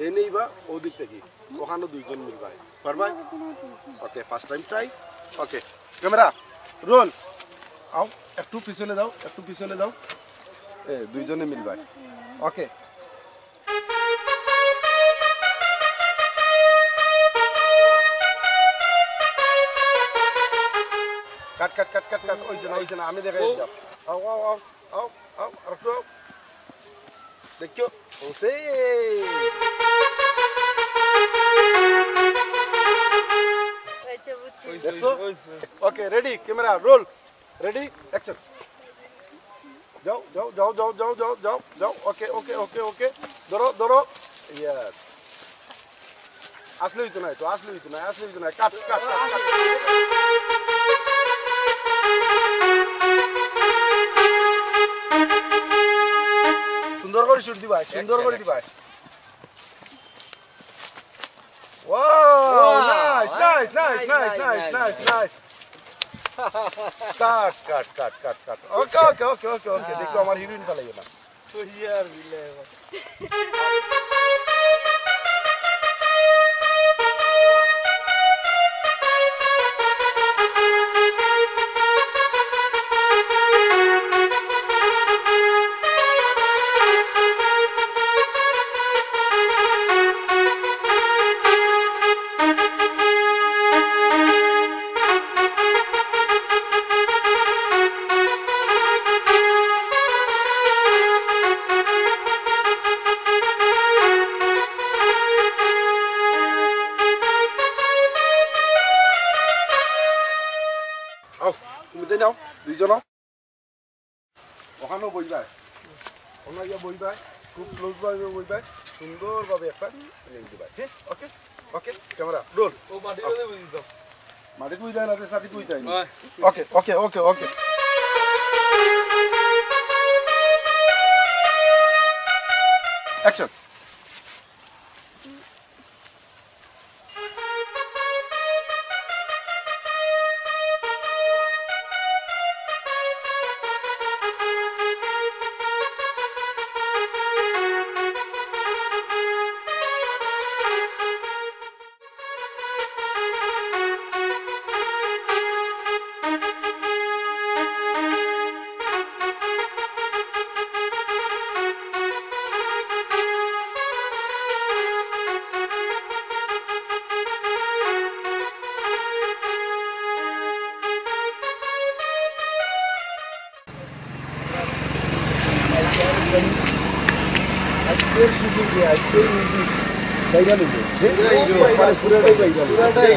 এনে এইবা ওদিক থাকি, ওখানো দুইজন মিলবায়, পারবায়? ওকে, ফার্স্ট টাইম ট্রাই। ওকে, ক্যামেরা, রোল। আও, একটু পিছনে দাও, একটু পিছনে দাও। এ, দুইজনে মিলবায়। ওকে। কাট, কাট, কাট, কাট, কাট। ওই যে না, ওই যে না, আমি দেখাই দিলাম। আও, আও, আও, আও, আও, আর একটু আও। দেখো, ও সেই। হয়েছে, বুঝছি। দেখছো? Okay, ready, camera, roll. Ready, action. যাও, যাও, যাও। ওকে, ওকে, ওকে, ওকে। ধরো, ধরো। ইয়েস। আসলে হইতো না, তো আসলে হইতো না, আসলে হইতো না। কাট, কাট, কাট, কাট। সুন্দর করে শুট দিবা, সুন্দর করে দিবা। Wow, nice, nice, nice, nice, nice, nice, nice. কাট, কাট, কাট, কাট, কাট। ওকে, ওকে, ওকে, ওকে, ওকে। দেখো, আমার হিরোইন ফালাইও না। আও, তুমি তাই নাও, দুইজন আও। ওখানেও বইবায়, ওখানে গিয়া বইবায়, খুব ক্লোজ ভাবে বইবায়, সুন্দরভাবে একটা লেগ দিবায়। ঠিক, ওকে, ওকে, ক্যামেরা রোল। ও মাটি করে বই দিতাম। মাটি তুই যায় না, সাথে তুই যায় না। ওকে, ওকে, ওকে, ওকে। অ্যাকশন। আজকের শুটিং, আজকের মিউজিক ভাইরাল হইবে। যে মানে পুরাটাই ভাইরাল। পুরাটাই।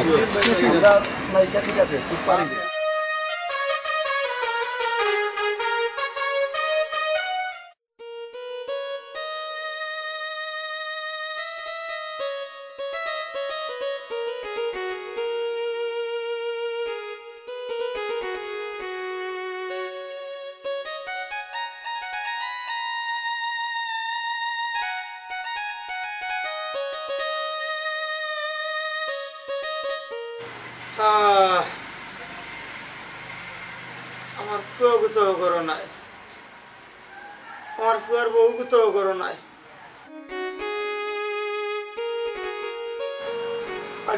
আমরা নায়িকা ঠিক আছে, সুপার হিট। আহ, আমার ফুয়াগু তো ঘরো নাই, আমার ফুয়ার বউগু তো ঘরো নাই।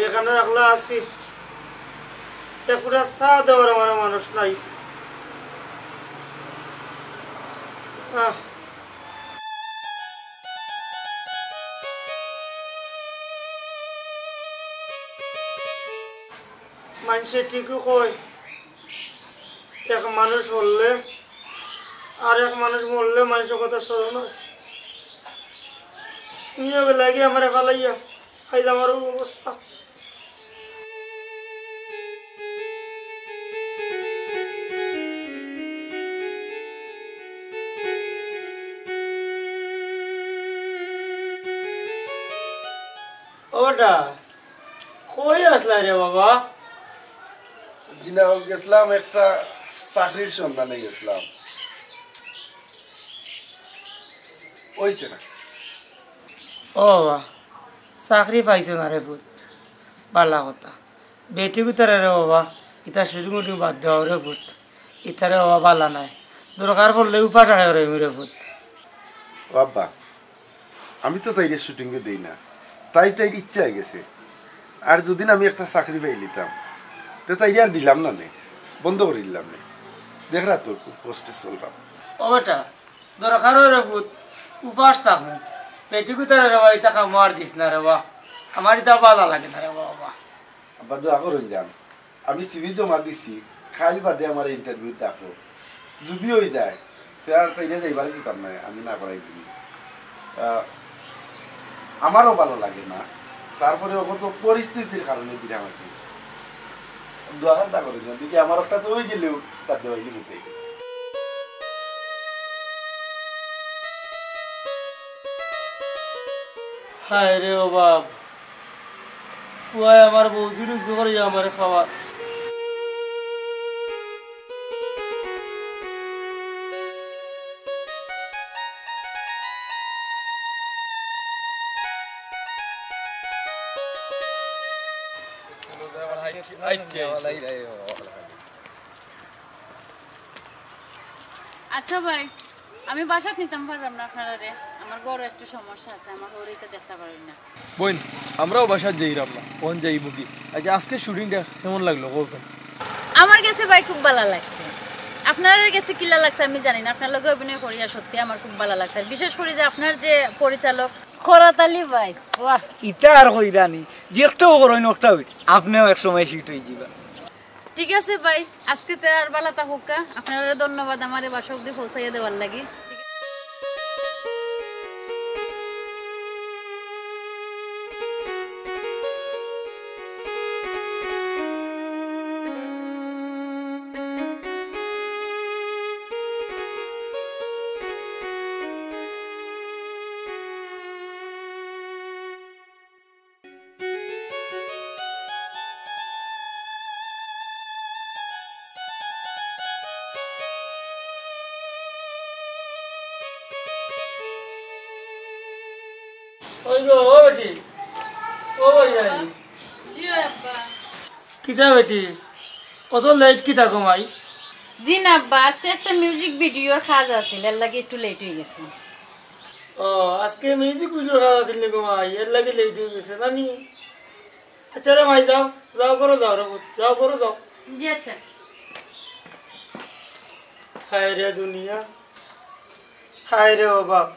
এখানো একলা আছি। এক ফুটা চা দেওয়ার আমার মানুষ নাই। আহ। মানষে ঠিকউ কয়, এক মানুষ হরলে আর এক মানুষ মরলে মানষর কথা স্মরণ অয়। তুমিও গেলাগি আমারে ফালাইয়া, আইজ আমার অউ অবস্থা। ও বেটা, কই আছলায় রে বাবা? জি না, গেছলাম একটা চাকরির সন্ধানে গেছলাম, অইছে না। ও বাবা, চাকরি পাইছো না রে পুত, বালা কথা। বেটি গুতারে রে বাবা, ইতা শুটিং উটিং বাদ দেও রে পুত, ইতারে বাবা বালা নায়। দরকার পড়লে উপাস আয় রে, রে পুত। ও আব্বা, আমি তো তাইরে শুটিংও দেই না, তাই তাইর ইচ্ছায় গেছে। আর যদিন আমি একটা চাকরি পাইলিতাম, তে তাইরে আর দিলাম না নে, বন্ধ করি দিলাম নে। দেখরা তো খুব কষ্টে চলরাম। ও বেটা, দরকার অয় রে পুত, উপাস থাকমু। বেটি গুতারে রে বা, ইতা কামো আর দিস না রে বা। আমার ইতা বালা লাগে না রে বাবা। আব্বা, দোয়া করইন যান। আমি সিভি জমা দিছি, কাইল বাদে আমারে ইন্টারভিউ ডাকো। যুদি অই যায়, তে আর তাইরে যাইবার দিতাম নায়, আমি না করাই দিমু। আহ, আমারও বালা লাগে না, তারপরে অগত পরিস্থিতির কারণে দিরাম আর কি। দোয়া খান্তা করইন যান, দেখি আমার একটা তো অই গেলেও বাদ দেওয়া অই গেল। হায় রে ও বাপ, ফুয়ায় আমার বউজির উজু করিয়া আমারে খাওয়ার। আচ্ছা ভাই, আমি বাসাত নিতাম পাররাম না আপনারারে। আমার ঘরো একটু সমস্যা আছে, আমার হউরে ইতা দেখতা পারইন না। বইন, আমরাও বাসাত যাইরাম না, অখন যাইমু গি। আচ্ছা, আজকে শুটিংটা কেমন লাগলো, কও চাইন? আমার গেছে ভাই খুব বালা লাগছে। আপনারার গেছে কিলা লাগছে আমি জানি না, আপনার লগে অভিনয় করিয়া সত্যি আমার খুব বালা লাগছে। আর বিশেষ করি যে আপনার যে পরিচালক খরাত আলী ভাই, ওয়াহ। ইতা আর কইরানি, যে একটাও করইন, ওটাও আপনেও এক সময় হিট অই যিবা। ঠিক আছে ভাই, আজকে তে আর বালা থাকউক্কা। আপনারারে ধন্যবাদ আমারে বাসা অবধি পৌঁছাইয়া দেওয়ার লাগি। ওই গো, ও বেটি, ও ভাই, ভাই। জি আব্বা। কিতা বেটি, অত লেট কিতা গো মাই? জি না আব্বা, আজকে একটা মিউজিক ভিডিওর কাজ আছিল, এর লাগি একটু লেট অই গেছে। ও, আজকে মিউজিক ভিডিওর কাজ আছিল নি গো মাই, এর লাগি লেট অই গেছে, জানি। আচ্ছা রে মাই, যাও, যাও ঘরো যাও রে পুত, যাও ঘরো যাও। জি আচ্ছা। হায় রে দুনিয়া, হায় রে ও বাপ,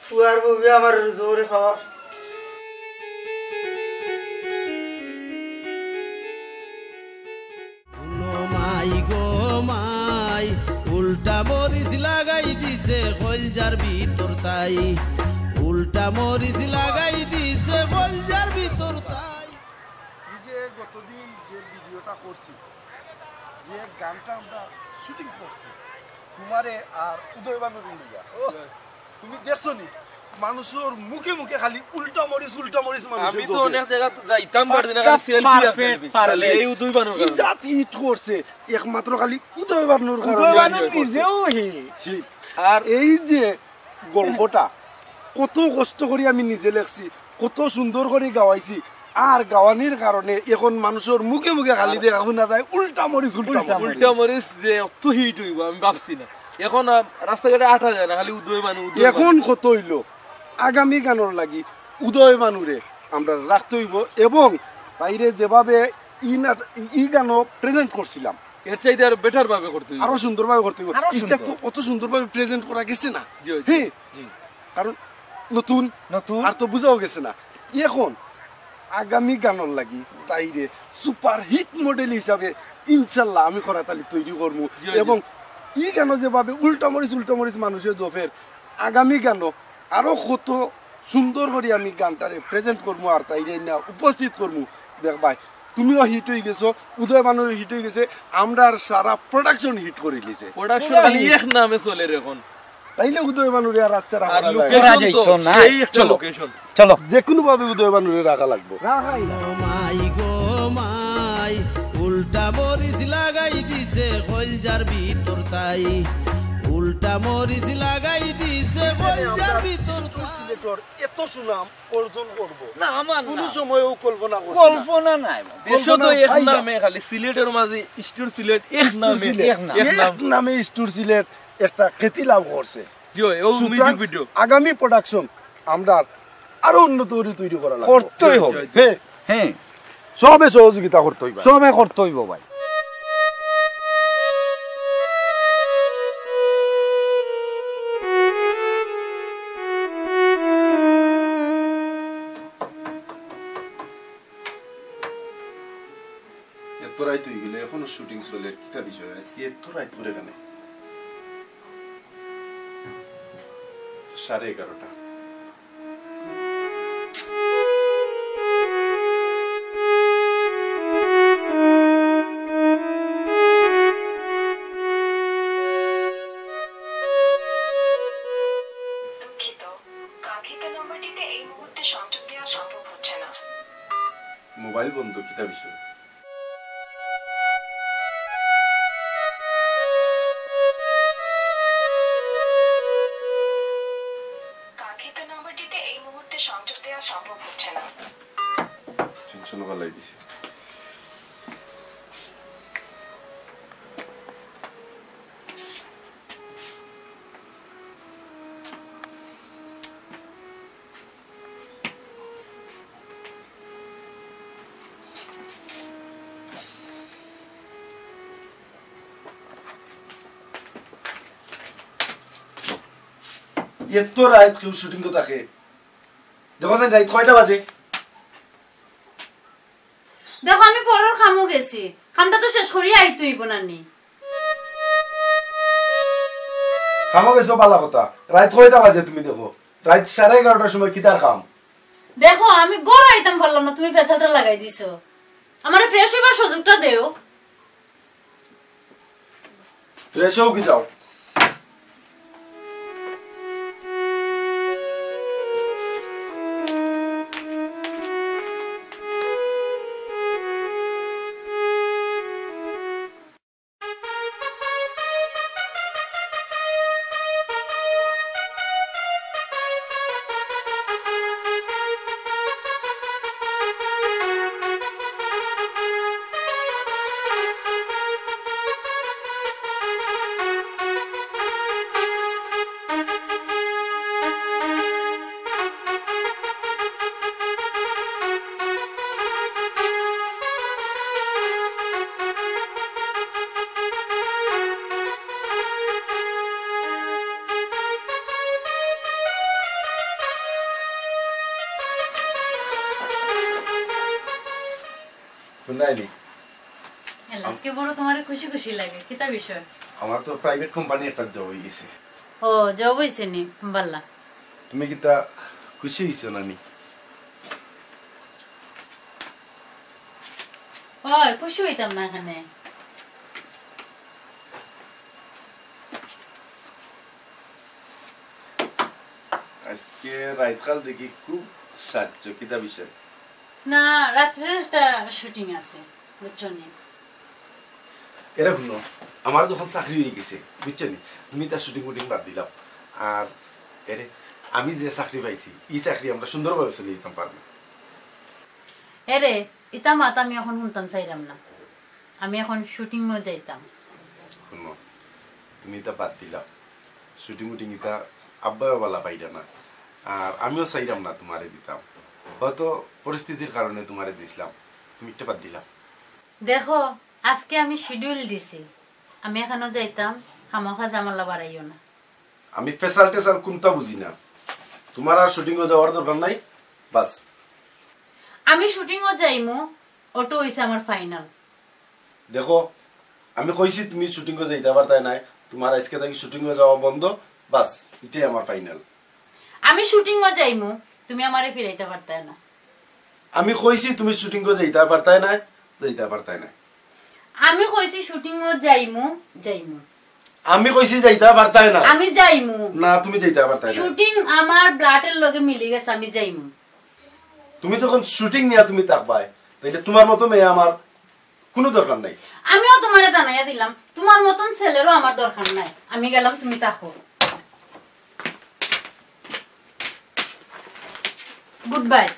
ফুয়ার বউয়ে আমার জোরে খাওয়া। হুনো মাই গো মাই, উল্টা মরিচ লাগাই দিছে কইলজার ভিতর তাই, উল্টা মরিচ লাগাই দিছে কইলজার ভিতর তাই। এই যে গতদিন যে ভিডিওটা করছি, যে গানটা আমরা শুটিং করছি, তোমারে আর উদয় বানুরে লইয়া, তুমি দেখছো নি? মানুষর মুখে মুখে খালি উল্টা মরিচ, উল্টা মরিচ মানুষে আমি তো জপে। অনেক জায়গা যাইতাম, পারছি না, খালি পাক্কা সেলফি আর perfect, সেলফি। Perfect। এই উদয় বানুর কি কারণে। জাত হিট করছে, একমাত্র খালি উদয় বানুর উদয় কারণে বানু হিট করছে। নিজেও হিট। হিট। আর এই যে গল্পটা, কত কষ্ট করি আমি নিজে লেখছি, কত সুন্দর করি গাওয়াইছি, আর গাওয়ানির কারণে এখন মানুষর মুখে মুখে খালি দেখা হুনা যায় উল্টা মরিচ, উল্টা উল্টা মরিচ। উল্টা মরিচ যে অত হিট অইবো আমি ভাবছি না। এখন, আহ, রাস্তাঘাটে আটা যায় না, খালি উদয় বানু, উদয় বানু। এখন কত অইলো, আগামী গানর লাগি উদয় বানুরে আমরা রাখতে হইব। এবং তাইরে যেভাবে ই নাট-, ই গানও প্রেজেন্ট করছিলাম, এর চাইতে আরো বেটার ভাবে করতে হইব। আরো সুন্দরভাবে করতে হইব। আরো ইটা সুন্দর। তো অত সুন্দরভাবে প্রেজেন্ট করা গেছে না। জি, জি, হ্যাঁ, জি। কারণ নতুন, নতুন। আর তো বুঝাও গেছে না। এখন আগামী গানর লাগি তাইরে সুপার হিট মডেল হিসাবে ইনশাল্লাহ আমি করাতালি তৈরি করমু। জি, জি। এবং ই গানও যেভাবে উল্টা মরিচ, উল্টা মরিচ মানুষে জফের, আগামী গানও আরো কত সুন্দর করি আমি গানটারে প্রেজেন্ট করমু আর তাইরে না উপস্থিত করমু। দেখবায়, তুমিও হিট হয়ে গেছো, উদয়বানুও হিট হয়ে গেছে, আমরার সারা প্রোডাকশন হিট করে দিছে। প্রোডাকশন পুরা খালি হিট। এক নামে চলের এখন। তাইলে উদয়বানুরে আর আচ্ছা আর রাখা যায় না। লোকেশন তো করা যাইতো না। সেই একটা চলো। লোকেশন। চলো। যে কোনো ভাবে উদয়বানুরে রাখা লাগবো। মাই গো মাই, উল্টা মরিচ লাগাই দিছে কইলজার ভিতর তাই। উল্টা মরিচ লাগাই দিছে কইলজার ভিতর। সিলেটর এত সুনাম অর্জন করব। না, আমার কোনো না। সময়ও কল্পনা করছি না। কল্পনা নাই। দেশো তো কল্পনা এক নাই। নামে খালি সিলেটর মাঝে স্টোর সিলেট, এক স্টোর নামে, সিলেট। এক নাম। এক এক নাম। নামে স্টোর সিলেট একটা খ্যাতি লাভ করছে। জি, ও সুতরাং মিউজিক ভিডিও। আগামী প্রোডাকশন আমরা আরো উন্নত করে তৈরি করা লাগবে। করতেই হবে। হ্যাঁ। হ্যাঁ। সবে সহযোগিতা করতে হইবে। সবে করতে হইব ভাই। এত রাইত হয়ে গেলে এখনো শুটিং চলে, কিতা বিষয়? আজকে এত রাইত করে কেন? সাড়ে এগারোটা। দুঃখিত, কাঙ্ক্ষিত নম্বরটিতে এই মুহূর্তে সংযোগ দেওয়া সম্ভব হচ্ছে না। মোবাইল বন্ধ, কিতা বিষয়? কাঙ্ক্ষিত নম্বরটিতে এই মুহূর্তে সংযোগ দেওয়া সম্ভব হচ্ছে না। টেনশন বাড়াই দিছে। এত রাইত কেউ শুটিং তো থাকে? দেখো যেন রাইত কয়টা বাজে? দেখো, আমি পরর কামো গেছি, কামটা তো শেষ করিয়া আইতে অইবো না নি? কামো গেছো, বালা কথা। রাইত কয়টা বাজে তুমি দেখো? রাইত সাড়ে এগারোটার সময় কিতার কাম? দেখো, আমি ঘর আইতাম পারলাম না, তুমি ফেসালটা লাগাই দিছো। আমারে ফ্রেশ হইবার সুযোগটা দেও। ফ্রেশ হও কি যাও। হুনরায়নি? আজকে বড় তোমারে খুশি খুশি লাগে, কিতা বিষয়? আমার তো প্রাইভেট কোম্পানি একটা জব হয়ে গেছে। ও, জব হইছে নি? বালা। তুমি কিতা খুশি হইছো না নি? ওই, খুশি হইতাম না এখানে। আজকে রাইতকাল দেখি খুব সাজছো, কিতা বিষয়? না, রাত্রের একটা শুটিং আছে, বুঝছো নি? এরে হুনো, আমার যখন চাকরি হয়ে গেছে, বুঝছো নি, তুমি তার শুটিং উটিং বাদ দিলাও। আর এরে, আমি যে চাকরি পাইছি, এই চাকরি আমরা সুন্দরভাবে চলে যেতাম পারবো। এরে, ইতা মাত আমি এখন শুনতাম চাইরাম না। আমি এখন শুটিংও যাইতাম। হুনো, তুমি ইতা বাদ দিলাও। শুটিং উটিং ইতা আব্বাও বালা পাইরা না। আর আমিও চাইরাম না তোমারে দিতাম। হয়তো পরিস্থিতির কারণে তুমারে দিছলাম, তুমি ইটা বাদ দিলাও। দেখো, আজকে আমি শিডিউল দিছি, আমি এখানো যাইতাম, খামোখা ঝামেলা বাড়াইও না। আমি ফেসাল টেসাল কুন্তা বুঝি না, তুমার আর শুটিংও যাওয়ার দরকার নাই। বাস। আমি শুটিংও যাইমু, ওটা অইছে আমার ফাইনাল। দেখো, আমি কইছি তুমি শুটিংও যাইতা পারতায় নায়, তুমার আইজকে থাকি শুটিংও যাওয়া বন্ধ। বাস, ইটাই আমার ফাইনাল। আমি শুটিংও যাইমু, তুমি আমারে ফিরাইতা পারতায় না। আমি কইছি তুমি শুটিংও যাইতা পারতায় নায়, যাইতা পারতায় নায়। আমি কইছি শুটিংও যাইমু, যাইমু। আমি কইছি যাইতা পারতায় না। আমি যাইমু। না, তুমি যাইতা পারতায় না। শুটিং আমার ব্লাডের লগে মিলি গেছে, আমি যাইমু। তুমি যখন শুটিং নিয়া তুমি থাকবায়, তাইলে তুমার মতো মেয়ে আমার কুনু দরকার নাই। আমিও তুমারে জানাইয়া দিলাম, তুমার মতন ছেলেরও আমার দরকার নাই। আমি গেলাম, তুমি থাকো। Good bye.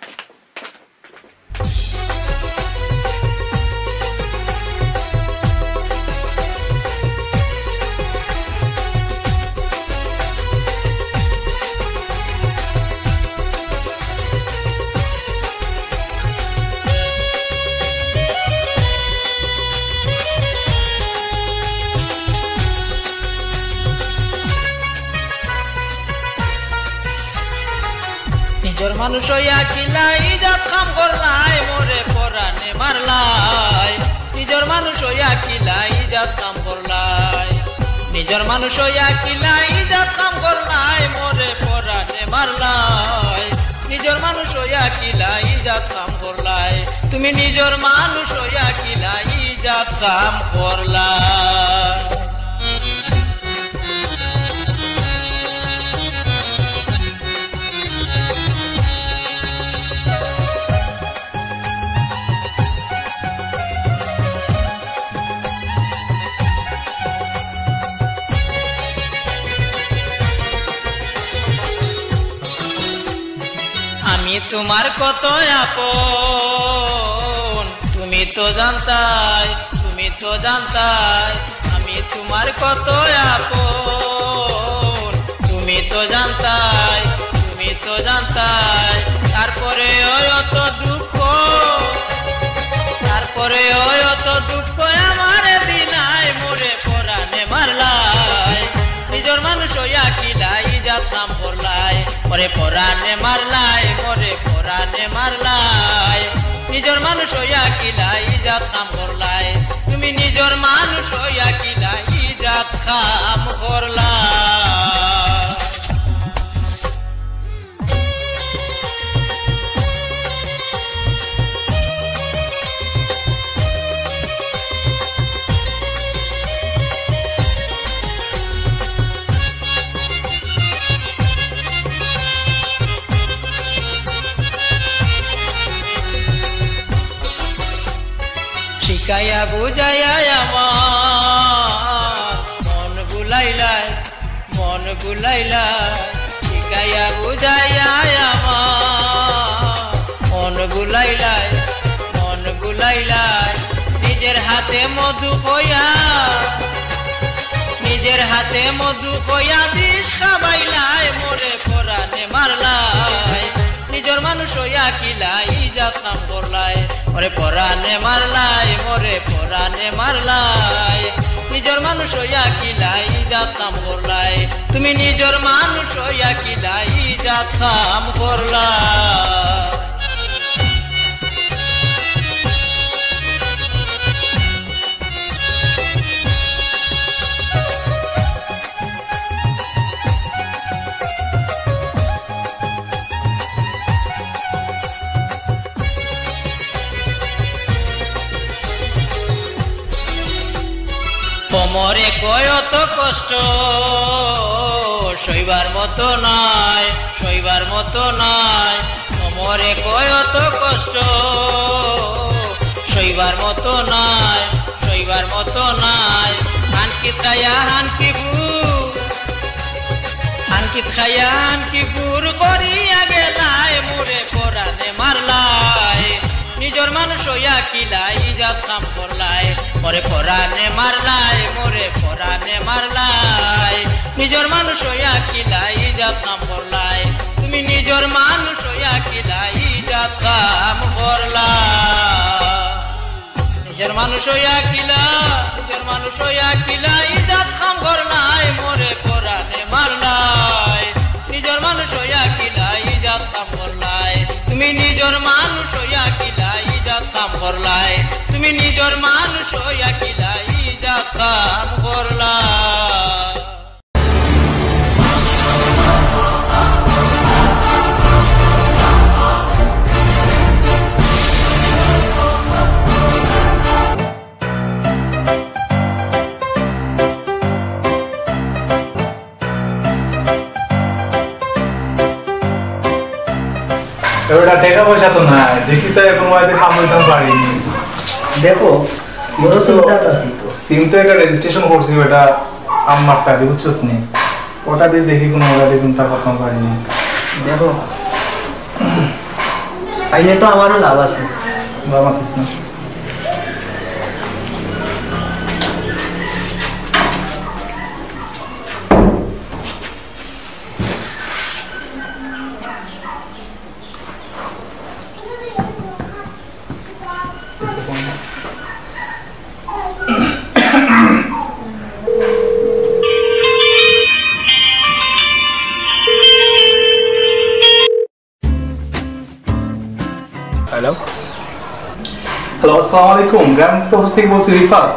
নিজর মানুষ অইয়া কিলা ইজাত কাম করলায়, মোরে পরানে মারলায়। নিজর মানুষ অইয়া কিলা ইজাত কাম করলায়। নিজর মানুষ অইয়া কিলা ইজাত কাম করলায়, মোরে পরানে মারলায়। নিজর মানুষ অইয়া কিলা ইজাত কাম করলায়। তুমি নিজর মানুষ অইয়া কিলা ইজাত কাম করলায়। আমি তুমার কত আপন, তুমি তো জানতায়, তুমি তো জানতায়। আমি তুমার কত আপন, তুমি তো জানতায়, তুমি তো জানতায়। তারপরেও অত দুঃখ, তারপরেও অত দুঃখ আমারে দিলায়, মোরে পরানে মারলায়। নিজর মানুষ অইয়া কিলা ইজাত কাম করলায়, মোরে পরানে মারলায়, মোরে পরানে মারলায়। নিজর মানুষ অইয়া কিলা ইজাত কাম করলায়। তুমি নিজর মানুষ অইয়া কিলা ইজাত কাম করলায়। শিখাইয়া বুঝাইয়া আমার মন ভুলাইলায়, মন ভুলাইলায়। শিখাইয়া বুঝাইয়া আমার মন ভুলাইলায়, মন ভুলাইলায়। নিজর হাতে মধু খইয়া, নিজর হাতে মধু খইয়া বিষ খাবাইলায়, মোরে পরানে মারলায়। নিজর মানুষ অইয়া কিলা ইজাত কাম করলায়, মোরে পরানে মারলায়, মোরে পরানে মারলায়। নিজর মানুষ অইয়া কিলা ইজাত কাম করলায়, তুমি নিজর মানুষ অইয়া কিলা ইজাত কাম করলায়। কোমরে কয় অত কষ্ট, সইবার মতো নায়, সইবার মতো নায়। কোমরে কয় অত কষ্ট, সইবার মতো নায়, সইবার মতো নায়। হানকি খায়া হানকি ফুর, হানকি খায়া হানকি ফুর করিয়া গেলায়, মোরে পরানে মারলায়। নিজর মানুষ অইয়া কিলা ইজাত কাম করলায়, মোরে পরানে মারলায়, মোরে পরানে মারলায়। নিজর মানুষ অইয়া কিলা ইজাত কাম করলায়, তুমি নিজর মানুষ অইয়া কিলা ইজাত কাম করলা। নিজর মানুষ অইয়া কিলা, নিজর মানুষ অইয়া কিলা, ইজাত কাম করলাই, মোরে পরানে মারলাই। নিজর মানুষ অইয়া কিলা, ইজাত কাম করলাই। তুমি নিজর মানুষ অইয়া কিলা, ইজাত কাম করলাই। তুমি নিজর মানুষ অইয়া কিলা, ইজাত কাম করলা। এবার টেকা পয়সা তো নাই, দেখি স্যার, এখন হয়তো কাম করতাম পারিনি। দেখো, সিম তো সিমটা আছে তো। সিম তো একটা রেজিস্ট্রেশন করছি, ওটা আমার টাকা দিয়ে, বুঝছস নি? ওটা দিয়ে দেখি কোনো, ওটা দিয়ে কিন্তু তা করতাম পারিনি। দেখো, পাইলে তো আমারও লাভ আছে। বাবা মাতিস না। হ্যালো। হ্যালো, আসসালামু আলাইকুম। গ্রামীণ পোস্ট থেকে বলছি রিফাত।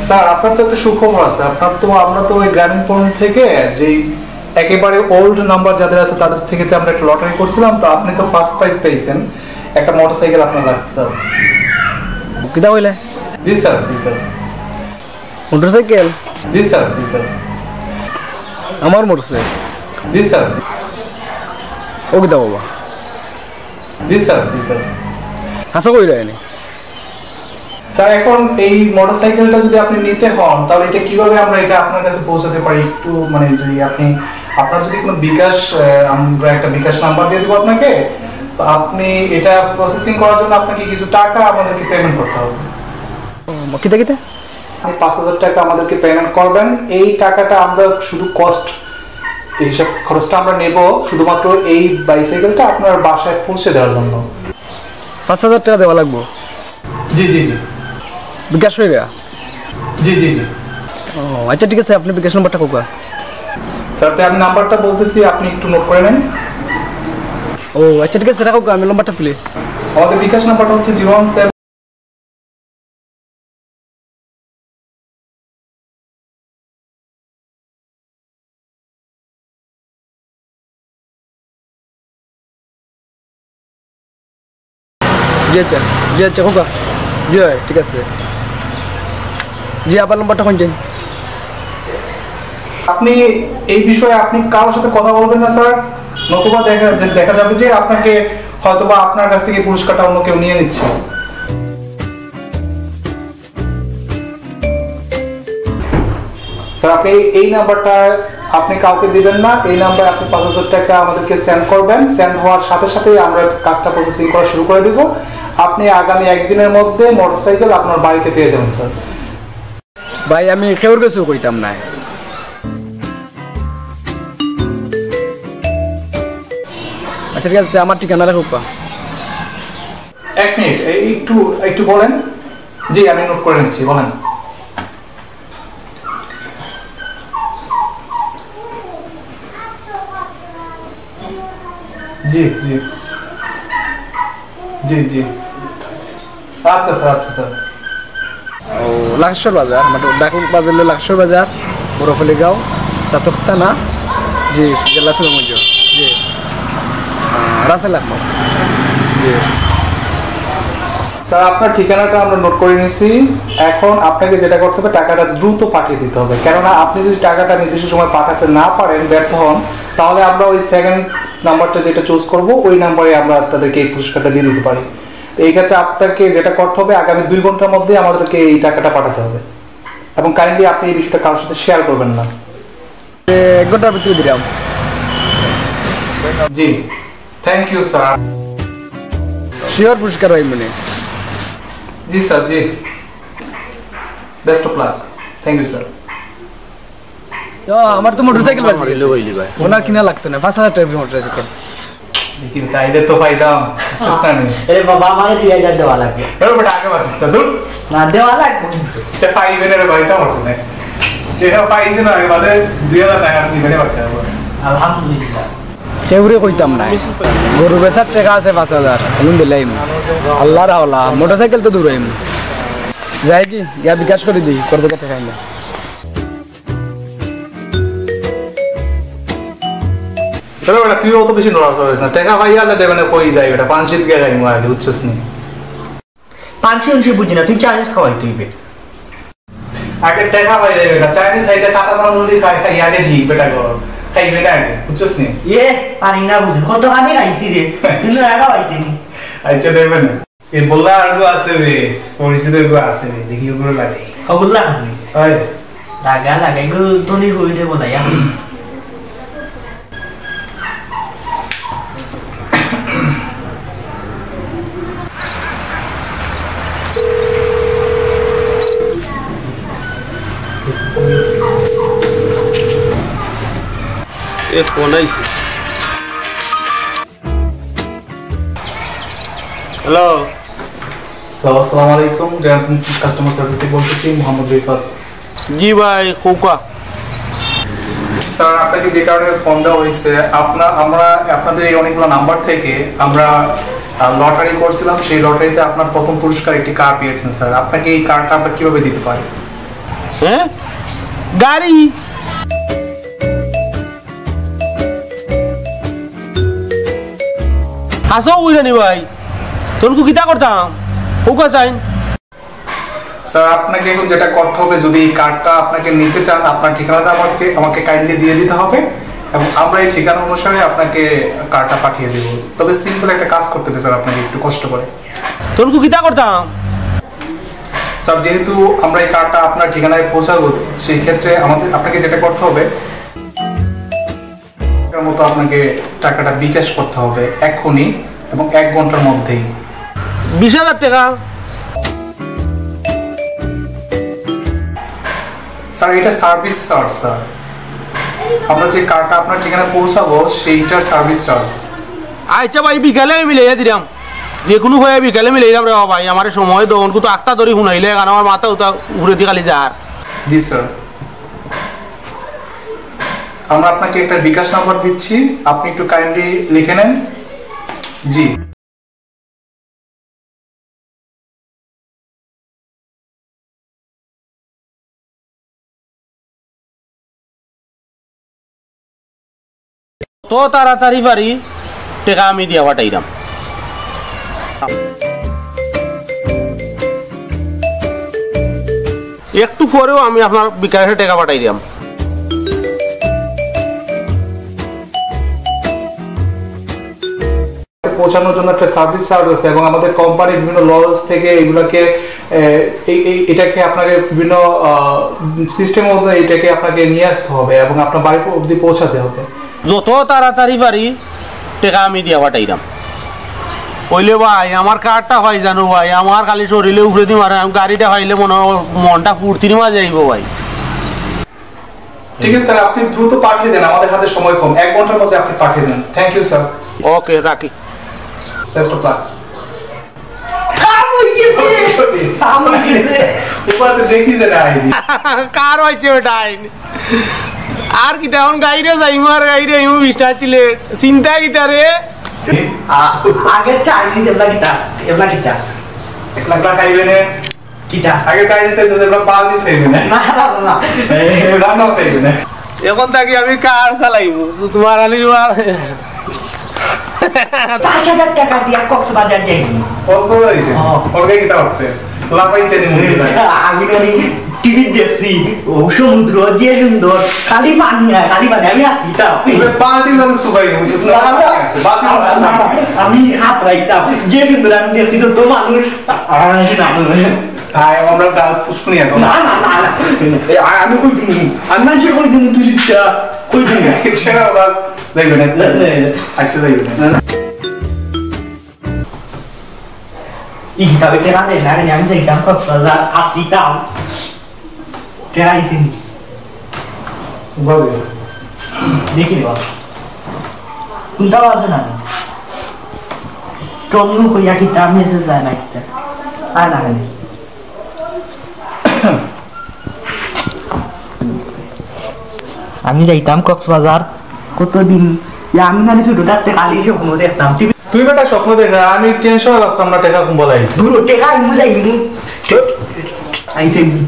স্যার, আপনার তো একটা সুখবর আছে। আপনার তো, আমরা তো ওই গ্রামীণ ফোন থেকে যেই একেবারে ওল্ড নাম্বার যাদের আছে, তাদের থেকে তো আমরা একটা লটারি করছিলাম, তো আপনি তো ফার্স্ট প্রাইজ পেয়েছেন, একটা মোটরসাইকেল আপনার লাগছে, স্যার। কিতা কইলে? জি স্যার, জি স্যার। মোটরসাইকেল? জি স্যার, জি স্যার। আমার মোটরসাইকেল? জি স্যার, জি। ও কিতা বাবা? জি স্যার, জি স্যার। হাছা কইরা এনে? স্যার, এখন এই মোটরসাইকেলটা যদি আপনি নিতে হন, তাহলে এটা কিভাবে আমরা এটা আপনার কাছে পৌঁছাতে পারি? একটু মানে যদি আপনি, আপনার যদি কোনো বিকাশ, আহ, আমরা একটা বিকাশ নাম্বার দিয়ে দেবো আপনাকে, তো আপনি এটা প্রসেসিং করার জন্য আপনাকে কিছু টাকা আমাদেরকে পেমেন্ট করতে হবে। ও, কিতা কিতা? আপনি পাঁচ হাজার টাকা আমাদেরকে পেমেন্ট করবেন। এই টাকাটা আমরা শুধু কস্ট, এই হিসাব খরচটা আমরা নেব শুধুমাত্র এই বাইসাইকেলটা আপনার বাসায় পৌঁছে দেওয়ার জন্য। পাঁচ হাজার টাকা দেওয়া লাগবো? জি, জি, জি। বিকাশ অইবা? জি, জি, জি। ও, আচ্ছা, ঠিক আছে, আপনি বিকাশ নাম্বারটা কউক্কা। স্যার, তে আমি নাম্বারটা বলতেছি, আপনি একটু নোট করে নেন। ও, আচ্ছা, ঠিক আছে, রাখউক্কা, আমি নাম্বারটা তুলি। আমাদের বিকাশ নাম্বারটা হচ্ছে জিরো ওয়ান সেভেন। জি আচ্ছা, জি আচ্ছা, কউক্কা। জি অয়, ঠিক আছে। জি, আবার নাম্বারটা কইন চাই। আপনি এই বিষয়ে আপনি কারোর সাথে কথা বলবেন না স্যার, নতুবা দেখা যে, দেখা যাবে যে আপনাকে হয়তোবা আপনার কাছ থেকে পুরস্কারটা অন্য কেউ নিয়ে নিচ্ছে। স্যার, আপনি এই নাম্বারটা আপনি কাউকে দিবেন না। এই নাম্বারে আপনি পাঁচ হাজার টাকা আমাদেরকে সেন্ড করবেন। সেন্ড হওয়ার সাথে সাথেই আমরা কাজটা প্রসেসিং করা শুরু করে দিব। আপনি আগামী একদিনের মধ্যে মোটরসাইকেল আপনার বাড়িতে পেয়ে যাবেন স্যার। ভাই, আমি কেউর কিছু কইতাম নায়। আচ্ছা, ঠিক আছে, আমার ঠিকানা লেখউক্কা। এক মিনিট, এই একটু, একটু বলেন। জি, আমি নোট করে নিচ্ছি, বলেন। জি, জি। জি, জি। আচ্ছা স্যার, আচ্ছা স্যার। ও, লাকেশ্বর বাজার, মানে ঢাকার বাজার অইলো লাকেশ্বর বাজার, বড়ফুলিগাঁও, ছাতক থানা, জি, জেলা সুনামগঞ্জ, জি। আহ, রাসেল আহমদ, জি। স্যার, আপনার ঠিকানাটা আমরা নোট করে নিছি। এখন আপনাকে যেটা করতে হবে, টাকাটা দ্রুত পাঠিয়ে দিতে হবে, কেননা আপনি যদি টাকাটা নির্দিষ্ট সময় পাঠাতে না পারেন, ব্যর্থ হন, তাহলে আমরা ওই সেকেন্ড নাম্বারটা যেটা চুজ করব, ওই নাম্বারে আমরা আপনাদেরকে এই পুরস্কারটা দিয়ে দিতে পারি। তো এই ক্ষেত্রে আপনাকে যেটা করতে হবে, আগামী দুই ঘন্টার মধ্যে আমাদেরকে এই টাকাটা পাঠাতে হবে, এবং কাইন্ডলি আপনি এই বিষয়টা কারোর সাথে শেয়ার করবেন না। এ, এক ঘন্টার ভিতরে দিলাম। জি, থ্যাংক ইউ স্যার। শিওর পুরস্কার পাইমুনে। জি স্যার, জি। Best of luck. Thank you sir. আমার তো মোটরসাইকেল বাজি গেছে। ওনার কিনা লাগতো না, পাঁচ হাজার টাকার মোটরসাইকেল। দেখি, তাইলে তো পাইতাম, বুঝছস না নি? এরে বাবা, আমারে দুই হাজার দেওয়া লাগবে। এরে বেটা, আগে বাজিস না, দূর। না, দেওয়া লাগবে। আচ্ছা, পাইবে না রে ভাই, তা পারছে না। যেটা পাইছে না, আগে বাদে দুই হাজার টাকা দিবে রে বাচ্চা। আলহামদুলিল্লাহ। কেউরে কইতাম না। গরু বেচার টাকা আছে পাঁচ হাজার, এখন দিলাইমু। আল্লাহর হাওলা, মোটরসাইকেল তো দূর হইমু। যাই কি, গিয়া বিকাশ করি দিই, কত টাকা টাকা আইলে। চলো বেটা, তুই অত বেশি নড়াচড়া করিস না। টাকা পাইয়া আলে দেবে না, কই যাই বেটা, পানশিত গিয়া যাই মারা, বুঝছস নি? পানশি উনশি বুঝি না, তুই চাইনিজ খাওয়াই তুই বে। আগে টাকা পাইলে বেটা, চাইনিজ খাইতে কাটা চামচ যদি খাই, খাই আগে হি বেটা গরম। খাইবে না আগে, বুঝছস নি? এ, পানি না বুঝি, কত খানি খাইছি রে, তুই না একা পাইতে নি। আচ্ছা, দেবে না। এ বললা আর গো আছে বেশ, পরিচিত গো আছে রে, দেখি ওগুলো লাগে। ওগুলা খাবি? হয়। লাগা, লাগা, এগুলো ধনী হইলে বলা, ইয়া। এ ফোন আইছে। হ্যালো। হ্যালো, আসসালামু আলাইকুম। গ্রামীণ কাস্টমার সার্ভিস থেকে বলতেছি, মোহাম্মদ রিফাত। জি ভাই, খোকা। স্যার, আপনাকে যে কারণে ফোন দেওয়া হয়েছে, আপনার, আমরা আপনাদের এই অনেকগুলো নাম্বার থেকে আমরা, আহ, লটারি করছিলাম। সেই লটারিতে আপনার প্রথম পুরস্কার একটি কার পেয়েছেন স্যার। আপনাকে এই কারটা আমরা কিভাবে দিতে পারি? হ্যাঁ, গাড়ি। হাছাউ কইরা নি ভাই? তখন কিতা করতাম? খোকা চাইন। স্যার, আপনাকে এখন যেটা করতে হবে, যদি এই কার্ডটা আপনাকে নিতে চান, আপনার ঠিকানাটা আমাকে, আমাকে কাইন্ডলি দিয়ে দিতে হবে এবং আমরা এই ঠিকানা অনুসারে আপনাকে কার্ডটা পাঠিয়ে দেব। তবে সিম্পল একটা কাজ করতে হবে স্যার, আপনাকে একটু কষ্ট করে। তখন কিতা করতাম? স্যার, যেহেতু আমরা এই কার্ডটা আপনার ঠিকানায় পৌঁছাবো, সেই ক্ষেত্রে আমাদের, আপনাকে যেটা করতে হবে, টাকার মতো আপনাকে টাকাটা বিকাশ করতে হবে এখনই এবং এক ঘন্টার মধ্যেই। বিশ হাজার টাকা? স্যার, এটা সার্ভিস চার্জ, স্যার। আমরা যে কার্ডটা আপনার ঠিকানায় পৌঁছাবো, সেইটার সার্ভিস চার্জ। আচ্ছা ভাই, বিকালে আমি মিলাইয়া দিলাম, যে কোনো হয়ে বিকালে মিলাইলাম রে ভাই, আমার সময় দোকান তো আক্তা ধরি শুনাইলে, কারণ আমার মাথা উতা ঘুরে দিয়ে খালি যার। জি স্যার। আমরা আপনাকে একটা বিকাশ নাম্বার দিচ্ছি, আপনি একটু কাইন্ডলি লিখে নেন। জি। তো তাড়াতাড়ি পারি টেকা আমি দিয়া পাঠাইরাম। একটু পরেউ আমি আপনার বিকাশে টেকা পাঠাই দিয়াম। পৌঁছানোর জন্য একটা সার্ভিস চার্জ আছে এবং আমাদের কোম্পানির বিভিন্ন লজ থেকে এগুলাকে, এ, এই, এই, এটাকে আপনাকে বিভিন্ন, আহ, সিস্টেমের মধ্যে এটাকে আপনাকে নিয়ে আসতে হবে এবং আপনার বাড়ি অবধি পৌঁছাতে হবে। যত তাড়াতাড়ি পারি টেকা আমি দিয়া পাঠাইরাম। অইলে ভাই, আমার কার্ডটা পাই জানো ভাই, আমার খালি শরীরে উপরে দি মারে, আমি গাড়িটা পাইলে মনে হয় মনটা ফুর্তির মাঝে যাইব ভাই। ঠিক আছে স্যার, আপনি দ্রুত পাঠিয়ে দেন, আমাদের হাতে সময় কম, এক ঘন্টার মধ্যে আপনি পাঠিয়ে দেন। Thank you sir. ওকে, রাখি। Best of lakh. কাম হয়ে গেছে। কাম হয়ে গেছে। উপরে তো দেখি যে না আইনি। কার হয়েছে ওটা আইনি? আর কিতা, এখন গাড়িরে যাইমু আর গাড়িরে আইমু বিশটা সিলেট। চিন্তা কিতা রে? আ-, আগে চাইনিজ এবলা কিতা, এবলা কিতা। এক লাখ টাকা খাইবে নে। কিতা? আগে চাইনিজ খাইছে, এবলা পানি খাইবে নে। না, না, না, না। রান্না খাইবে নে। এখন থাকি আমি কার চালাইমু? তোমার আলি তোমার। পাঁচ হাজার টাকা দিয়া কক্সবাজার যাইমু। কক্সবাজার যাইতে? হ্যাঁ। ওকে কিতা করতে? লাফাইতে নি মুখে। আমি নানি টিভি দেখছি, ও সমুদ্র যে সুন্দর, খালি পানি আর খালি পানি, আমি হাত দিতাম। ওই পানির লগে সুবাই, বুঝছিস না? না, না। বাপি না, না, না, আমি হাত রাখতাম, যে সুন্দর আমি দেখছি, তো, তো মানুষ, আর আমি না। আয়, আমরা গাল ফুসকুনি এখন। না, না, না, না। এ, আ-, আমি কই দিমু? আমি মানুষের কই দিমু, তুই শিক্ষা কই দিমু? সেটা বাস, যাইবে না। না, না, না। আচ্ছা, যাইবে না। না, না। ই কিতাবে টেকা দেয় না, আমি যাইতাম কক্সবাজার, আপিতাম। টেকা আইসিনি। দেখি রে বাবা, কোনটা বাজে না? টন্নু কইয়া কিতা মেসেজ যায় না কিতা? আর না কেন? আমি যাইতাম কক্সবাজার কতদিন। ইয়া, আমি নানি ছোট থাকতে খালি স্বপ্ন দেখতাম। টিভি তুই বেটা স্বপ্ন দেখা, আমি টেনশন লাগতাম না, টেকা কুম্বালাই। দূর, টেকা আমি যাইমু। আইছে নি?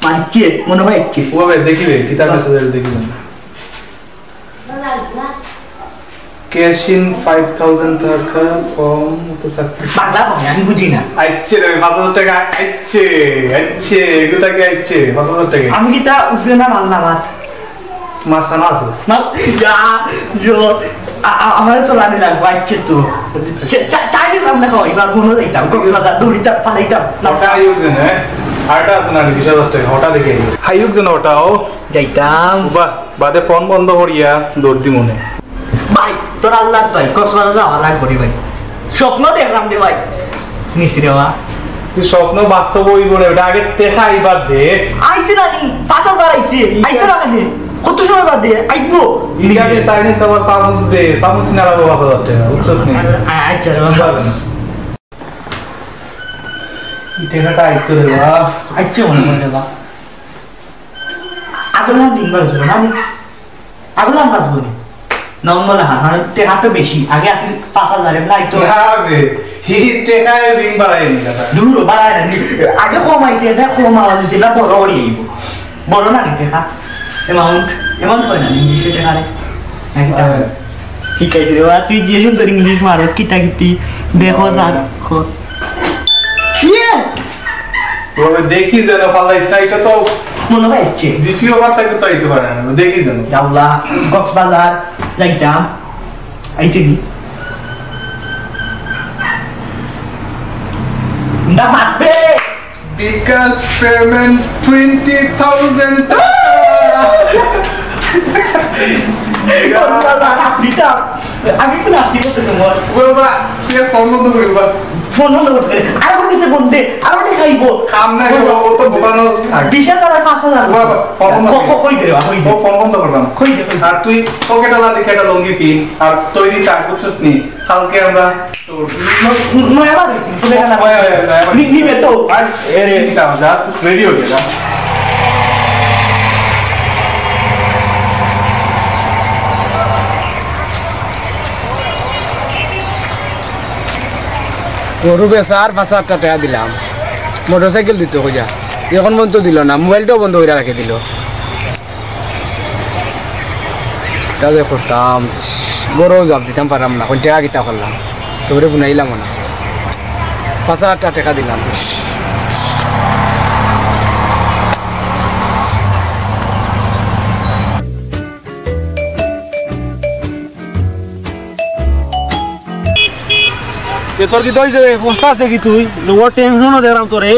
মারছে, মনে হয় আইছে। ও ভাই, দেখি রে, কিতা মেসেজ আছে দেখি না। Cash in five thousand টাকা from তো সাকসেস। বাংলা কম, আমি বুঝি না। আইছে রে, পাঁচ হাজার টাকা আইছে, আইছে, কোথা কি আইছে? পাঁচ হাজার টাকা। আমি কিতা উপরে না মারলাম আর? মাস্তানা আছস? না, ইয়া, ইয়ো, আ-, আ-, আমার চলানি লাগবো, আইছে তো। চা-, চা-, চা নিছিলাম না, খাওয়া, এবার মনে যাইতাম, কক্সবাজার দৌড়িতাম, পালাইতাম। ওটা আইউক যেন, হ্যাঁ? আরটা আছে না, বিশ হাজার টাকা, ওটা দেখে আইউক। আইউক যেন ওটা, ও। যাইতাম। বাহ, বাদে ফোন বন্ধ করিয়া দৌড় দি মনে। ভাই, তোর আল্লাহর ভাই, কক্সবাজার যাওয়া লাগবো রে ভাই। স্বপ্ন দেখলাম রে ভাই। নিছি রে বা। তুই স্বপ্ন বাস্তব হইব রে, ওটা আগে দেখা এবার দে। আইছে না নি? পাঁচ হাজার আইছে। আইতো না কেনে? কত সময় বাদে? আইবো। ইটাকে চাইনিজ আবার চামচ দে, চামচ নিয়ে আলাদা পাঁচ হাজার টাকা, বুঝছস নি? আ-, আচ্ছা রে বাবা। বুঝলাম। এই টাকাটা আইতো রে বা। আইছে মনে হয় রে বা। আগলা দিন বার ছিল না নি? আগলা বাঁচবো নি? নর্মাল হান, হান, টেকা তো বেশি। আগে আছিল পাঁচ হাজার, এমন আইতো। না বে, হি টেকায় ঋণ বাড়াই নি কথা। দূর, বাড়ায় না নি। আগে কম আইছে, এটা কম আওয়াজ হইছে, এটা বড় করি আইব। বড় না নি টেকা? অ্যামাউন্ট, অ্যামাউন্ট হয় না নি, ইংলিশে টেকা রে? নাকি তা? হ্যাঁ। ঠিক আছে রে বা, তুই যে সুন্দর ইংলিশ মারস, কিতা কিতি, দেখো হ্যাঁ। স্যার, খোঁজ। ইয়ে! ওভাবে দেখি যেন ফালাইস না, এটা তো মনে হয় আইছে। জিপিও আবার তাকে তো আইতে পারে না, দেখি যেন। আল্লাহ, কক্সবাজার যাইতাম, আইছে নি? দা মারবে। বিকাশ পেমেন্ট টোয়েন্টি থাউজেন্ড টাকা। কক্সবাজার, আপনি তো আমি তো নাচি করতে তোমার। ও বাবা, তুই ফোন বন্ধ করি, বাবা। ফোন বন্ধ করতে। আর ওর কাছে ফোন দে, আর ওটা খাইবো। কাম নাই, বাবা, ও তো বোকানো থাকে। বিশ হাজার আর পাঁচ হাজার। বাবা, ফোন বন্ধ ক-, করি। ক-, কই দে রে, বাবা, কই দে? ও ফোন বন্ধ করলাম। কই দে, কই দে? আর তুই পকেটওয়ালা দেখে একটা লুঙ্গি কিন, আর তৈরি থাক, বুঝছিস নি? কালকে আমরা তো ন-, ন-, নয়া বার হইছে, তুই দেখা না। নয়া, নয়া, নয়া বার। নি-, নিবে তো? আর এ রে। ঠিক আছে, যা, রেডি হয়ে যা। গরু বেচার পাঁচ হাজার টেকা দিলাম, মোটরসাইকেল দিত কইয়া, এখন পর্যন্ত দিল না, মোবাইলটাও বন্ধ করে রাখি দিল। তা যে করতাম, বড় জবাব দিতাম পারলাম না, কোন টেকা কিতা করলাম, তোরে বুনাইলাম না, পাঁচ হাজার টেকা দিলাম। এ তোর কিতা অইছে রে? ফস্তাস দেখি তুই। লোকর টেনশনও দেখলাম তোরে।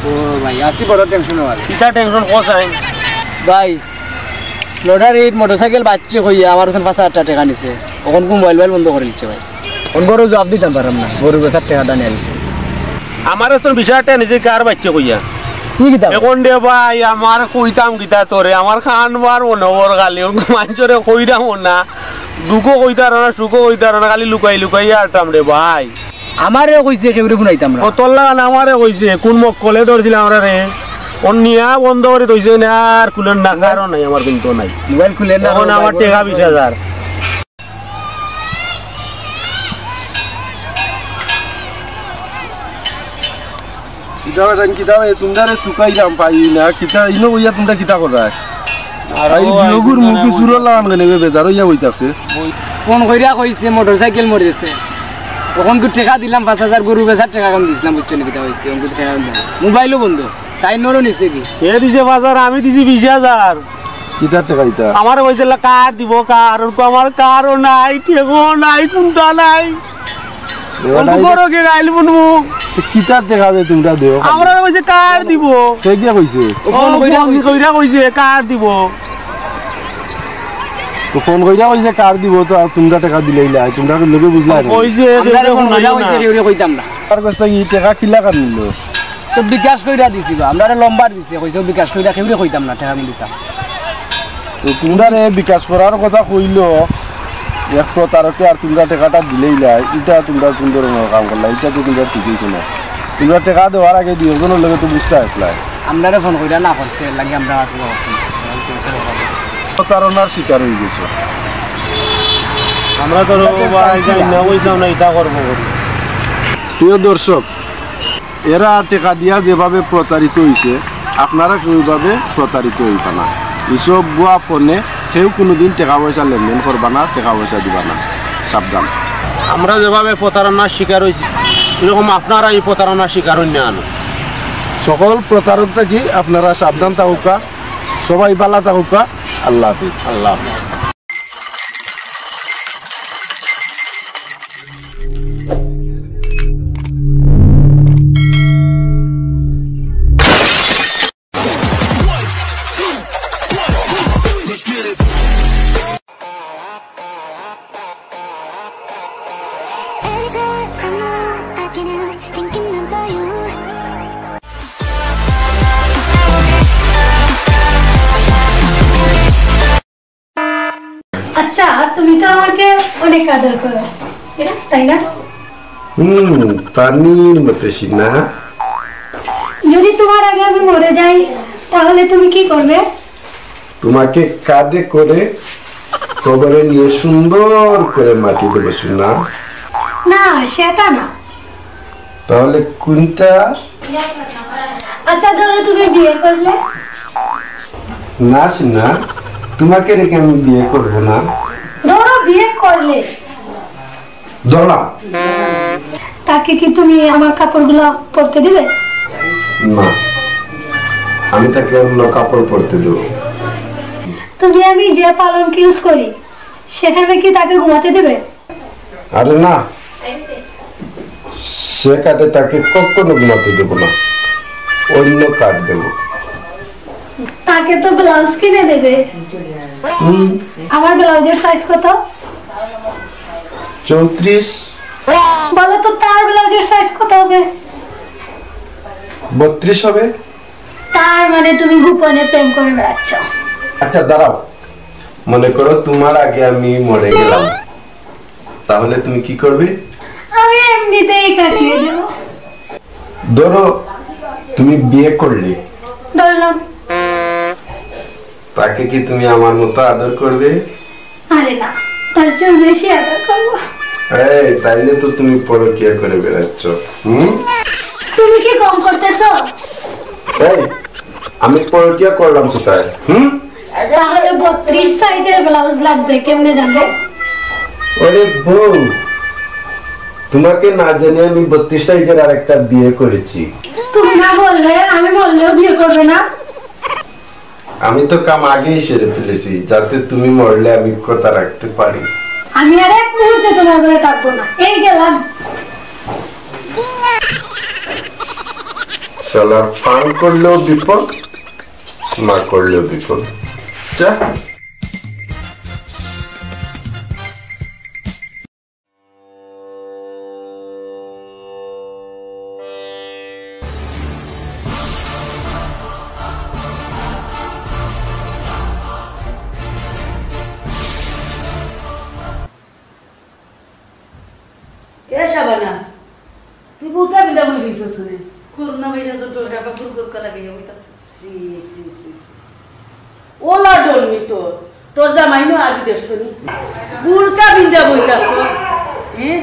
ও ভাই, আছি বড় টেনশন ভাই। কিতা টেনশন কস আই? ভাই, লটারিত মোটরসাইকেল বাজছে কইয়া আমার কাছে পাঁচ হাজার টেকা নিছে। এখন কু মোবাইল মোবাইল বন্ধ করে দিচ্ছে ভাই। কোন গরু জবাব দিতাম পারলাম না। গরু বেচার টেকাটা নিয়ে আইছে। আমার তো বিশ হাজার টেকা নিছে কার বাজছে কইয়া। কি কিতা? এখন রে ভাই, আমার কইতাম কিতা তোরে, আমার খান বার মনে কর খালি, মানুষরে কইরাম না। দুঃখও কইতার না, সুখও কইতার না, খালি লুকাই লুকাই আরতাম রে ভাই। আমারে কইছে কেউরে বুনাইতাম না। ও তোর লাগান আমারে কইছে, কোন মক্কলে ধরছিল আমরারে? অন নিয়া বন্ধ করি থইছে না, আর খুলের না, কারণ নাই, আমার কিন্তু নাই। মোবাইল খুলের না, এখন আমার টেকা বিশ হাজার। কিতা বেটান, কিতা বে, তুমরারে তুকাইলাম পাই না, কিতা ইনো বইয়া তুমরা কিতা কররায়? আর আই ও, বিয়োগুর আই মুখে না, সুরর লাগান কেনে বে, বেজার অইয়া বইতাছে। ফোন কইরা কইছে মোটরসাইকেল মরেছে। অখন কু টেকা দিলাম পাঁচ হাজার, গরু বেচার টেকা কম দিছিলাম, বুঝছো নি কিতা কইছে? অখন কু টেকা দিলাম। মোবাইলও বন্ধ। তাই নরো নিছে কি? এ দিছে পাঁচ হাজার, আমি দিছি বিশ হাজার। কিতার টেকা দিতা? আমারে কইছে লা কার দিব, কার। অখন কু আমার কারও নাই, টেকাও নাই, কুন্তা নাই। এবার অখন কু নাই। করো কি গাইল বুনবু? তো কিতার টেকা দে তুমরা দেও? আমরা কইছে কার দিব। কে গিয়া কইছে? ও ফোন কইরা কইছে। কইরা কইছে কার দিব। তো ফোন কইরা কইছে কার দিব, তো আর তুমরা টেকা দিলাইলা, তুমরা লগে বুঝলা না। কইছে, আমরারে ফোন কইরা কইছে, কেউরে কইতাম না। তার কাছ থাকি টেকা কিলা কার নিল? তো বিকাশ কইরা দিছি বা, আমরারে নম্বর দিছে, কইছে বিকাশ কইরা কেউরে কইতাম না, টেকা আমি দিতাম। তো তুমরারে বিকাশ করার কথা কইলো এক প্রতারকে, আর তুমরা টেকাটা দিলাইলায়, ইটা তুমরা কুন ধরনর কাম করলায়? ইটা তো তুমরা ঠিক অইছে না। তুমরা টেকা দেওয়ার আগে দুই একজনর লগে তো বুঝতা আছলায়। আমরারে ফোন কইরা না করছে, এর লাগি আমরা আর কিতা করছি না। প্রতারণার শিকার অইগেছো। আমরা তো না কইতাম না, ইটা করবো করি। প্রিয় দর্শক, এরা টেকা দিয়া যেভাবে প্রতারিত অইছে, আপনারা কেউ এভাবে প্রতারিত অইবা না। ইসব ভুয়া ফোনে কেউ কুনুদিন টেকা পয়সা লেনদেন করবা না, টেকা পয়সা দিবা না, সাবধান। আমরা যেভাবে প্রতারণার শিকার অইছি, এরকম আপনারা এই প্রতারণার শিকার অইন না আনো। সকল প্রতারক থাকি আপনারা সাবধান থাকুক্কা, সবাই ভালা থাকুক্কা। আল্লাহ হাফিজ। আল্লাহ হাফিজ। Anytime I'm alone, I can help thinking about you. আচ্ছা, তুমি তো আমাকে অনেক আদর করো, এ না? তাই না? হুম, পানির মতো সিনা। যদি তোমার আগে আমি মরে যাই, তাহলে তুমি কি করবে? তোমাকে কাঁধে করে কবরে নিয়ে সুন্দর করে মাটি দেবো, সোনা। না, সেটা না। তাহলে কোনটা? আচ্ছা, ধরো তুমি বিয়ে করলে। না, সোনা, তোমাকে রেখে আমি বিয়ে করব না। ধরো বিয়ে করলে। ধরলাম। তাকে কি তুমি আমার কাপড়গুলো পরতে দিবে? না, আমি তাকে অন্য কাপড় পরতে দেব। তুমি আমি যে পালঙ্ক ইউজ করি, সেখানে কি তাকে ঘুমাতে দিবে? আরে না, সে খাটে তাকে কখনো ঘুমাতে দেব না, অন্য খাট দেব। তাকে তো ব্লাউজ কিনে দেবে। হুম। আমার ব্লাউজের সাইজ কত? চৌত্রিশ। বলো তো, তার ব্লাউজের সাইজ কত হবে? বত্রিশ হবে। তার মানে তুমি গোপনে প্রেম করে বেড়াচ্ছ। আচ্ছা, দাঁড়াও, মনে করো তোমার আগে আমি মরে গেলাম, তাহলে তুমি কি করবে? আমি এমনিতেই কাটিয়ে দেব। ধরো, তুমি বিয়ে করলে। ধরলাম। তাকে কি তুমি আমার মতো আদর করবে? আরে না, তার চেয়ে বেশি আদর করবো। এই, তাইলে তো তুমি পরকিয়া করে বেড়াচ্ছ। হুম? তুমি কি কম করতেছো? এই, আমি পরকিয়া করলাম কোথায়? হুম? তাহলে বত্রিশ সাইজের ব্লাউজ লাগবে, কেমনে জানবো? ওরে বউ, তোমাকে না জানিয়ে আমি বত্রিশ সাইজের আরেকটা বিয়ে করেছি। তুমি না বললে, আমি মরলেও বিয়ে করবে না? আমি তো কাম আগেই সেরে ফেলেছি, যাতে তুমি মরলে আমি কথা রাখতে পারি। আমি আর এক মুহূর্তে তোমার ঘরে থাকবো না, এই গেলাম। শালার ফান করলেও বিপদ, না করলেও বিপদ। যা। এ শাবানা, তুই বুরকা পিন্দা বই রইছস নে? করোনা ভাইরাসর ডরে আবার বুরকা লাগাইয়া বইতাছে। ছি, ছি, ছি, ছি, ছি। ওলা ডর নি তোর। তোর জামাই নু আরবি দেশ তো নি। বুরকা পিন্দা বইতাছ। হ্যাঁ?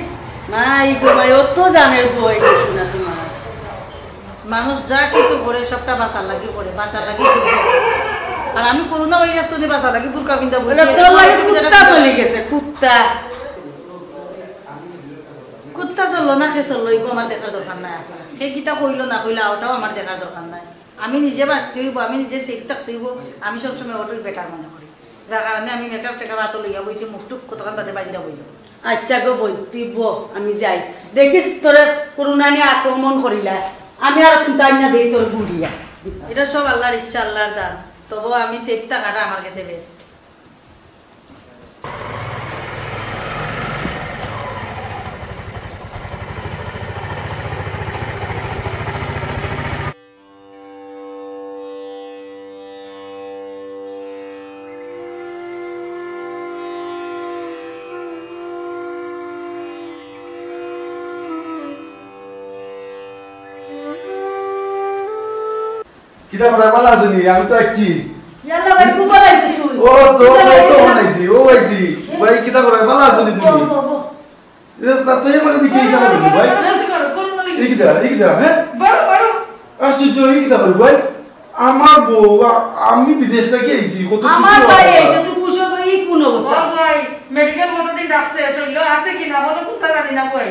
মাই গো মাই, অত জানের বই দেখি না তোমার। মানুষ যা কিছু করে সবটা বাঁচার লাগি করে, বাঁচার লাগি করে। আর আমি করোনা ভাইরাস তো নি বাঁচার লাগি বুরকা পিন্দা বইছি। ওটা তোর লাগি কুত্তা চলি গেছে, কুত্তা। কুত্তা চললো না, কে চললো, এগু আমার দেখার দরকার নাই আপনার। কে কিতা কইলো না কইলো, ওটাও আমার দেখার দরকার নাই। আমি নিজে বাঁচতে অইবো, আমি নিজে safe থাকতে অইবো, আমি সবসময় ওটাই better মনে করি। যার কারণে আমি makeup টেকআপ আতো লইয়া বইছি, মুখ টুক কতক্ষণ বাদে বাইন্দা বইল। আচ্ছা গো বই, তুই ব, আমি যাই। দেখিস তোরে করোনা নিয়ে আক্রমণ করিলা, আমি আর কুন্তা আইনা দেই তোর বুড়িয়া। এটা সব আল্লাহর ইচ্ছা, আল্লাহর দান। তবু আমি safe থাকাটা আমার কাছে best। কিতা করায়, ভালা আছো নি? আমি তো আইছি। ইয়াল্লা ভাই, খুব ভালা আছিস তুই? ও তো, কিতা ও তো লাগে? বানাইছি, ও আইছি। ভাই, কিতা করায়, ভালা আছো নি তুমি? বল, বল, বল। এ, তা তো এবারে দেখি কিতা করবি, ভাই? এই কিতা, এই কিতা, হ্যাঁ? আশ্চর্য, এই কিতা করবি, ভাই? আমার বউ, আ-, আমি বিদেশ থাকি আইছি, কত খুশি আমার হওয়ার ভাই কথা। আইছে, তুই খুশি হবি, এই কোন অবস্থা? ও ভাই, মেডিকেল কতদিন রাখছে, শরীর আছে কি না, কত কোনটা জানি না ভাই।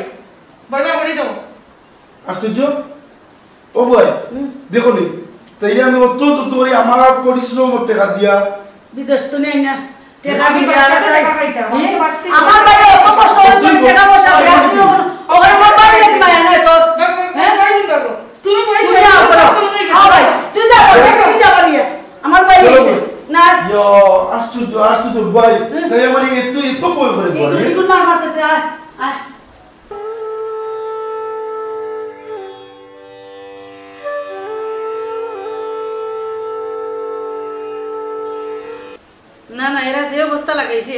ভাই, ভাই, বলি তো। আশ্চর্য। ও ভাই, হুম। দেখো নি, তাইলে আমি অত যত্ন করি, আমার আর পরিশ্রম টেকা দিয়া। বিদেশ তো নেই না। টেকা আমি দিবে, বাচ্চাকে আলাদা। টেকা খাইতাম, আমি তো বাঁচতেই আমার পারি। ভাই অত কষ্ট করে তুই বল। টেকা পয়সা দেয়, তুই ওখানে, ওখানে আমার ভাই নাকি মায়া নাই তোর? বাবু, হ্যাঁ? ভাই, বাবু, তুমি ভাই, তুই যা, বলো। তুমি ভাই। আও ভাই, তুই যা, বলো, তুই যা, বলো, ইয়ে। আমার ভাই চলো এসে। বল। না। ইয়া, আশ্চর্য, আশ্চর্য ভাই। হুম। তাই আমার এত, এত ভয় করে এই ভাই। তো তুই মার মারতে যা, আয়, আয়। না, না, এরা যে অবস্থা লাগাইছে,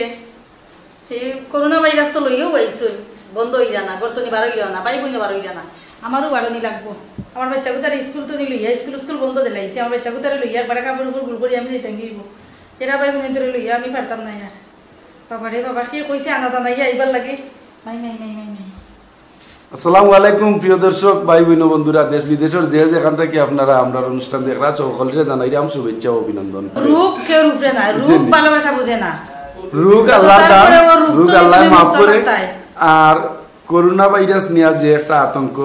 এই করোনা ভাইরাস তো লইয়াও আইছইন, বন্ধ অইরা না, ঘর তনে বারইরা না, ভাই বইনে বারইরা না, আমারও বারনি লাগবো। আমার বাচ্চাগুতারে স্কুল তনে লইয়া, স্কুল স্কুল বন্ধ দিলাইছে, আমার বাচ্চাগুতারে লইয়া একবারে কাপড় উপর গুল করি আমি যাইতাম গিয়ে। এরা ভাই বইনে ধরে লইয়া আমি পারতাম না আর। বাবা রে বাবা, কে কইছে আনা জানাইয়া আইবার লাগে? মাই, মাই, মাই, মাই, মাই। আসসালামু আলাইকুম প্রিয় দর্শক, ভাই বইন বন্ধুরা, দেশ বিদেশর যে যেখান থাকি আপনারা আমরার অনুষ্ঠান দেখরা, সকলরে জানাইরাম শুভেচ্ছা ও অভিনন্দন। রোগ কেউর উপরে নাই, রোগ জি, জি। ভালোবাসা বুঝে না। রোগ তো আল্লাহ দান, তারপরে ও রোগ রোগ তো আল্লাহ তুমি মাফ মুক্ত করে। থাকতাই। আর করোনা ভাইরাস নিয়া যে একটা আতঙ্ক,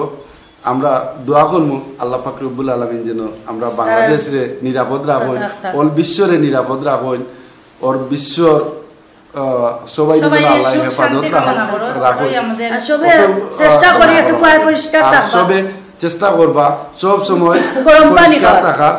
আমরা দোয়া করমু আল্লাহ পাক রব্বুল আলামিন যেন আমরা বাংলাদেশরে নিরাপদ রাখইন, রাখতা। অল বিশ্বরে নিরাপদ রাখইন, অর বিশ্বর আহ, সবাই সবাই যেন আল্লাহ সুখ হেফাজত শান্তি কামনা করো। রাখো। ওই আমাদের আর সবে ওকে, চেষ্টা আহ, করি একটু পয় পরিষ্কার আর থাকবা। সবে চেষ্টা করবা সব সময় গরম পানি পরিষ্কার খাওয়া। থাকার।